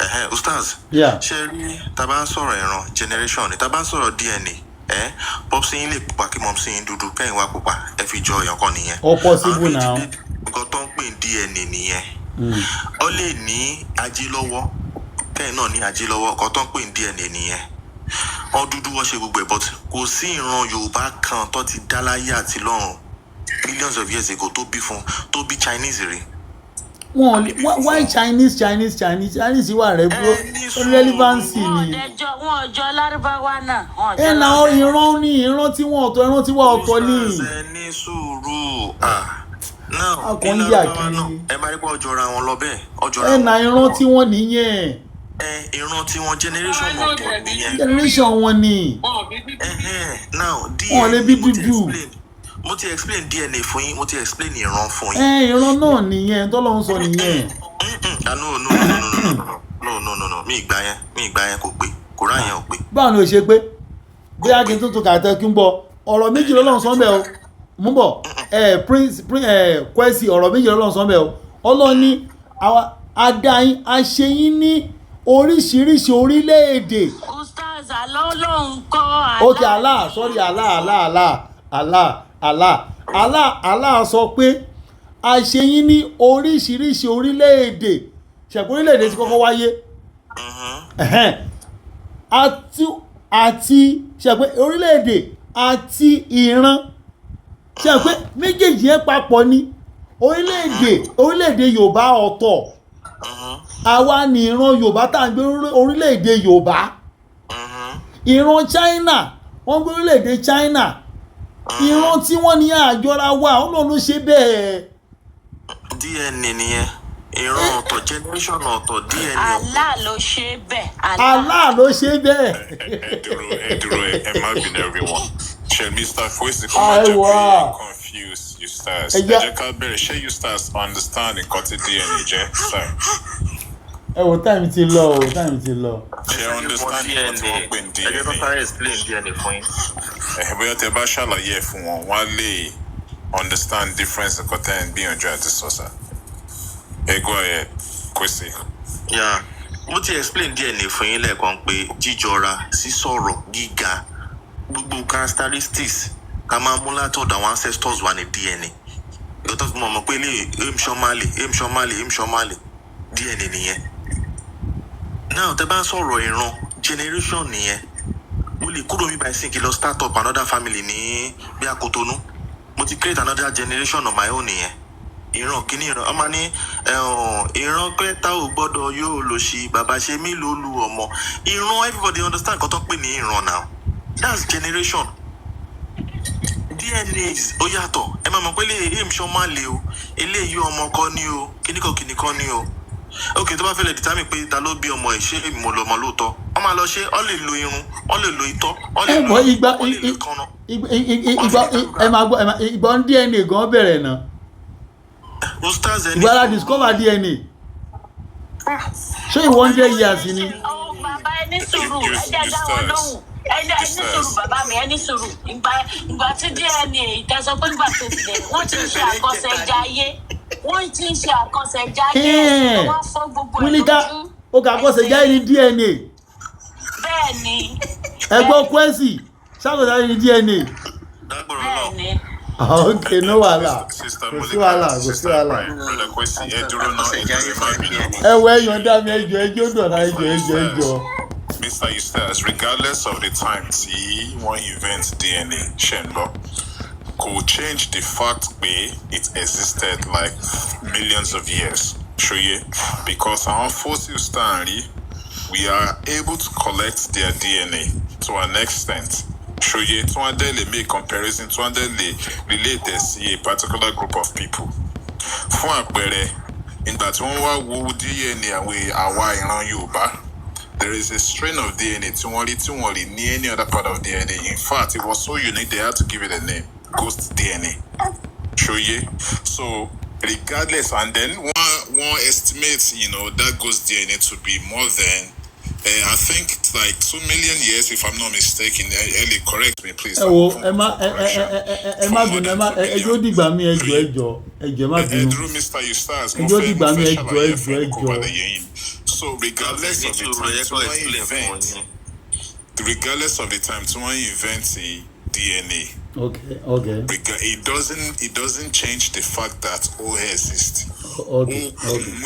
Ẹ̀hẹ́n, ustaz. Yeah. Ṣé rí, tá a bá ń sọ̀rọ̀ ìran, generation ni. Tá a bá ń sọ̀rọ̀ DNA, ẹ popsi yín lè pupa kí mopsi yín dúdú, kẹ́yìn wá pupa, ẹ fi jọ èèyàn kan nìyẹn. Ó possible now. Nǹkan tó ń pè ní DNA nìyẹn. Ó lè ní ajé lọ́wọ́, kẹ́yìn náà ní ajé lọ́wọ́, nǹkan tó ń pè ní DNA nìyẹn. Wọ́n dúdú, wọ́n ṣe gbogbo ẹ̀, but kò sí ìran Yorùbá kan tó ti dá láyé àti lọ́run millions of years ago tó bí fún tó bí Chinese rí. Wọn ò lè why Chinese, Chinese, Chinese, Chinese wà rẹ relevancy ni. Wọn ò jọ Lárúbáwá náà. Wọn ò jọ Ẹ na Lárúbáwá. ìran ní ìran tí wọn ọ̀tọ̀, ìran tí wọn ọ̀tọ̀ ni. Ẹ ní sùúrù, ah, náà A kàn ń yà kiri. Ẹ máa rí pé ọjọ́ ra wọn lọ bẹ́ẹ̀, ọjọ́ ra Ẹ wọn. na ìran tí wọn nìyẹn. Ẹ ìran tí wọn, generation ọ̀tọ̀ nìyẹn. Generation wọn ni. Ẹhẹ́n, now Wọn lè bí DNA, mo ti dúdú. explain, mo ti explain DNA fún yín, mo ti explain ìran fún yín. Ẹ ìran náà nìyẹn tọ́lọ́ ń sọ nìyẹn. Ah, no, no, no, no, no, no, no, no, no, no, mi ìgbà yẹn, mi ìgbà yẹn, kò pé, kò rá yẹn ò pé. Báwo ni o ṣe pé bóyá kí n tún kàtẹ́ kí n bọ̀, ọ̀rọ̀ méjì lọ́lọ́run sọ bẹ́ẹ̀ o, mú bọ̀ ẹ prince ẹ Kwesi, ọ̀rọ̀ méjì lọ́lọ́run sọ bẹ́ẹ̀ o. Ọlọ́run ní àwa adá yín, a ṣe yín ní oríṣiríṣi orílẹ̀-èdè. Ustaz, àlọ́ lòun kọ́. Ok, Allah, sorry, Allah, Allah, Allah, Allah, Allah, Allah, Allah sọ pé a ṣe yín ní oríṣiríṣi orílẹ̀-èdè. Ṣẹ̀kú orílẹ̀-èdè ti kọ́kọ́ wáyé. Ẹ̀hẹ́n. Àti ṣẹ̀pẹ́ orílẹ̀-èdè àti ìran, ṣẹ̀pẹ́ méjèèjì yẹn papọ̀ ni orílẹ̀-èdè Yorùbá ọ̀tọ̀. Àwa ni ìran Yorùbá tá à ń gbé orílẹ̀-èdè Yorùbá. Ìran China, wọ́n gbé orílẹ̀-èdè China. Ìran tí wọ́n ní àjọra wa, Ọlọ́run ló ṣe bẹ́ẹ̀. DNA nìyẹn, ìran ọ̀tọ̀, generation ọ̀tọ̀, DNA ọ̀tọ̀. Allah ló ṣe bẹ́ẹ̀. Allah ló ṣe bẹ́ẹ̀. Ẹ dúró, ẹ dúró, ẹ má bínú, everyone. Ṣe Mr. Foyesi kò má jẹ́ Aiwa. pé ẹ confuse ustaz. Ẹ Ẹ jẹ́ ká bẹ̀rẹ̀, ṣé ustaz understand nǹkan tí DNA jẹ́, sir? Ẹ wo, time ti lọ o, time ti lọ. Ṣé ẹ understand nǹkan tí wọ́n pè ní Ẹ jẹ́ kó DNA? sáré explain DNA fún yín. Ẹ bóyá tẹ bá ṣàlàyé ẹ̀ fún wọn, wọ́n á lè understand difference nǹkan tẹ́ ẹ̀ ń gbìyànjú àti sọ, sir. Ẹ go ahead, Kwesi. Yeah. Mo ti explain DNA fún yín lẹ́ẹ̀kan pé jíjọra, sísọ̀rọ̀, gíga, gbogbo characteristics ká máa mú látọ̀dọ̀ àwọn ancestors wa ní DNA. Ìgbà tó fi mọ̀ pé eléyìí aim sọ́málì, aim sọ́málì, aim sọ́málì, DNA nìyẹn. Now, tẹ bá ń sọ̀rọ̀ ìran, generation nìyẹn. Mo lè kúrò mi báyìí sí kí n lọ start up another family ní bí Akotonu. Mo ti create another generation of my own nìyẹn. Ìran kìíní, ìran ọmọ ní ẹ̀hún, ìran kẹta ò gbọ́dọ̀ yóò lò sí bàbá ṣe mí ló lu ọmọ ìran. Everybody understand nǹkan tó ń pè ní ìran now? That's generation. DNA ó yàtọ̀. Ẹ máa mọ̀ pé lè aim ṣan máa lè o, eléyìí ọmọ kọ́ ni o, kíníkan kíníkan ni o. Ok, tó bá fẹ́ lè determine pé ta ló bí ọmọ ẹ̀, ṣé èmi mo lọ́mọ lóòótọ́, wọ́n máa lọ ṣe, ọ́ lè lo irun, ọ́ lè lo itọ́, ọ́ lè Ẹ lo mọ ìgbà ọ́ lè lo ìkànnà. ìgbà ẹ máa gbọ́, ẹ máa ìgbà ń DNA gan bẹ̀rẹ̀ náà. Ustaz, ẹni Ìgbà la discover DNA, ṣé ìwọ 100 years ni? Bàbá, ẹ ní sùúrù, ẹ jẹ́ dá wọn lóhùn. Ẹ ní sùúrù, bàbá mi, ẹ ní sùúrù. Ìgbà tí DNA ìtẹ̀sọ́ pé nígbà tó ti dẹ̀ wọ́n ti ń ṣe àkọsẹ̀jayé. Wọ́n ti ń ṣe àkọsẹ̀jáyé ẹ̀sìn tó wá fọ́ gbogbo ẹ̀ Múlíkà lójú. ó kà àkọsẹ̀jáyé ní DNA. Bẹ́ẹ̀ ni. Ẹgbọ́n kwẹ́sì ṣàkọsẹ̀jáyé ní DNA. Bẹ́ẹ̀ ni. Ah, ok, no wàhálà, kò sí wàhálà, kò sí wàhálà. Brother Kwesi, ẹ dúró náà, ẹ dúró, ẹ má bínú. Ẹ wọ ẹ yọ̀ǹda mi, ẹjọ ẹjọ dọ̀nà, ẹjọ ẹjọ ẹjọ. Mr. Eustace, regardless of the time tí wọ́n invent DNA, ṣe ń gbọ́, kò change the fact pé it existed like millions of years, ṣòye? Because àwọn fossils tá à ń rí, we are able to collect their DNA to an extent. Ṣòye, tí wọ́n dẹ̀ lè make comparison, tí wọ́n dẹ̀ lè relate ẹ̀ sí a particular group of people. Fún àpẹẹrẹ, ìgbà tí wọ́n wá wo DNA àwọn àwa ìran Yorùbá, there is a strain of DNA tí wọ́n rí tí wọ́n rí ní any other part of DNA. In fact, it was so unique they had to give it a name, ghost DNA. Ṣòye? So regardless, and then one estimate, that ghost DNA to be more than I think it's like 2 million years, if I'm not mistaken. Ellie, correct me, please. Ẹ wo, ẹ má ẹ ẹ ẹ ẹ ẹ má bínú, ẹ má ẹ ẹjọ dìgbà mí, ẹjọ ẹjọ ẹjọ, ẹ má bínú. Dúró, Mr. Eustace, mo Ẹjọ fẹ́ dìgbà mo mí, fẹ́ ẹjọ ṣàlàyé ẹjọ fún kó ẹjọ. ba lè yé yín. So regardless of the time tí wọ́n invent, regardless of the time tí wọ́n invent the DNA, it doesn't change the fact that ó exist. Okùn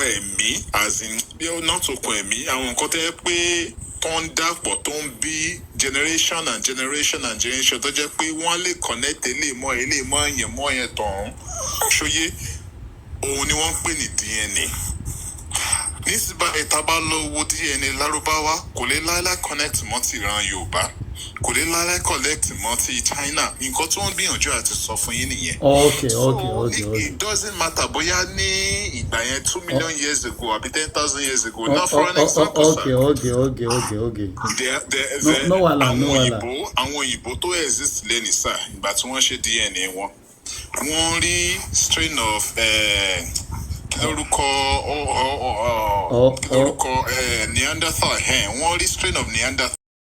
ẹ̀mí, as in bí ó not okùn ẹ̀mí, àwọn nǹkan tó yẹ pé tó ń dàpọ̀ tó ń bí generation and generation and generation, tó jẹ́ pé wọ́n lè connect eléyìí mọ́ eléyìí mọ́ yẹn mọ́ yẹn tọ̀hún, ṣóyé? Òun ni wọ́n ń pè ní DNA. Nísìnyí báyìí, tá a bá lọ wo DNA Lárúbáwá, kò lè láíláí connect mọ́ ti ìran Yorùbá, kò lè láíláí connect mọ́ ti China. Nǹkan tó ń gbìyànjú àti sọ fún yín nìyẹn. It doesn't matter bóyá ní ìgbà yẹn, 2 million years ago àbí 10,000 years ago. Now, for an example, sir, No, no wàhálà, no àwọn wàhálà. òyìnbó, àwọn òyìnbó tó exist lẹ́nìí sà, ìgbà tí wọ́n ṣe DNA wọn, wọ́n rí strain of kí lórúkọ kí lórúkọ Neanderthal, wọ́n rí strain of Neanderthal.